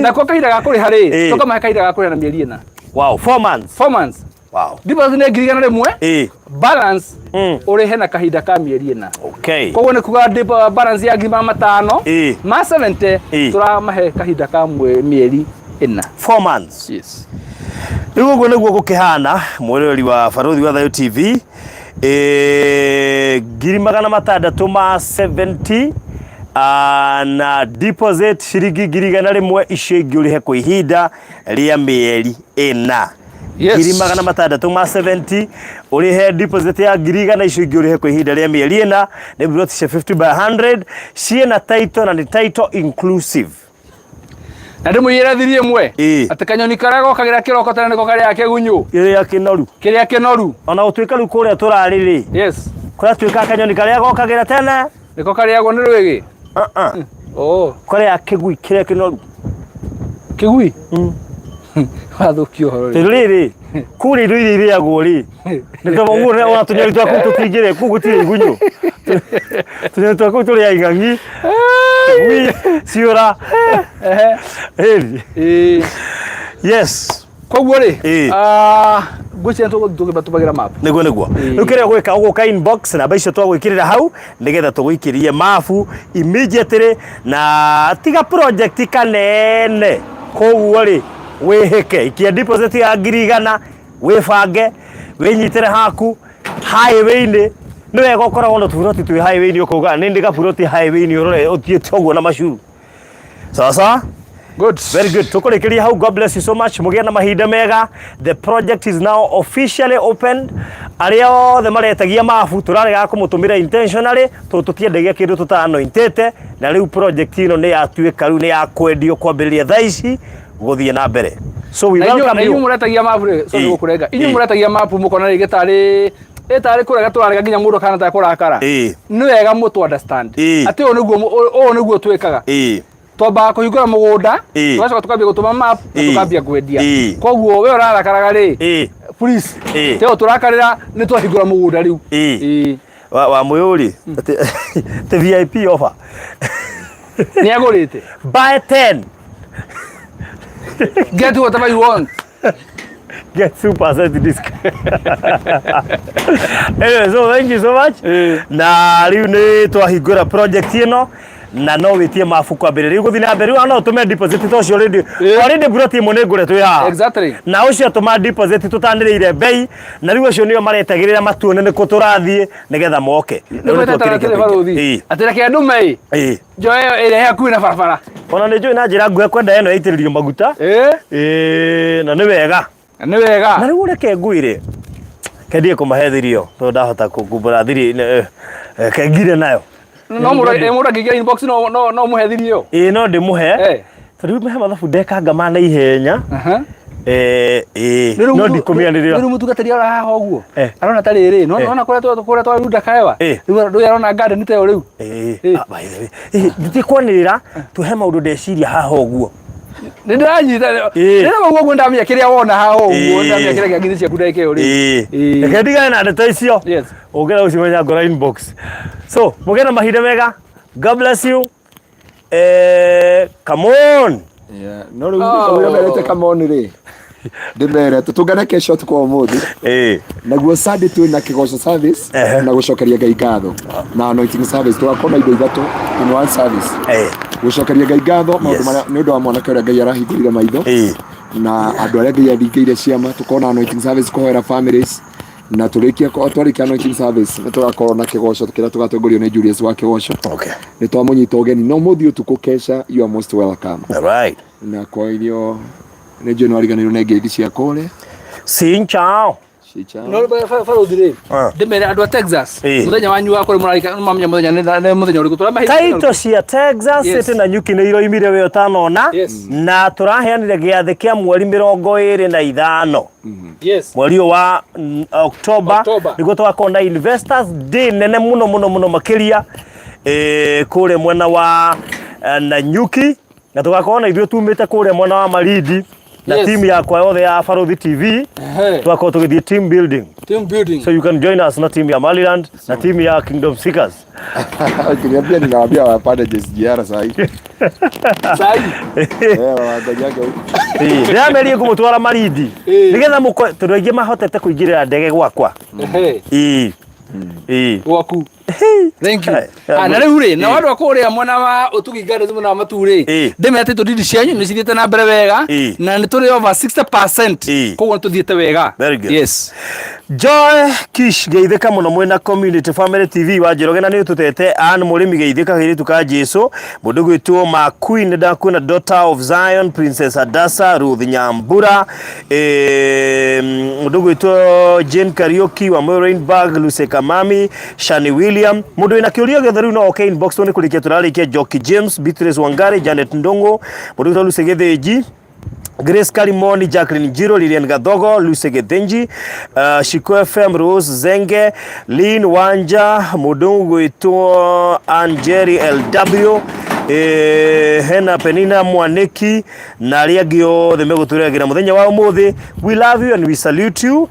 nako kahinda ga kũrĩha rĩ, Ĩ. tũkamahe kahinda ga kũrĩha na mĩeri ĩna. Wow, 4 months. 4 months. Wow. Deposit nĩ 100,000, Ĩ. balance ũrĩhe na kahinda ka mĩeri ĩna. Okay. Koguo nĩ kuga balance ya 500,000 Ĩ. ma 70 Ĩ. tũramahe kahinda ka mĩeri ĩna. 4 months. Yes. Rĩu ũguo nĩguo gũkĩhana mwĩroreri wa Barũthi wa Thayũ TV 600,000 ma 70 na deposit ciringi 100,000 icio ingĩ ũrĩhe kwa ihinda rĩa mĩeri ĩna. Yes. 600,000 ma 70 ũrĩhe deposit ya 100,000 icio ingĩ ũrĩhe kwa ihinda rĩa mĩeri ĩna nĩ buroti cia 50 by 100 ciĩna title na nĩ title inclusive. Na ndĩmũiyĩre thiri ĩmwe Ĩ. atĩ kanyoni karĩa gokagĩra kĩroko tene nĩko karĩaga kĩgunyũ Kĩrĩa kĩnoru kĩrĩa kĩnoru. ona gũtuĩka rĩu kũrĩa tũrarĩ rĩ Yes. kũratuĩka kanyoni karĩa gokagĩra tene Nĩko karĩagwo nĩ rwĩgĩ. Oh, kũrĩa kĩgui kĩrĩa kĩnoru kĩgui. Wathũkia ũhoro rĩ. tondũ rĩrĩ kũrĩa indo iria irĩagwo rĩ nĩ tondũ ũguo ona tũnyoni twa kũu tũtingĩrĩa kũu gũtirĩ igunyũ tũnyoni twa kũu tũrĩa ing'ang'i kĩgui ciũra Ehe. Ĩni. Ĩ. Yes. Koguo rĩ, Ĩ. ngwĩciria tũgĩbatũmagĩra map. Nĩguo nĩguo rĩu kĩrĩa ũgwĩka ũgũka inbox namba icio twagwĩkĩrĩra hau nĩgetha tũgũikĩrie mabu immediately na tiga project kanene koguo rĩ wĩhĩke ikia deposit ya 100,000 wĩbange wĩnyitĩre haku highway-inĩ nĩ wega ũkoragwo na tũburoti twĩ highway-inĩ ũkauga nĩ ndĩ gaburoti highway-inĩ ũrore ũthiĩte ũguo na macuru sawa sawa. Good. Very good. Tukurekeria hau. God bless you so much. Mugie na mahinda mega. The project is now officially opened. Arĩa othe maretagia mabu tũraregaga kũmũtũmĩra intentionally tondũ tũtiendagia kĩndũ tũtaanointĩte na rĩu project ĩno nĩ yatuĩka rĩu nĩ ya kwendio kwambĩrĩria thaa ici gũthiĩ na mbere. So we Na inyuĩ welcome na inyuĩ you. mũretagia mapu rĩ, sorry Ĩĩ. gũkũrenga. Inyuĩ Ĩĩ. mũretagia mapu mũkona rĩngĩ tarĩ ĩtarĩ kũrega tũrarega nginya mũndũ akahana ta kũrakara. Ĩĩ. Nĩ wega mũtũ understand. Ĩĩ. Atĩ ũũ nĩguo ũũ nĩguo twĩkaga. Ĩĩ. Twambaga kũhingũra mũgũnda, Ĩĩ. tũgacoka tukambia gũtũma map na Ĩĩ. tũkambia kwendia. Ĩĩ. Koguo we ũrarakaraga rĩ, Ĩĩ. please, Ĩĩ. te tũrakarĩra nĩ twahingũra mũgũnda rĩu. Ĩĩ. Ĩĩ. Wa wa mũyũri te VIP offer. Nĩ agũrĩte. Buy 10 Get whatever you want. get 2% discount. Anyway, so thank you so much. Na rĩu nĩ twahingũra project ĩno na no wĩtie mabu kwambĩrĩria rĩu gũthiĩ na mbere rĩu no ũtũme deposit ta ũcio already already plot ĩmwe nĩ ngũre twĩ haha. Exactly. Na ũcio atũma deposit tũtanĩrĩire bei na rĩu acio nĩo maretagĩrĩra matuone nĩkũ tũrathiĩ nĩgetha moke. Rĩu nĩ Nĩ twakĩrĩkia baruthi. kũingĩ. Atĩ reke ndume ĩ. Ĩĩ. Ĩĩ. Njoe ĩyo ĩrĩa hakuhĩ na barabara. Ona nĩ njũĩ na njĩra nguhĩ kwenda ĩno yaitĩrĩrio maguta. Ĩĩ. Ĩĩ, na nĩ wega. Nĩ wega. Na rĩu reke ngwĩre kendie kũmahe thirio tondũ ndahota kumbũra thiri kengire nayo. No mũndũ mũndũ angĩingĩra inbox no no no mũhe thiri ĩyo. Ĩĩ no ndĩmũhe. Eh. Tondũ rĩu he mathabu ndekanga ma naihenya. Aha. Ĩĩ no ndikũmĩanĩrĩra. Rĩu mũtungatĩri arora haha ũguo. Eh. Arona ta rĩrĩ, no Eh. nona kũrĩa twa kũrĩa twarunda kaewa. Eh. Rĩu rĩu arona garden ta ĩyo rĩu. Ĩĩ. Eh. Ah, by the way. Ĩĩ, nditikwanĩrĩra tũhe maũndũ ndeciria haha ũguo. Nĩ ndĩranyita. Eh. Rĩrĩa ũguo ũguo ndamenya kĩrĩa wona haha ũguo, Eh. ndamenya kĩrĩa kĩangithĩ ciaku ndagĩka ĩyo rĩu. Ĩĩ. Ĩĩ. Reke ndigane na ndeto icio. Yes. Ũngĩra gũcimenya ngora inbox. So, mũgĩe na mahinda mega. God bless you. Come on. Yeah. No rĩu Oh. ũrĩa merete kamoni rĩ ndĩmere tũtũngane kesho ũtukũ wa ũmũthĩ Ĩĩ. naguo Sunday twĩ na kĩgoco service Ehe. na gũcokeria Ngai ngatho na anointing service tũgakorwo na indo ithatũ in one service Ĩĩ. gũcokeria Ngai ngatho maũndũ Yes. marĩa nĩ ũndũ wa mwanake ũrĩa Ngai arahingũrire maitho Ĩĩ. na andũ arĩa Ngai aringĩire ciama tũkorwo na anointing service kũhoera families na tũrĩkie twarĩkia anointing service nĩ tũgakorwo na kĩgoco kĩrĩa tũgatongorio nĩ Julius wa kĩgoco Okay. nĩ twamũnyita ũgeni no mũthiĩ ũtukũ kesha you are most welcome All right. na kwa irio nĩ njũĩ nĩ wariganĩirwo nĩ ngeithi cia kũrĩa Xin chào. Cica. No baruthi rĩ. Ah. Ndĩmere andũ a Texas. Eh. Mũthenya wanyu wa kũrĩ mũrarika mamenya mũthenya nĩ mũthenya ũrĩkũ tũramahe. Taito cia Texas Yes. City na nyuki nĩ iroimire we ũtanona Yes. na tũraheanire gĩathĩ kĩa mweri 25 Yes. mweri ũyũ wa October October. nĩguo tũgakorwo na Investors Day nene mũno mũno mũno makĩria kũrĩa mwena wa Nanyuki na tũgakorwo na ithuĩ tumĩte kũrĩa mwena wa Malindi na Yes. timu yakwa yothe ya Baruthi TV Ehe. tũgakorwo tũgĩthiĩ team building. Team building. So you can join us na team ya Maryland na team ya Kingdom Seekers. Ukiniambia ninawaambia wapande SGR saa hii. Sai. Eh, wangojaga huko. Ndĩramerie ngũmũtwara Malindi Ĩĩ. nĩgetha mũko tondũ aingĩ mahotete kũingĩrĩra ndege gwakwa. Ehe. Ĩĩ. Ĩĩ. Gwaku. Thank you. Eh, Ah, na rĩu rĩ, na andũ a kũrĩa mwena wa Ũtugi Gardens mwena wa Matuu rĩ, Ĩĩ. ndĩmere atĩ tũndindi cianyu nĩ cithiĩte na mbere wega Ĩĩ. na nĩ tũrĩ over 60%. Ĩĩ. Koguo nĩ tũthiĩte wega. Very good. Yes. Joy Kish geithĩka mũno mwĩna Community Family TV wa Njoroge na nĩ ũtũtete Ann Mũrĩmi geithĩka kairĩtu ka Jesu mũndũ gwĩtwo Ma Queen ndakuona Daughter of Zion Princess Adasa Ruth Nyambura mũndũ gwĩtwo Jane Kariuki wa Moyo Rainbag Lucy Kamami Shani William mũndũ wĩna kĩũria gĩothe rĩu no oke inbox tondũ nĩ kũrĩkia tũrarĩkia Joki James Beatrice Wangari Janet Ndung'u mũndũ gwĩtwo Lucy Gĩthĩnji Grace Karimoni, Jacqueline Njiro, Lilian Gathogo, Lucy Githinji, Shiko FM, Rose Zenge, Lynn Wanja, mũndũ gwĩtwo Angeri LW, hena Penina Mwaniki na arĩa angĩ othe megũtũrehagĩra mũthenya wa ũmũthĩ. We love you and we salute you.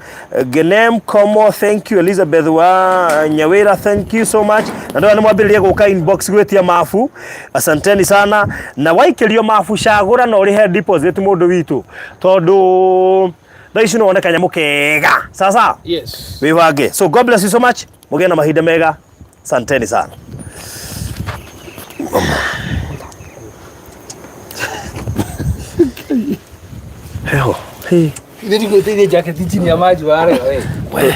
Genem Komo, thank you. Elizabeth wa Nyawira, thank you so much. Na ndona nĩ mwambĩrĩria gũka inbox gwĩtia mabu. Asanteni sana. Na waikĩrio mabu cagũra na ũrĩhe deposit mũndũ witũ tondũ thaa ici no wone kanyamũ kega. Sasa Yes. wĩbange. So God bless you so much. Mũgĩe na mahinda mega. Asanteni sana. Heho. Hey. Ithuĩ ndigwĩtĩirie jacket chini ya maji warega we. We.